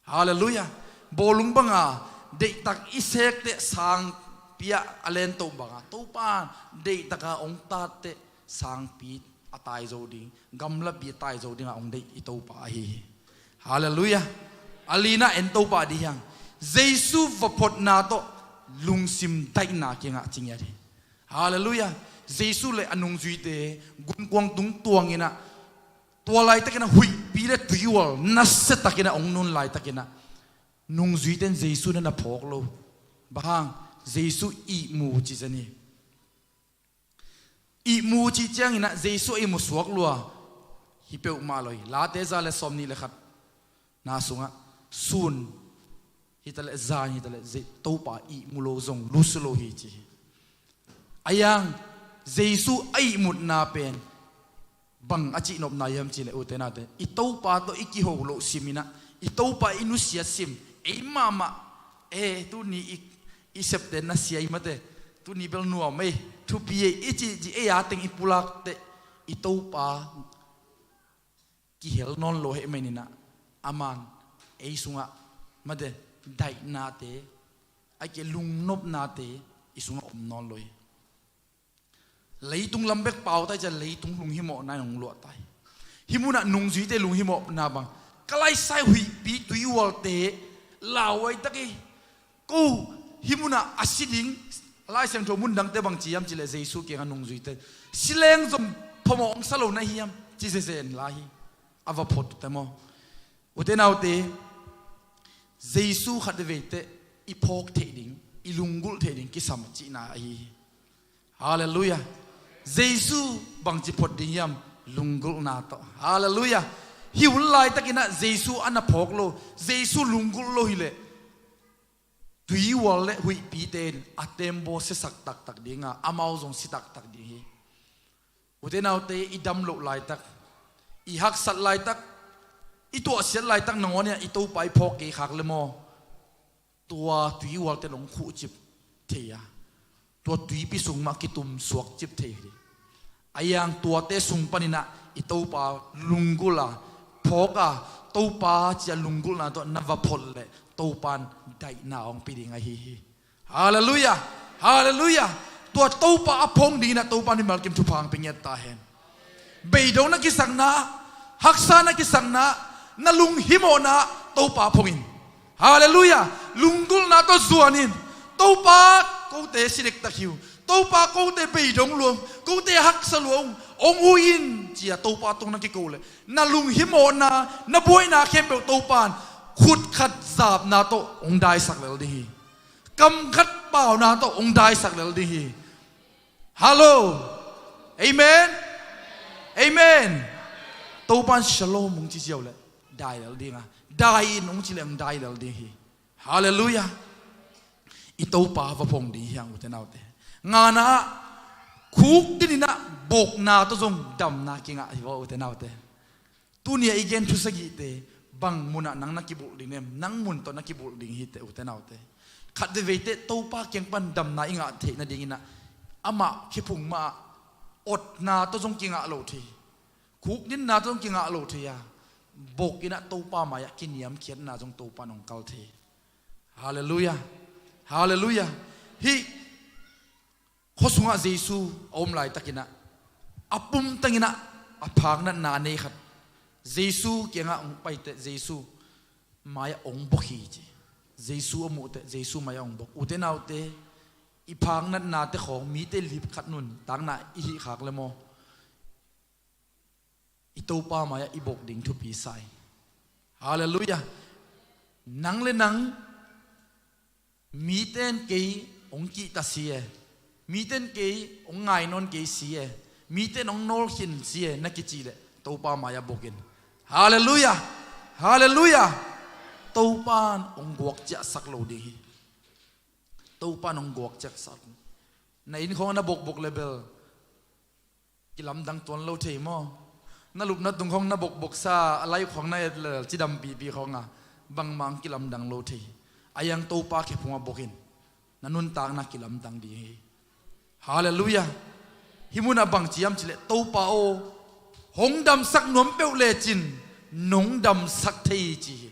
Halleluiah. Bawlung banga deihtak i sekteh sangpi ah a lento banga Topan deihtaka hong tatteh sangpi a tai zo ding, gamlapi a tai zo dinga hong deih i Topa ahi hi. Halleluiah. A lina en Topa dih hiang. Jesu va photna tawh lungsim daihna kingah cingiat hi. Halleluiah. Jesu le a nungzuite gunkuang tung tuanginah tua laitakinah huihpi le tuihual nasiatakinah hong nun laitakinah nungzuite in Jesu na na phawk lo. Bang hang? Jesu ihmu ci zen hi. Ihmu cih cianginah Jesu a ihmu suak lua hi peuhmah lo hi. Late za le sawm nih le khat na sungah sun hitaleh zan hitaleh Topa ihmu lo zong lusu lo hi ci hi. A iang Jesu a ihmutna pen bang a cihnopna hiam cihleh ute naute, i Topa tawh i kiho loh siminah i Topa i nusiat sim, ei mahmah e tuni i, i septe na sia i mate, tuni bel nuam ei, thupi ei i cih ci ei a teng i pulakteh i Topa kihel nawn lo heh meninah aman ei sungah mate daihnate, a ke lungnopnate i sungah om nawn lo hi. Leitung lam bek pau tai cia leitung lunghimawhna in hong luah tai. Hih munah nungzuite lunghimawhna bang ka laisai huihpi tuihualte lauhuai tak hi. Ko hih munah a si ding Lai Siangtho mun dangte bang ci hiam cileh Jesu kiangah nungzuite si leng zong phamawh hong sa lo na hiam ci zezen lai hi. A va phot te maw? Ute naute, Jesu khat veite i phawk theih ding, i lunggulh theih ding kisam cihna ahi hi. Halleluiah. Jesu bangci phot ding hiam? Lunggulhna tawh. Halleluiah. Hih hun laitakinah Jesu a na phawk lo, Jesu lunggulh lo hileh tuihual le huihpite in a tembaw siasak taktak dinga amau zong si taktak ding hi. Ute naute, i dam loh laitak, I haksat laitak, i tuahsiat laitak nangawn in ah i Topa i phawk kei khak le maw, tua tui ualte in hong khuhcip thei a, tua tuipi sung mah kitum suakcip thei hi. A iang tuate sung panin ah i Topa lunggulh a, phawk a, Topa ci-a lunggulhna tawh na va phot leh Topa in daihna hong pia ding ahi hi. Halleluiah. Halleluiah. Tua Topa a phawk dingin ah Topa in mimalkim thupha hong pia ngiat ta hen. Beidong na kisakna, haksa na kisakna, na lunghimawhna Topa phawk in. Halleluiah. Lunggulhna tawh zuan in, Topa, kote si dektak hi uh, Topa, kote beidong lua uh, kote haksa lua uh, hong ui in, ci-a Topa tungah na kiko leh, na lunghimawhna, na buaina khempeuh Topa in khut khat zapna tawh hong daisak lel ding hi. Kam khat pauna tawh hong daisak lel ding hi. Hallo. Amen. Amen. Topa in shalom hong ci ziau leh dai lel ding a, dai in hong ci leh hong dai lel ding hi. Halleluiah. I Topa va phawk ding hi hang, ute naute. Ngana ah, khukdin in ah bokna tawh zong damna kingah hi vaw, ute naute. Tuni-a i gen thu sagihte, bang munah nang na kibulh ding nem, nang mun tawh na kibulh ding hi teh, ute naute. Khat veivei teh Topa kiang pan damna i ngah theih nadingin ah, amah khephung mah ah otna tawh zong kingah lo thei, khukdinna tawh zong kingah lo thei a, bok in ah Topa mai-ah kiniamkhiatna zong Topa in hong kal thei. Halleluiah. Halleluiah. Hih khua sungah Jesu a om laitakin ah, a pumtangin ah a phaknatna a nei khat, Jesu kiangah hong pai teh Jesu mai-ah hong bok hi ci. Jesu a muh teh Jesu mai-ah hong bok. Ute naute, i phaknatnate khawng mite lip khat nuntakna i hih khak le maw, i Topa mai-ah i bok ding thupi sa hi. Halleluiah. Nang le nang, mite in kei hong kihta si e, mite in kei hong ngai nawn kei si e, mite in hong nawlkhin si e na kicih leh Topa mai-ah bok in. Halleluiah. Halleluiah. Topa in hong guak ciahsak lo ding hi. Topa in hong guak ciahsak. Na inn khawng na bokbok le bel kilamdang tuan lo thei maw? Na lupna tung khawng na bokboksa, a lai khawng na et lel, cidam pipi khawng a, bangmah hong kilamdang lo thei. A iang Topa khephung ah bok in, na nuntakna kilamdang ding hi. Halleluiah. Hih munah bang ci hiam cih leh, Topa aw, hong damsak nuam peuh lecin nong damsak thei hi ci hi.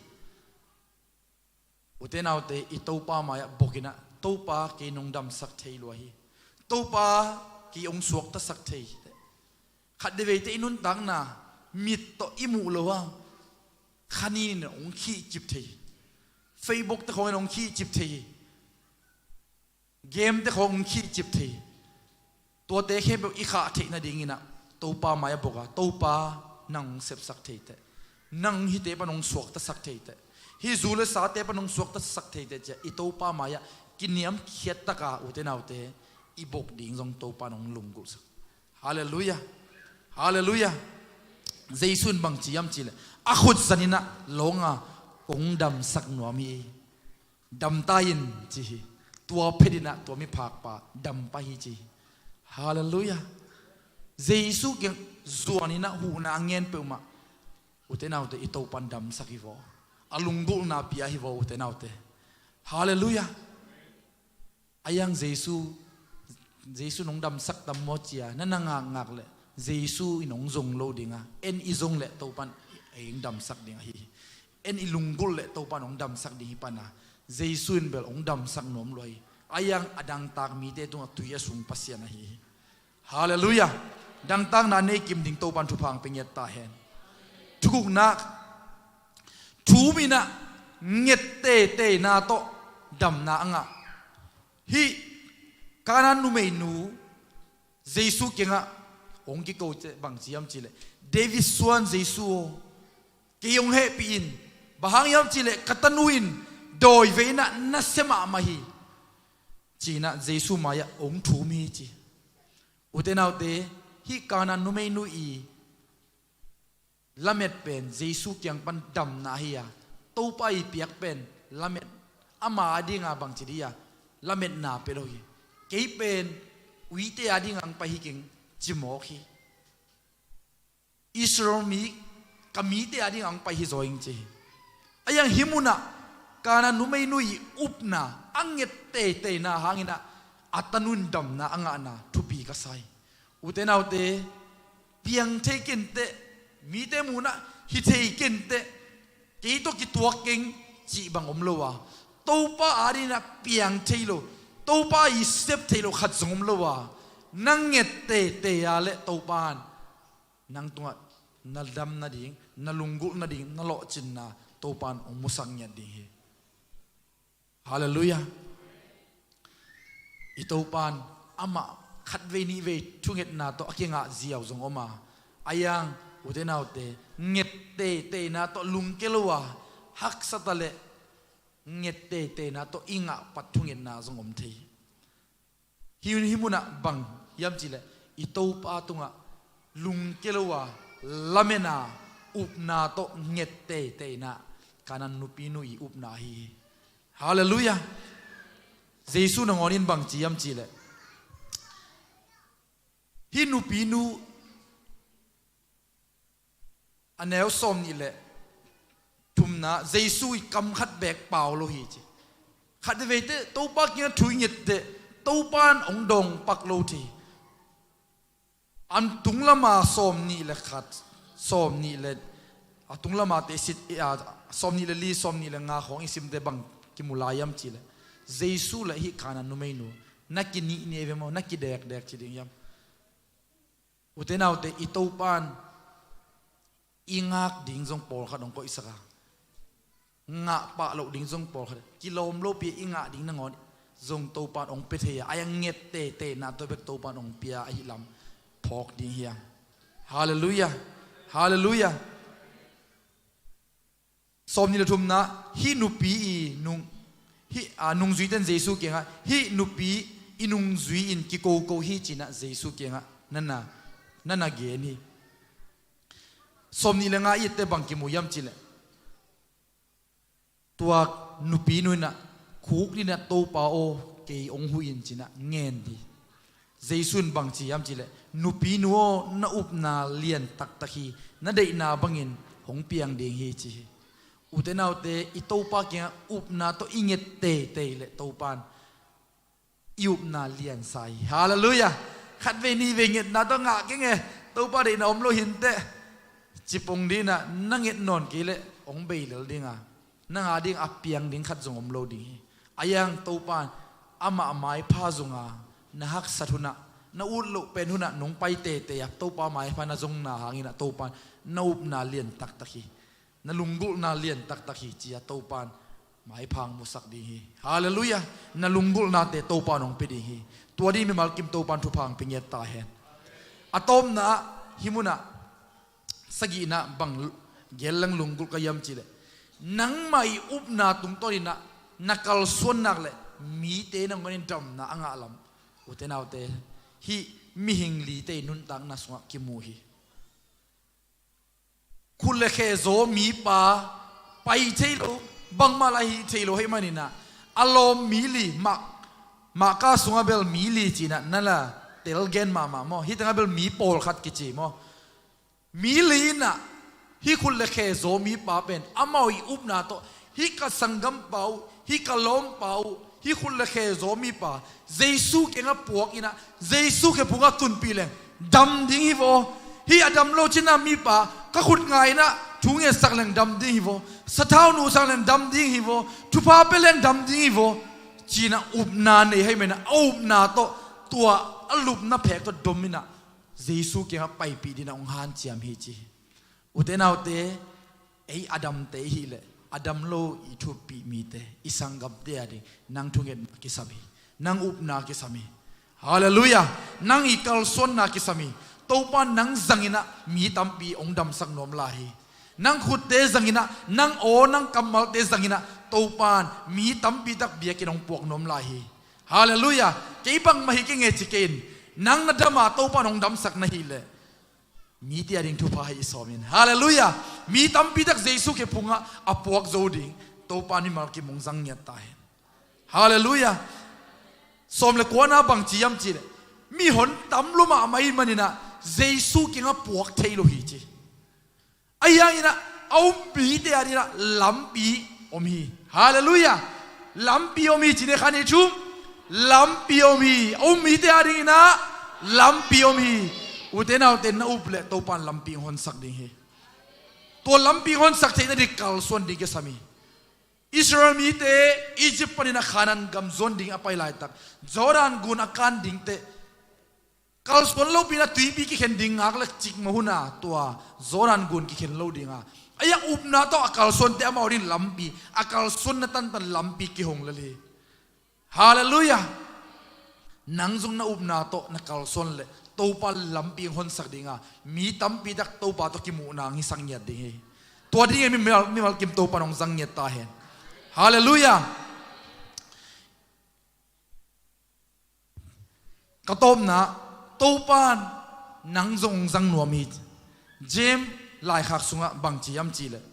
Ute naute, i Topa mai-ah bok in ah, Topa, kei nong damsak thei lua hi. Topa, kei hong suaktasak thei hi teh. Khat veivei teh i nuntakna mit tawh i muh lo a, khanin in hong khihcip thei hi. Facebook te khawng in hong khihcip thei hi. Game te khawng hong khihcip thei hi. Tuate khempeuh i khah theih nadingin ah Topa mai-ah bok a, Topa, nang hong sepsak thei teh, nang hong hihte pan hong suaktasak thei teh, hih zu le sate pan hong suaktasak thei teh, ci-a i Topa mai-ah kiniamkhiat tak a, ute naute, i bok ding zong Topa in hong lunggulhsak. Halleluiah. Halleluiah. Jesu in bang ci hiam cih leh, a khut zan in ah lawng a, kong damsak nuam hi. Dam ta in, ci hi. Tua phet in ah tua miphakpa dam pah hi, ci hi. Halleluiah. Jesu kiang zuan in ah huhna a ngen peuhmah, ute naute, i Topa in damsak hi vaw. A lunggulhna pia hi vaw, ute naute. Halleluiah. A iang Jesu, Jesu in hong damsak tam maw ci-a na na ngakngak leh, Jesu in hong zong lo ding a, en i zong leh Topa in hong damsak ding ahi hi. En i lunggulh leh Topa in hong damsak ding hi pan a, Jesu in bel hong damsak nuam lua hi. A iang a dangtak mite tungah tui a sung Pasian ahi hi. Halleluiah. Dangtakna nei kim ding Topa in thupha hong pia ngiat ta hen. Thugukna, thu um in ah nget teiteina tawh damna a ngah. Hih Kana numeinu Jesu kiangah hong kiko teh bang ci hiam cih leh, David suan Jesu aw, kei hong hehpih in, bang hang hiam cih leh ka tanu in dawi vei in ah nasia mahmah hi, ci-in ah Jesu mai-ah hong thum hi, ci. Ute naute, hih Kana numeinu i lamet pen Jesu kiang pan damna hi a, Topa i piak pen lamet, ama a dinga bangci dih a, lametna pia lo hi. Kei pen uite a dinga hong pai hi keng, ci mawk hi. Israel mi, ka mite a ding ang pai hi zaw ing ci hi. A iang hih munah Kanaan numeinu i upna a nget teiteina hanginah a tanu in damna a ngahna thupi ka sa hi. Ute naute, piang thei kenteh, mite munah hi thei kenteh, kei tawh kituak keng cih bang om lo a, Topa adinah piang thei lo, Topa i sep thei lo khat zong om lo a, na nget teitei a le Topa in nang tungah na dam nading, na lunggulh nading, na lawhcinna Topa in hong musak ngiat ding hi. Halleluiah. I Topa in amah khatvei nihvei thungetna tawh a kingah ziau zong om a, a iang ute naute, nget teiteina tawh lungke lo a, haksat a le nget teiteina tawh i ngah pat thungetna zong om thei hi. Hih, hih munah bang hiam cihleh, i Topa tungah lungke lo a, lamen a, upna tawh nget teiteina, Kanaan nupinu i upna ahi hi. Halleluiah. Jesu nangawn in bang ci hiam cihleh, hih nupinu a neu sawm nih le thumna, Jesu i kam khat beek pau lo hi ci. Khat veite Topa kiangah thu i ngetteh Topa in hong dawng pak lo thei. A tung lama sawm nih le khat, sawm nih le, a tung lama te sit, a, sawm nih le li, sawm nih le nga khawng i simte bang kimu lai hiam cihleh, Jesu le hih Kanaan numeinu na kinihni ve maw, na kidekdek ci ding hiam? Ute naute, i Topa in i ngak ding zong pawlkhat hong koihsak a, ngah pah loh ding zong pawlkhat, kilawm lopi i ngah ding nangawn zong Topa in hong pia thei a, a iang nget teiteina tawh bek Topa in hong pia ahih lam phawk ding hi hang. Halleluiah. Halleluiah. Sawm nih le thumna, hih nupi i nung, hih, a, nungzuite'n Jesu kiangah, hih nupi i nungzui in kikoko hi cinah Jesu kiangah nana, nana gen hi. Sawm nih le nga i etteh bang kimu hiam cihleh, tua nupinu inah khuk dinah, Topa aw, kei hong huh in cinah ngen hi. Jesu in bang ci hiam cihleh, nupinu aw, na upna lian taktak hi, na deihna bangin hong piang ding hi ci hi. Ute naute, i Topa kiangah upna tawh i nget teitei le Topa in i upna liansa hi. Halleluiah. Khatvei nihvei ngetna tawh ngah keng e, Topa deihna om lo hinteh, cipong dinah na nget nawn kei leh hong bei lel dinga, nang a ding a piang ding khat zong om lo ding hi. A iang Topa in amah maipha zonga na haksat hunah, na ut loh pen hunah nong pai teitei a, Topa maipha na zongna hanginah Topa in na upna lian taktak hi, na lunggulhna lian taktak hi ci-a Topa in maipha hong musak ding hi. Halleluiah. Na lunggulhnate Topa in hong pia ding hi. Tua ding mimal kim Topa in thupha hong pia ngiat ta hen. A tawpna ah, hih munah sagihna bang gel leng lunggulh ka hiam cihleh, nangmah i upna tungtawninah na kalsuannak le mite nangawn in damna a ngah lam, ute naute, hih mihing lite i nuntakna sungah kimu hi. Khut le khe zaw mipa, pai thei lo, bangmah lah hi thei lo ahih maninah, a lawm mi li, mah, mahka sungah bel mi li cinah na la tel gen mahmah maw? Hih tengah bel mi pawlkhat kici maw? Mi li inah, hih khut le khe zaw mipa pen amau i upna tawh, hih ka sanggampa uh, hih ka lawmpa uh, hih khut le khe zaw mipa Jesu kiangah puak inah, Jesu khe phungah tunpih leng dam ding hi vaw. Hih a dam lo cinah mipa ka khut nga inah thu ngetsak leng dam ding hi vaw, sathau nuhsak leng dam ding hi vaw, thupha pia leng dam ding hi vaw, cinah upna nei ahih maninah, a upna tawh tua a lupna phek tawh dom inah Jesu kiangah paipih dinah hong hanciam hi ci hi. Ute naute, ei a damte i hih leh a dam lo i thuppih mite, i sanggamte a ding nang thungetna kisam hi. Nang upna kisam hi. Halleluiah. Nang i kalsuanna kisam hi. Topa in nang zanginah mi tampi hong damsak nuam lai hi. Nang khutte zanginah, nang aw, nang kammalte zanginah Topa in mi tampi tak biakinn hong puak nuam lai hi. Halleluiah. Kei bangmah hi keng e ci kei in. Nang na dam a Topa in hong damsak na hih leh, mite a ding thupha hi i sawm in. Halleluiah. Mi tampi tak Jesu khe phungah a puak zo ding Topa in mimal kim hong zang ngiat ta hen. Halleluiah. Sawm le kuana bang ci hiam cihleh, mihon tam lua mahmah ahih maninah Jesu kiangah puak thei lo hi ci. Ahi hanginah a um mite adinginah lampi om hi. Halleluiah. Lampi om hi cih khan i thum. Lampi om hi. A um mite adinginah lampi om hi. Ute naute, na up leh Topan lampi hong honsak ding hi. Tua lampi hong honsak theihna ding kalsuan ding kisam hi. Israel mite Egypt panin a Kanaan gam zuan ding a pai laitak, Jordan gun a kan dingteh, kalsuan lopi-in a tuipi kikhen ding ngak le cikmah hun a tua Jordan gun kikhen lo ding a, a upna tawh a kalsuante amau ding lampi, a kalsuanna tantan lampi kihong lel hi. Halleluiah. Nang zong na upna tawh na kalsuan leh Topa lampi hong honsak ding a, mi tampi tak Topa tawh kimuhna hong hisak ngiat ding hi. Tua dingin mimal, mimal kim Topa hong zang ngiat ta hen. Halleluiah. Ka tawpna, Topan nang zong hong zang nuam hi. James laikhak sungah bang ci hiam cih leh,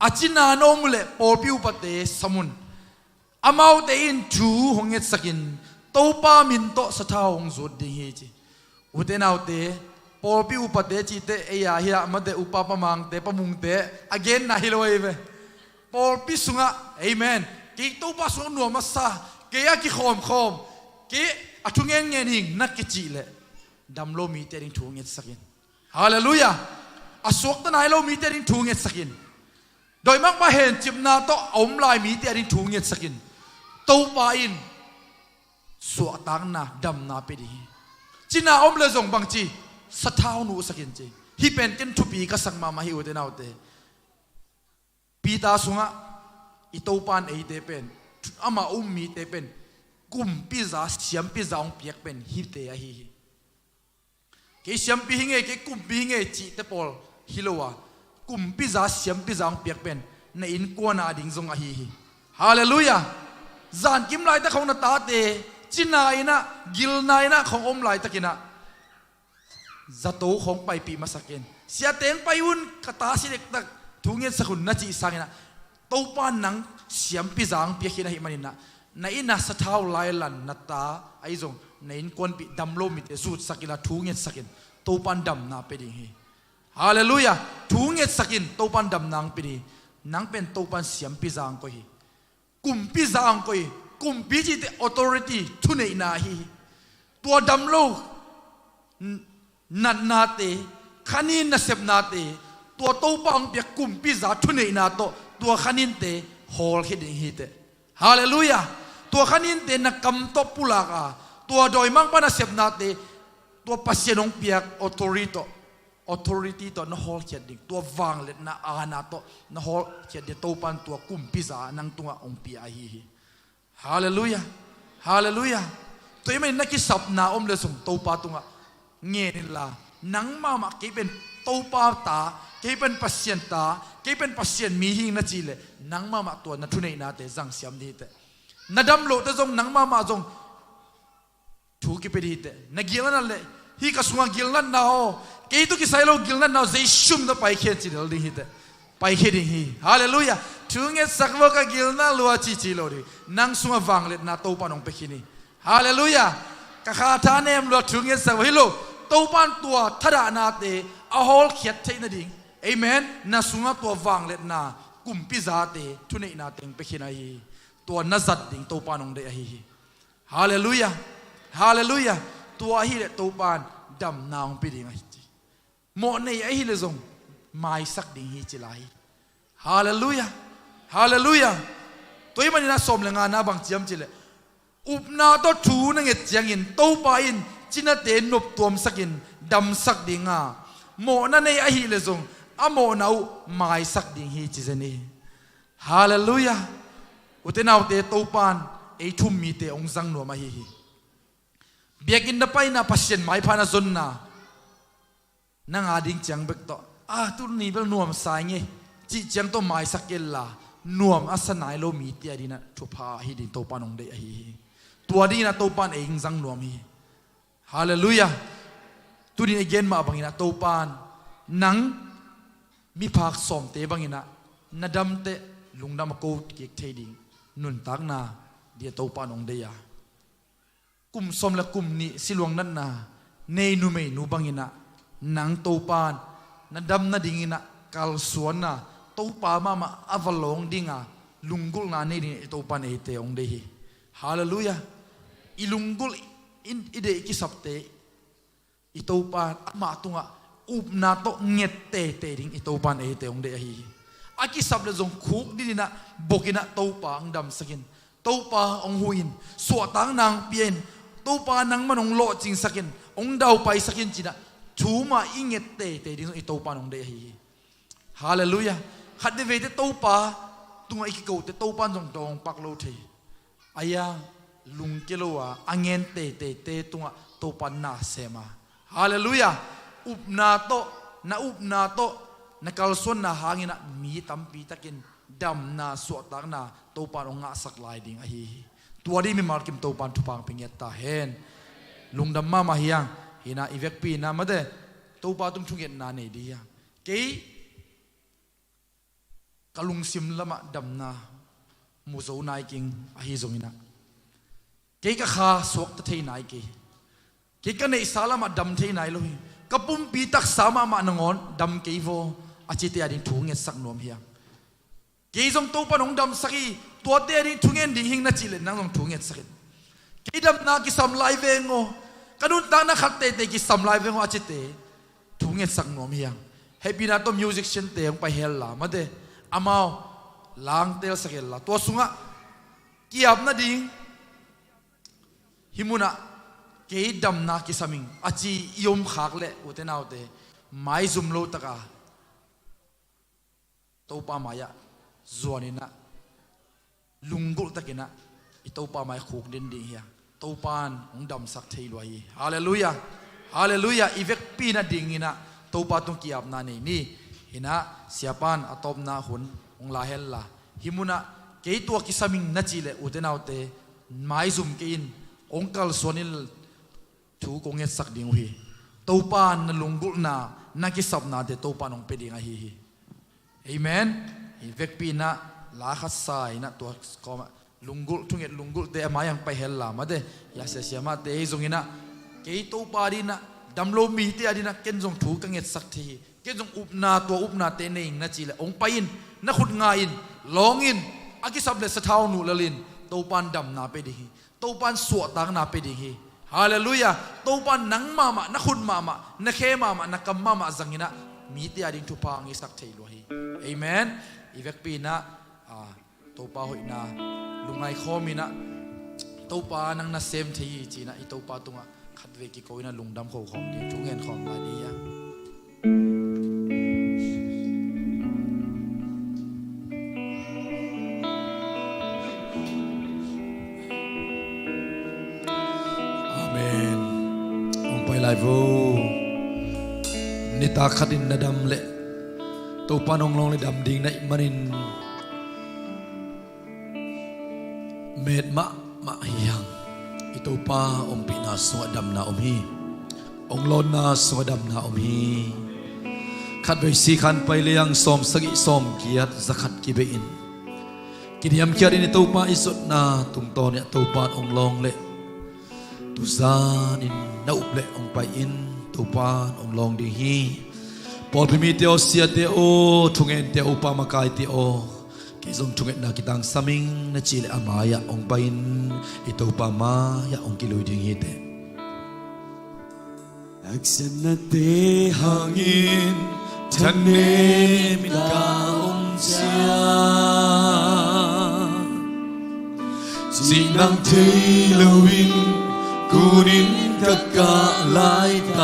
a cina na om uh leh pawlpi upate sam un. Amaute in thu hong ngetsakin Topa min tawh sathau hong zut ding hi, ci. Ute naute, pawlpi upate cihte ei a hi a, mate upa pamangte, pamungte a genna hi lo ahi ve. Pawlpi sungah, amen, kei Topa sungah nuam a sa, kei a kikhawmkhawm, kei a thu ngenngen hing na kicih leh, dam lo mite ading thu ngetsakin. Halleluiah. A suakta nai lo mite ading thu ngetsakin. Dawimangpa hencipna tawh a om lai mite ading thu ngetsakin. Topa in suahtakna, damna pia ding hi. Cina om leh zong bang ci, sathau nuhsakin ci. Hih pen ken thupi ka sak mahmah hi, ute naute. Peter sungah i Topan eite pen, ama um mite pen, kumpiza, siampiza hong piak pen hihte ahi hi. Kei siampi hi ngei, kei kumpi hi ngei cihte pawl hi lo a, kumpiza, siampiza hong piak pen na innkuan ading zong ahi hi. Halleluiah. Zankim laitak khong na tate cina innah, gilna innah khong om laitakinah, zato khong paipih masakin, siate hong pai un, ka ta si dektak, thu ngetsak un na cih sanginah, Topa nang siampiza hong piak hi na hih maninah, na innah sathau lailan na ta ahi zong, na innkuanpih dam lo mite zutsak inla thu ngetsakin, Topan damna pia ding hi. Halleluiah. Thu ngetsakin Topan damna hong pia ding hi. Nang pen Topan siampiza hong koih hi. Kumpiza hong koih hi. Kumpi cihte authority, thuneihna ahi hi. Tua dam lo natnate, khanin nasepnate, tua Topa hong piak kumpiza thuneihna tawh tua khaninte hawlkhia ding hi teh. Halleluiah. Tua khaninte na kam tawh pulak a, tua dawimangpa nasepnate, tua Pasian hong piak authority tawh, authority tawh na hawlkhiat ding, tua vangliatna aana tawh na hawlkhiat ding, Topan tua kumpiza nang tungah hong pia ahi hi. Halleluiah. Halleluiah. Tua ahih manin na kisapna om leh zong Topa tungah ngen inla, nang mahmah kei pen Topa ta, kei pen Pasian ta, kei pen Pasian mi hing na cih leh, nang mahmah tua na thuneihnate zangsiam ding hi teh. Na dam lohte zong nang mahmah zong thu kipia ding hi teh. Na gilna nat leh, hih ka sungah gilnatna aw, kei tawh kisai lo gilnatna aw, Jesu min tawh paikhia in ci lel ding hi teh. Paikhia ding hi. Halleluiah. Thu ngetsak vo, ka gilna lua ci ci lo ding. Nang sungah vangliatna Topa in hong pia khin hi. Halleluiah. Ka kha tha nem lua, thu ngetsak vo hi lo. Topa in tua thadahnate a hawlkhiat theih nading, amen, na sungah tua vangliatna, kumpizate, thuneihnate hong pia khin ahi hi. Tua na zat ding Topa in hong deih ahi hi. Halleluiah. Halleluiah. Tua ahih leh Topa in damna hong pia ding ahi hi. Mawh nei ahih leh zong maisak ding hi ci lai hi. Halleluiah. Halleluiah. Tua ahih manin a sawm le ngana bang ci hiam cih leh, upna tawh thu na nget ciangin Topa in cinate noptuamsakin damsak ding a, mawhna nei ahih leh zong a mawhna uh maisak ding hi ci zen hi. Halleluiah. Ute naute, Topa in ei thu um mite hong zang nuam ahi hi. Biakinn na paina, Pasian maipha na zonna, nang a ding ciang bek tawh, a, tuni bel nuamsa ing e, cih ciang tawh maisak kei inla, nuam a sa nai lo mite adingin ah thupha ahi ding Topa in hong deih ahi hi. Tua dingin ah Topa in ei hong zang nuam hi. Halleluiah. Tuni in i gen mah bangin ah Topa in nang miphak sawmte bangin ah na damteh lungdam a ko kik thei ding nuntakna ding ah Topa in hong deih a, kum sawm le kum nih siluang natna nei numeinu bangin ah nang Topa in na dam nadingin ah kalsuanna, Topa mahmah a va lawng dinga lunggulhna nei dingin i Topa in eite hong deih hi. Halleluiah. I lunggulh in i deih kisapte i Topa amah tungah upna tawh nget teitei ding i Topa in eite hong deih ahi hi. A kisap le zong khuk dininah bokinah Topa hong damsakin, Topa hong huhin, suahtakna hong piain, Topa nangman hong lawhcingsakin, hong daupaisakin cinah thumah i nget teitei ding zong i Topa in hong deih ahi hi. Halleluiah. Khat veveite Topa tungah i kikote Topa in zong dawngpak lo thei. Aia lungkia lo a a ngen teiteite tungah Topa in na sem a. Halleluiah. Upna tawh, na upna tawh, na kalsuanna hanginah mi tampi takin damna, suahtakna Topa in hong ngahsak lai ding ahi hi. Tua ding mimal kim Topa in thupha hong pia ngiat ta hen. Lungdam mahmah hi hang. Hinah i vekpi inah mate Topa tung thungetna nei dih hi hang. Kei ka lungsim lamah damna mu zo nai keng ahi zonginah, kei ka kha suakta thei nai kei, kei ka neihsa lamah dam thei nai lo hi, ka pumpi taksa mahmah nangawn dam kei vaw, a cite a ding thu ngetsak nuam hi hang. Kei zong Topa in hong damsak hi, tuate a ding thungen ding hing na cih leh nang zong thu ngetsak in. Kei damna kisam lai veng aw, ka nuntakna khat teitei kisam lai veng aw a cite thu ngetsak nuam hi hang. Hehpihna tawh musician-te hong pai hel la mate, amau langtelsak hel la, tua sungah ki-ap nading, hih munah kei damna kisam ing a ci i om khak leh, ute naute, maizum lo taka Topa mai-ah zuaninah, lunggulh takinah i Topa mai khuk den ding hi a, Topa in hong damsak thei lua hi. Halleluiah. Halleluiah. I vekpi inah dinginah Topa tung ki-apna nei ni. Hinah siapa in a tawpna hun hong la hel la, hih munah kei tua kisam ing na cih leh, ute naute, maizum kei in, hong kalsuan in, thu kong ngetsak ding uh hi. Topa in na lunggulhna, na kisapnate Topa in hong pia ding ahi hi. Amen. Hih vekpi inah la khat sa inah tua kawmah lunggulh, thunget lunggulhte a mai-ah hong pai hel la mate, hih a siasia mahte ahi zonginah, kei Topa a dinah, dam lo mite a dinah ken zong thu ka ngetsak thei hi, ken zong upna, tua upnate nei ing na cih leh, hong pai in, na khut nga in, lawng in, a kisap leh sathau nuh lel in, Topa in damna pia ding hi. Topa in suahtakna pia ding hi. Halleluiah. Topa in nang mahmah, na khut mahmah, na khe mahmah, na kam mahmah zanginah mite a ding thupha hong hisak thei lua hi. Amen. I vekpi inah, ah, Topa hoihna lungngai khawm inah, Topa nang na sem thei hi ci-inah i Topa tungah khatvei kiko inah lungdam khokhawm ding, thu ngen khawm lai dih hi a. Amen. Hong pai lai vo. Nitak khatin na dam leh Topa in hong lawng leh dam ding na hih manin met mahmah hi hang. I Topa ompihna sungah damna om hi. Hong lawnna sungah damna om hi. Khatvei sikhan pai lei-ang sawmsagih sawmgiat zakhat kibe in, kiniamkhiatin i Topa i zotna tungtawn-ah Topa in hong lawng leh, tuzanin na up leh hong pai in, Topa in hong lawng ding hi. Pawlpi mite aw, siate aw, thungente aw, upa makaite aw, kei zong thungetna kitangsam ing na cih leh a mai-ah hong pai in, i Topa mai-ah hong kilui ding hi teh. Haksatnate hangin thaknem in ka om ciang, cih nang thei loin kunin ka kah laitak,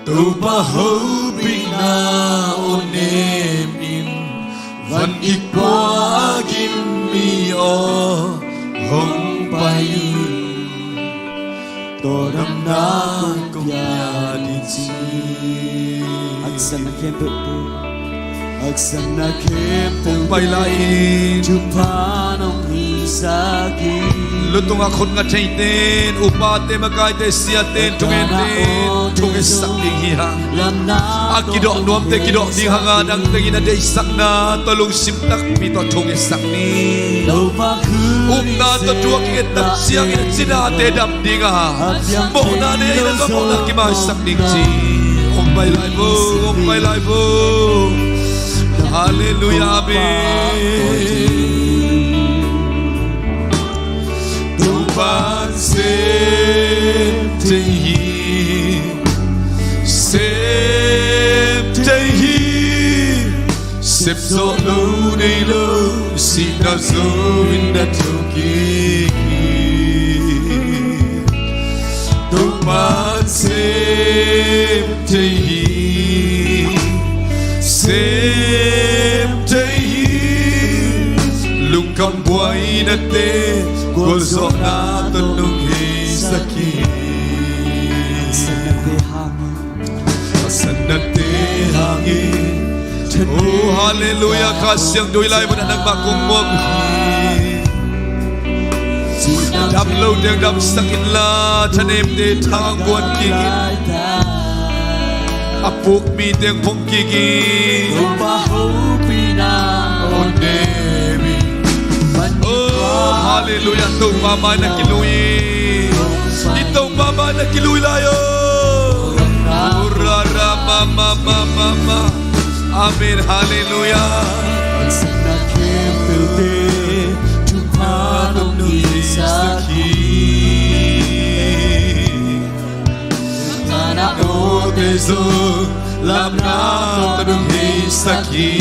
Topa hopihna aw nem in, van kik puakin mi aw hong pai in, tawldamna kong pia ding ci. Haksatna khempeuh, haksatna khempeuh pai lai in, thupha nong hisak in. Lutungah khut nga theite in, upate, makaite, siate in, thungente in thungetsak ding hi hang. A kidawh nuamte kidawh ding hang a, dang tengin a deihsakna tawh lungsim takpi tawh thungetsak ni. Upna tawh thu a kingetna ciangin a cinate dam ding a, mawhna nei a, mawhna kimaisak ding ci. Hong pai lai vo, hong pai lai vo. Halleluiah, amen. Topa'n sem thei hi, sem thei hi. Sep zawh lo nei lo, sihna zo in na thokik hi. Topa'n sem thei hi, sem thei hi. Lungkham buainate, gualzawhna tawh nong heisak hi. Haksatnate hangin. Oh, halleluiah. Kha Siangtho i lai mun ah nangmah kong muak uh hi. Dam lote hong damsak inla, thanemte tha hong guan kik in. A puk mite hong phong kik in. Oh, halleluiah. Topa mai na kilui. I Topa mai na kilui lai o. Ura ra ma ma ma ma ma. Amen. Halleluiah. Haksatna khempeuhte thupha tawh nong heisak hi. Thupha nawte zong lamna tawh nong heisak hi.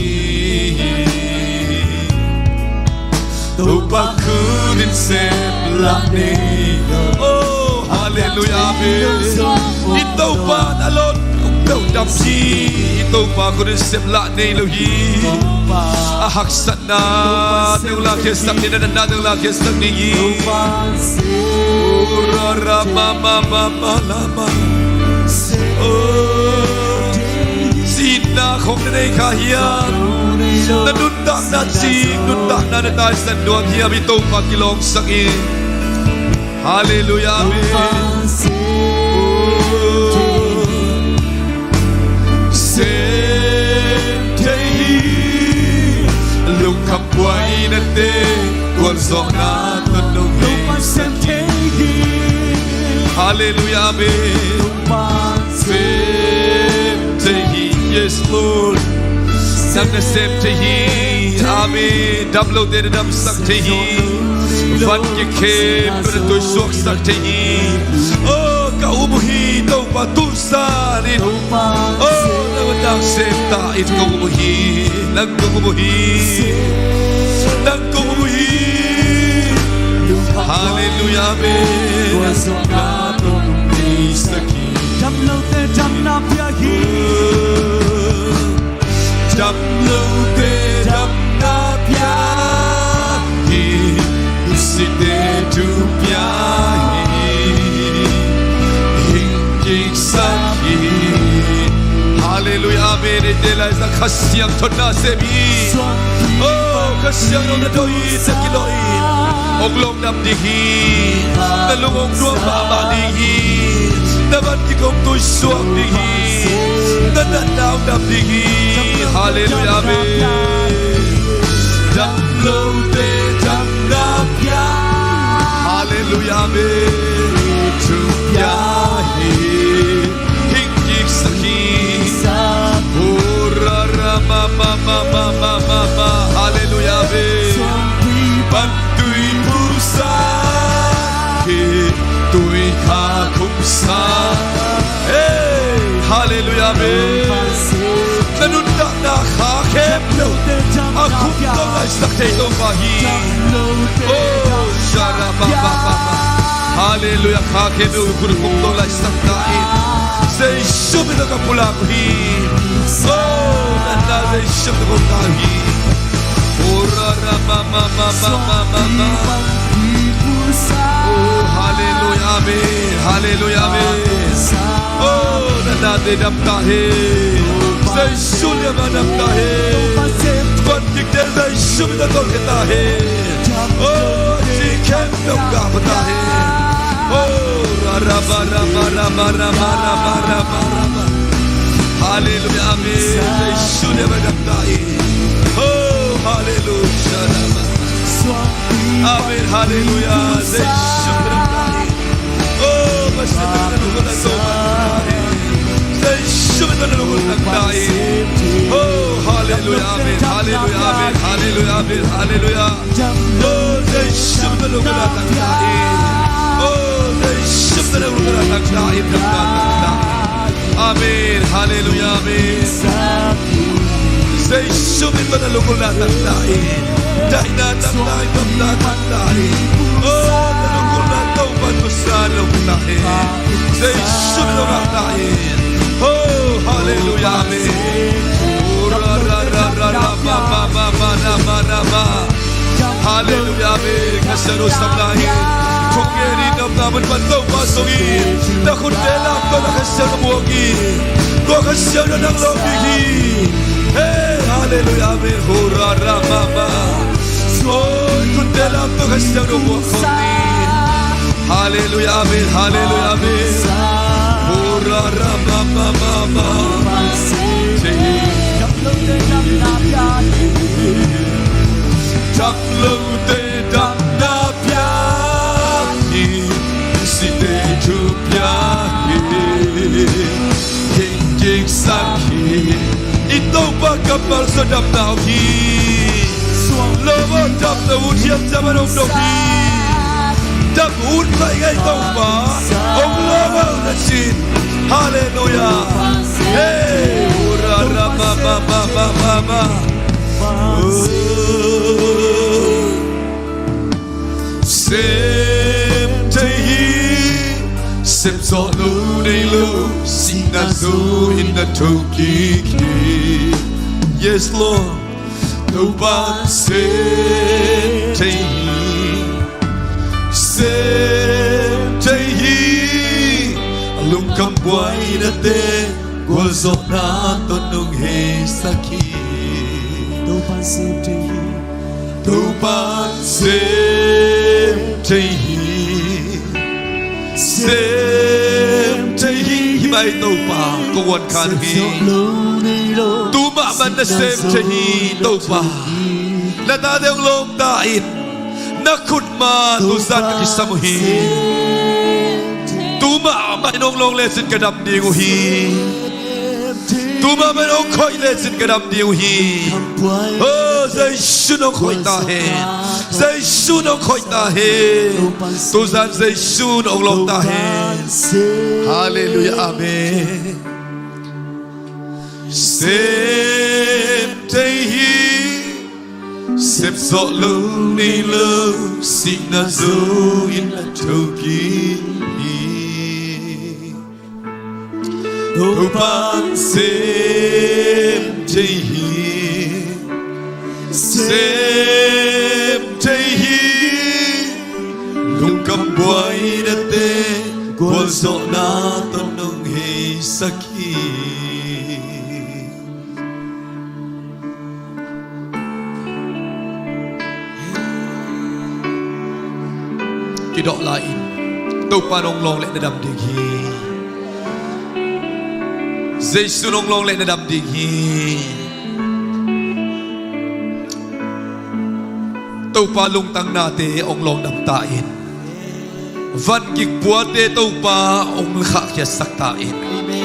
Topa khut in sep lah nei. Oh, halleluiah, amen. I Topa na lon kong peuh dam hi. I Topa khut in sep lah nei lo hi. A haksatna tawh nong lakkhiatsak ni, na natna tawh nong lakkhiatsak ni hi. Oh, ra ra ma ma ma ma la ma. Oh, sihna khong na nei kha hiam? Na nuntakna cing, nuntakna na taisan nuam hiam? I Topa kilawngsak in. Halleluiah, amen. Sem thei hi. Lungkham buainate, gualzawhna tawh nong heisak hi. Halleluiah, amen. Sem thei hi. Yes, Lord. Nang na sem thei hi. Amen. Dam lote na damsak thei hi. Van kikhempeuh na tuisuaksak thei hi. Oh, ka um uh hi, Topa, tu zan in. Oh, nang na sem ta in, ka um uh hi. Nang ka um uh hi. Nang ka um uh hi. Halleluiah, amen. Dam lote damna pia hi. Dam lote damna pia hi. Site thu pia hi. Hing kiksak hi. Halleluiah, amen. Eite lai zang Kha Siangtho na sem hi. Oh, Kha Siangtho na dawh hi, na kilawh hi. Hong lawng dam ding hi. Na lung hong nuam mahmah ding hi. Na van kik hong tuisuak ding hi. Na natna hong dam ding hi. Halleluiah, amen. Dam lote damna pia. Halleluiah, amen. Thu pia hi. Hing kiksak hi. Oh, ra ra ma ma ma. Halleluiah, amen. Pan tui phusa hi, tui kha khumsa. Hey, halleluiah, amen. Na nuntakna kha khempeuh a khum tawh laisak thei Topa hi. Oh, sha ra ma ma ma ma. Halleluiah, kha khempeuh a khum tawh laisak ta in. Jesu min tawh ka pulak hi. Oh, na na Jesu min tawh ka pulak hi. Oh, ra ra ma ma ma ma ma ma ma. Oh, halleluiah, amen. Halleluiah, amen. Oh, na nate dam ta hen. Jesu liam a dam ta hen. Van kikte Jesu min tawh tolkhia ta hen. Oh, ci khempeuh gah pha ta hen. Oh, ra ra ba ra ba ra ba ra ba ra ba ra ba ra ba. Halleluiah, amen. Jesu liam a dam ta hen. Oh, halleluiah. Amen, halleluiah. Jesu liam a dam ta hen. Oh, Pasian na nung na zo ma ta hen. Jesu Jesu min tawh na lunggulh taktak in. Oh, halleluiah, amen, halleluiah, amen, halleluiah, amen, halleluiah. Oh, Jesu min tawh na lunggulh taktak in. Oh, Jesu min tawh na lunggulh taktak in. Amen, halleluiah, amen. Jesu min tawh na lunggulh taktak in. Daihna taktak in, gamna taktak in. Oh, na lunggulhna Topa, Topa na lunggulh taktak in. Jesu min tawh taktak in. Oh, halleluiah, amen. Oh, ra, ra, ra, ra, ra, ma, ma, ma. Halleluiah, amen. Kha Siangtho samna hi. Thungen in, damna mun pan Topa sung in. Na khutte lamto, na Kha Siangtho muak in. Tua Kha Siangtho nang lawm ding hi. Hey, halleluiah, amen. Ho, ra, ra, ma, ma. Oh, khutte lamto, Kha Siangtho muak khawm ni. Halleluiah, amen, halleluiah, amen. Ho, ra, ra, ma, ma, ma, ma. Dam lote damna pia hi, site thu pia hi. Kik, kik sak hi. I Topa kammal sung damna om hi. Lo maw, damna ut hiam, dam a om dong hi. Dam ut ngeingei Topa hong lo maw na cin. Halleluiah. Hey, ura ra ma, ma, ma, ma, ma, ma. Oh. Sem thei hi, sem zawh lo nei lo, sihna zo in na thokik hi. Yes, Lord. Topa sem thei hi, sem thei hi, a lungkam buainate, gualzawhna tawh nong heisak hi. Topa sem thei hi. Topa sem thei hi, sem thei hi. Hi mai Topa, ko uan khan hi. Tu mahmah na sem thei hi Topa. Na tate hong lawng ta in. Na khut ma tuzan ka kisam uh hi. Tu mahmah in hong lawng lecin ka dam ding uh hi. Tu mahmah in hong khoih lecin ka dam ding uh hi. Oh, Jesu in hong khoih ta hen. Jesu in hong khoih ta hen. Tuzan Jesu in hong lawng ta hen. Halleluiah, amen. Sem thei hi. Sem zawh lo nei lo, sihna zo in a thokik hi. Topa sem thei hi, sem thei hi. Lungkam buainate, gualzawhna tawh nong heisak hi. Kidawh lai in, Topa in hong lawng leh na dam ding hi. Jesu in hong lawng leh na dam ding hi. Topa lungtang nate hong lawng dam ta in. Van gik puate Topa hong khahkhiatsak ta in. Amen.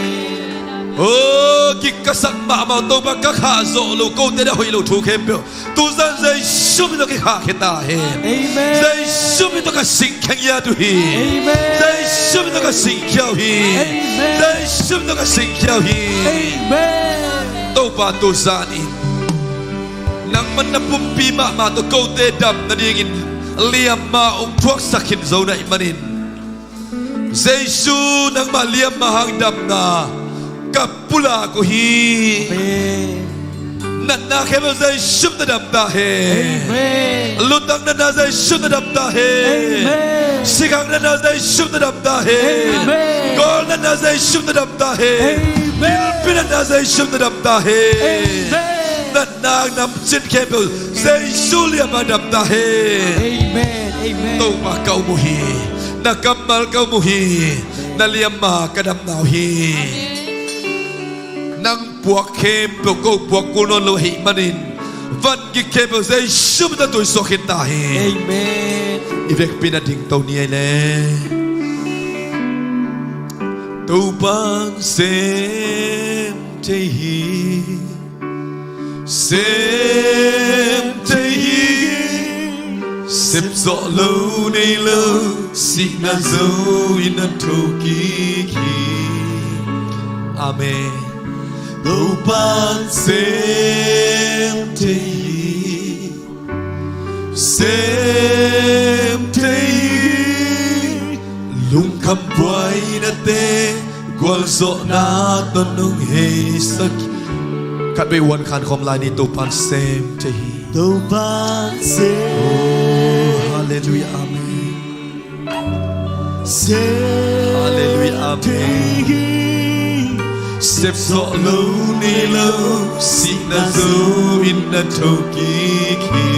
Oh, gik ka sak mahmah, Topa ka khah zawh lo, kote na hoih lo thu khempeuh tuzan Jesu min tawh kikhahkhia ta hen. Amen. Jesu min tawh ka singkhia ngiat uh hi. Amen. Jesu min tawh ka singkhia uh hi. Amen. Jesu min tawh ka singkhia uh hi. Amen. Topa tuzan in nangman na pumpi mahmah tawh kote dam nadingin liamma hong phuaksak khin zo na hih manin, Jesu, nangmah liamma hang damna ka pulak uh hi. Amen. Natna khempeuh Jesu in na dam ta hen. Amen. Lutang natna Jesu in na dam ta hen. Amen. Sikhang natna Jesu in na dam ta hen. Amen. Gawl natna Jesu in na dam ta hen. Amen. Gilpi natna Jesu in na dam ta hen. Amen. Natna namcin khempeuh Jesu liamma dam ta hen. Amen. Amen. Topa ka um uh hi. Na kammal ka um uh hi. Na liamma ka damna uh hi. Nang puak khempeuh ko puak kul nawn lo ahih manin, van gik khempeuh Jesu min tawh tuisuak khin ta hi. Amen. I vekpi-in a dingto ni ei le. Topa sem thei hi, sem thei hi. Sep zawh lo nei lo, sihna zo in na thokik hi. Amen. Topa'n sem thei hi, sem thei hi. Lungkham buaina te, gualzawhna tawh nong heisak hi. Khatvei uan khan khawm lai ni. Topa'n sem thei hi. Topa'n sem. Oh, halleluiah, amen. Sem. Halleluiah, amen. Thei hi. Sep zawh lo nei lo, sihna zo in na thokik hi.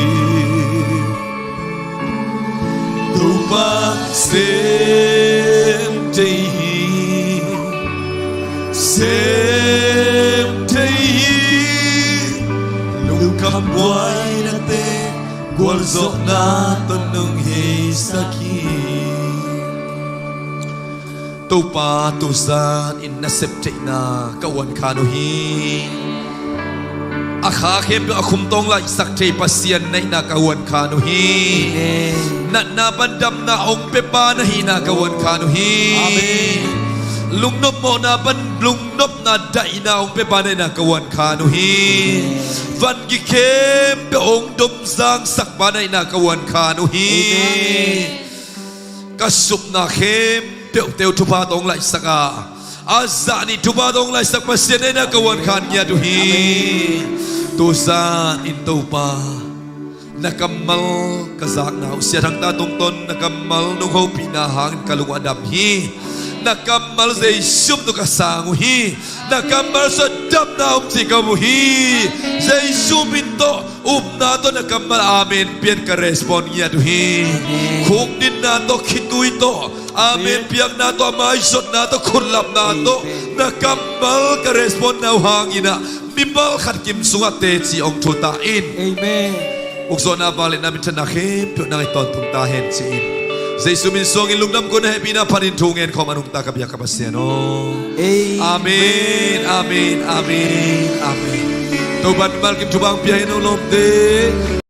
Topa sem thei hi, sem thei hi. Lungkham buaina te, gualzawhna tawh nong heisak hi. Topa, tuzan in na sep theihna ka uan khan uh hi. A kha khempeuh a khum tawng laihsak thei Pasian na hihna ka uan khan uh hi. Amen. Natna pan damna hong pia pa na hihna ka uan khan uh hi. Amen. Lungnop mawhna pan lungnopna daihna hong pia pa na hihna ka uan khan uh hi. Amen. Van gik khempeuh hong domzangsak pa na hihna ka uan khan uh hi. Amen. Ka supna khempeuh teu thupha tawh hong laihsak a, a zah nih thupha tawh hong laihsak Pasian na hihna ka uan khan ngiat uh hi. Amen. Tuzan in Topa, na kammal ka zakna uh, Sia Thang Ta tungtawn na kammal nong hopihna hangin ka lung a dam hi. Na kammal Jesu min tawh ka sang uh hi. Na kammal sung ah damna om cih ka mu hi. Jesu min tawh upna tawh na kammal amen pian ka respond ngiat uh hi. Amen. Khukdinna tawh, khitui tawh amen piakna tawh, a maizotna tawh, khutlapna tawh, amen, na kammal ka respond na uh hangin ah mimal khat kim sungah teci hong thutah in. Amen. Ukzawhna, vangliatna, minthanna khempeuh nang i tawntung ta hen ci-in, Jesu min suangin lungdam, guan, hehpihna phatin thu ngen khawm a nungta ka biak ka Pasian aw. Amen. Amen, amen, amen, amen. Topa'n mimal kim thupha hong pia hen aw lawmte.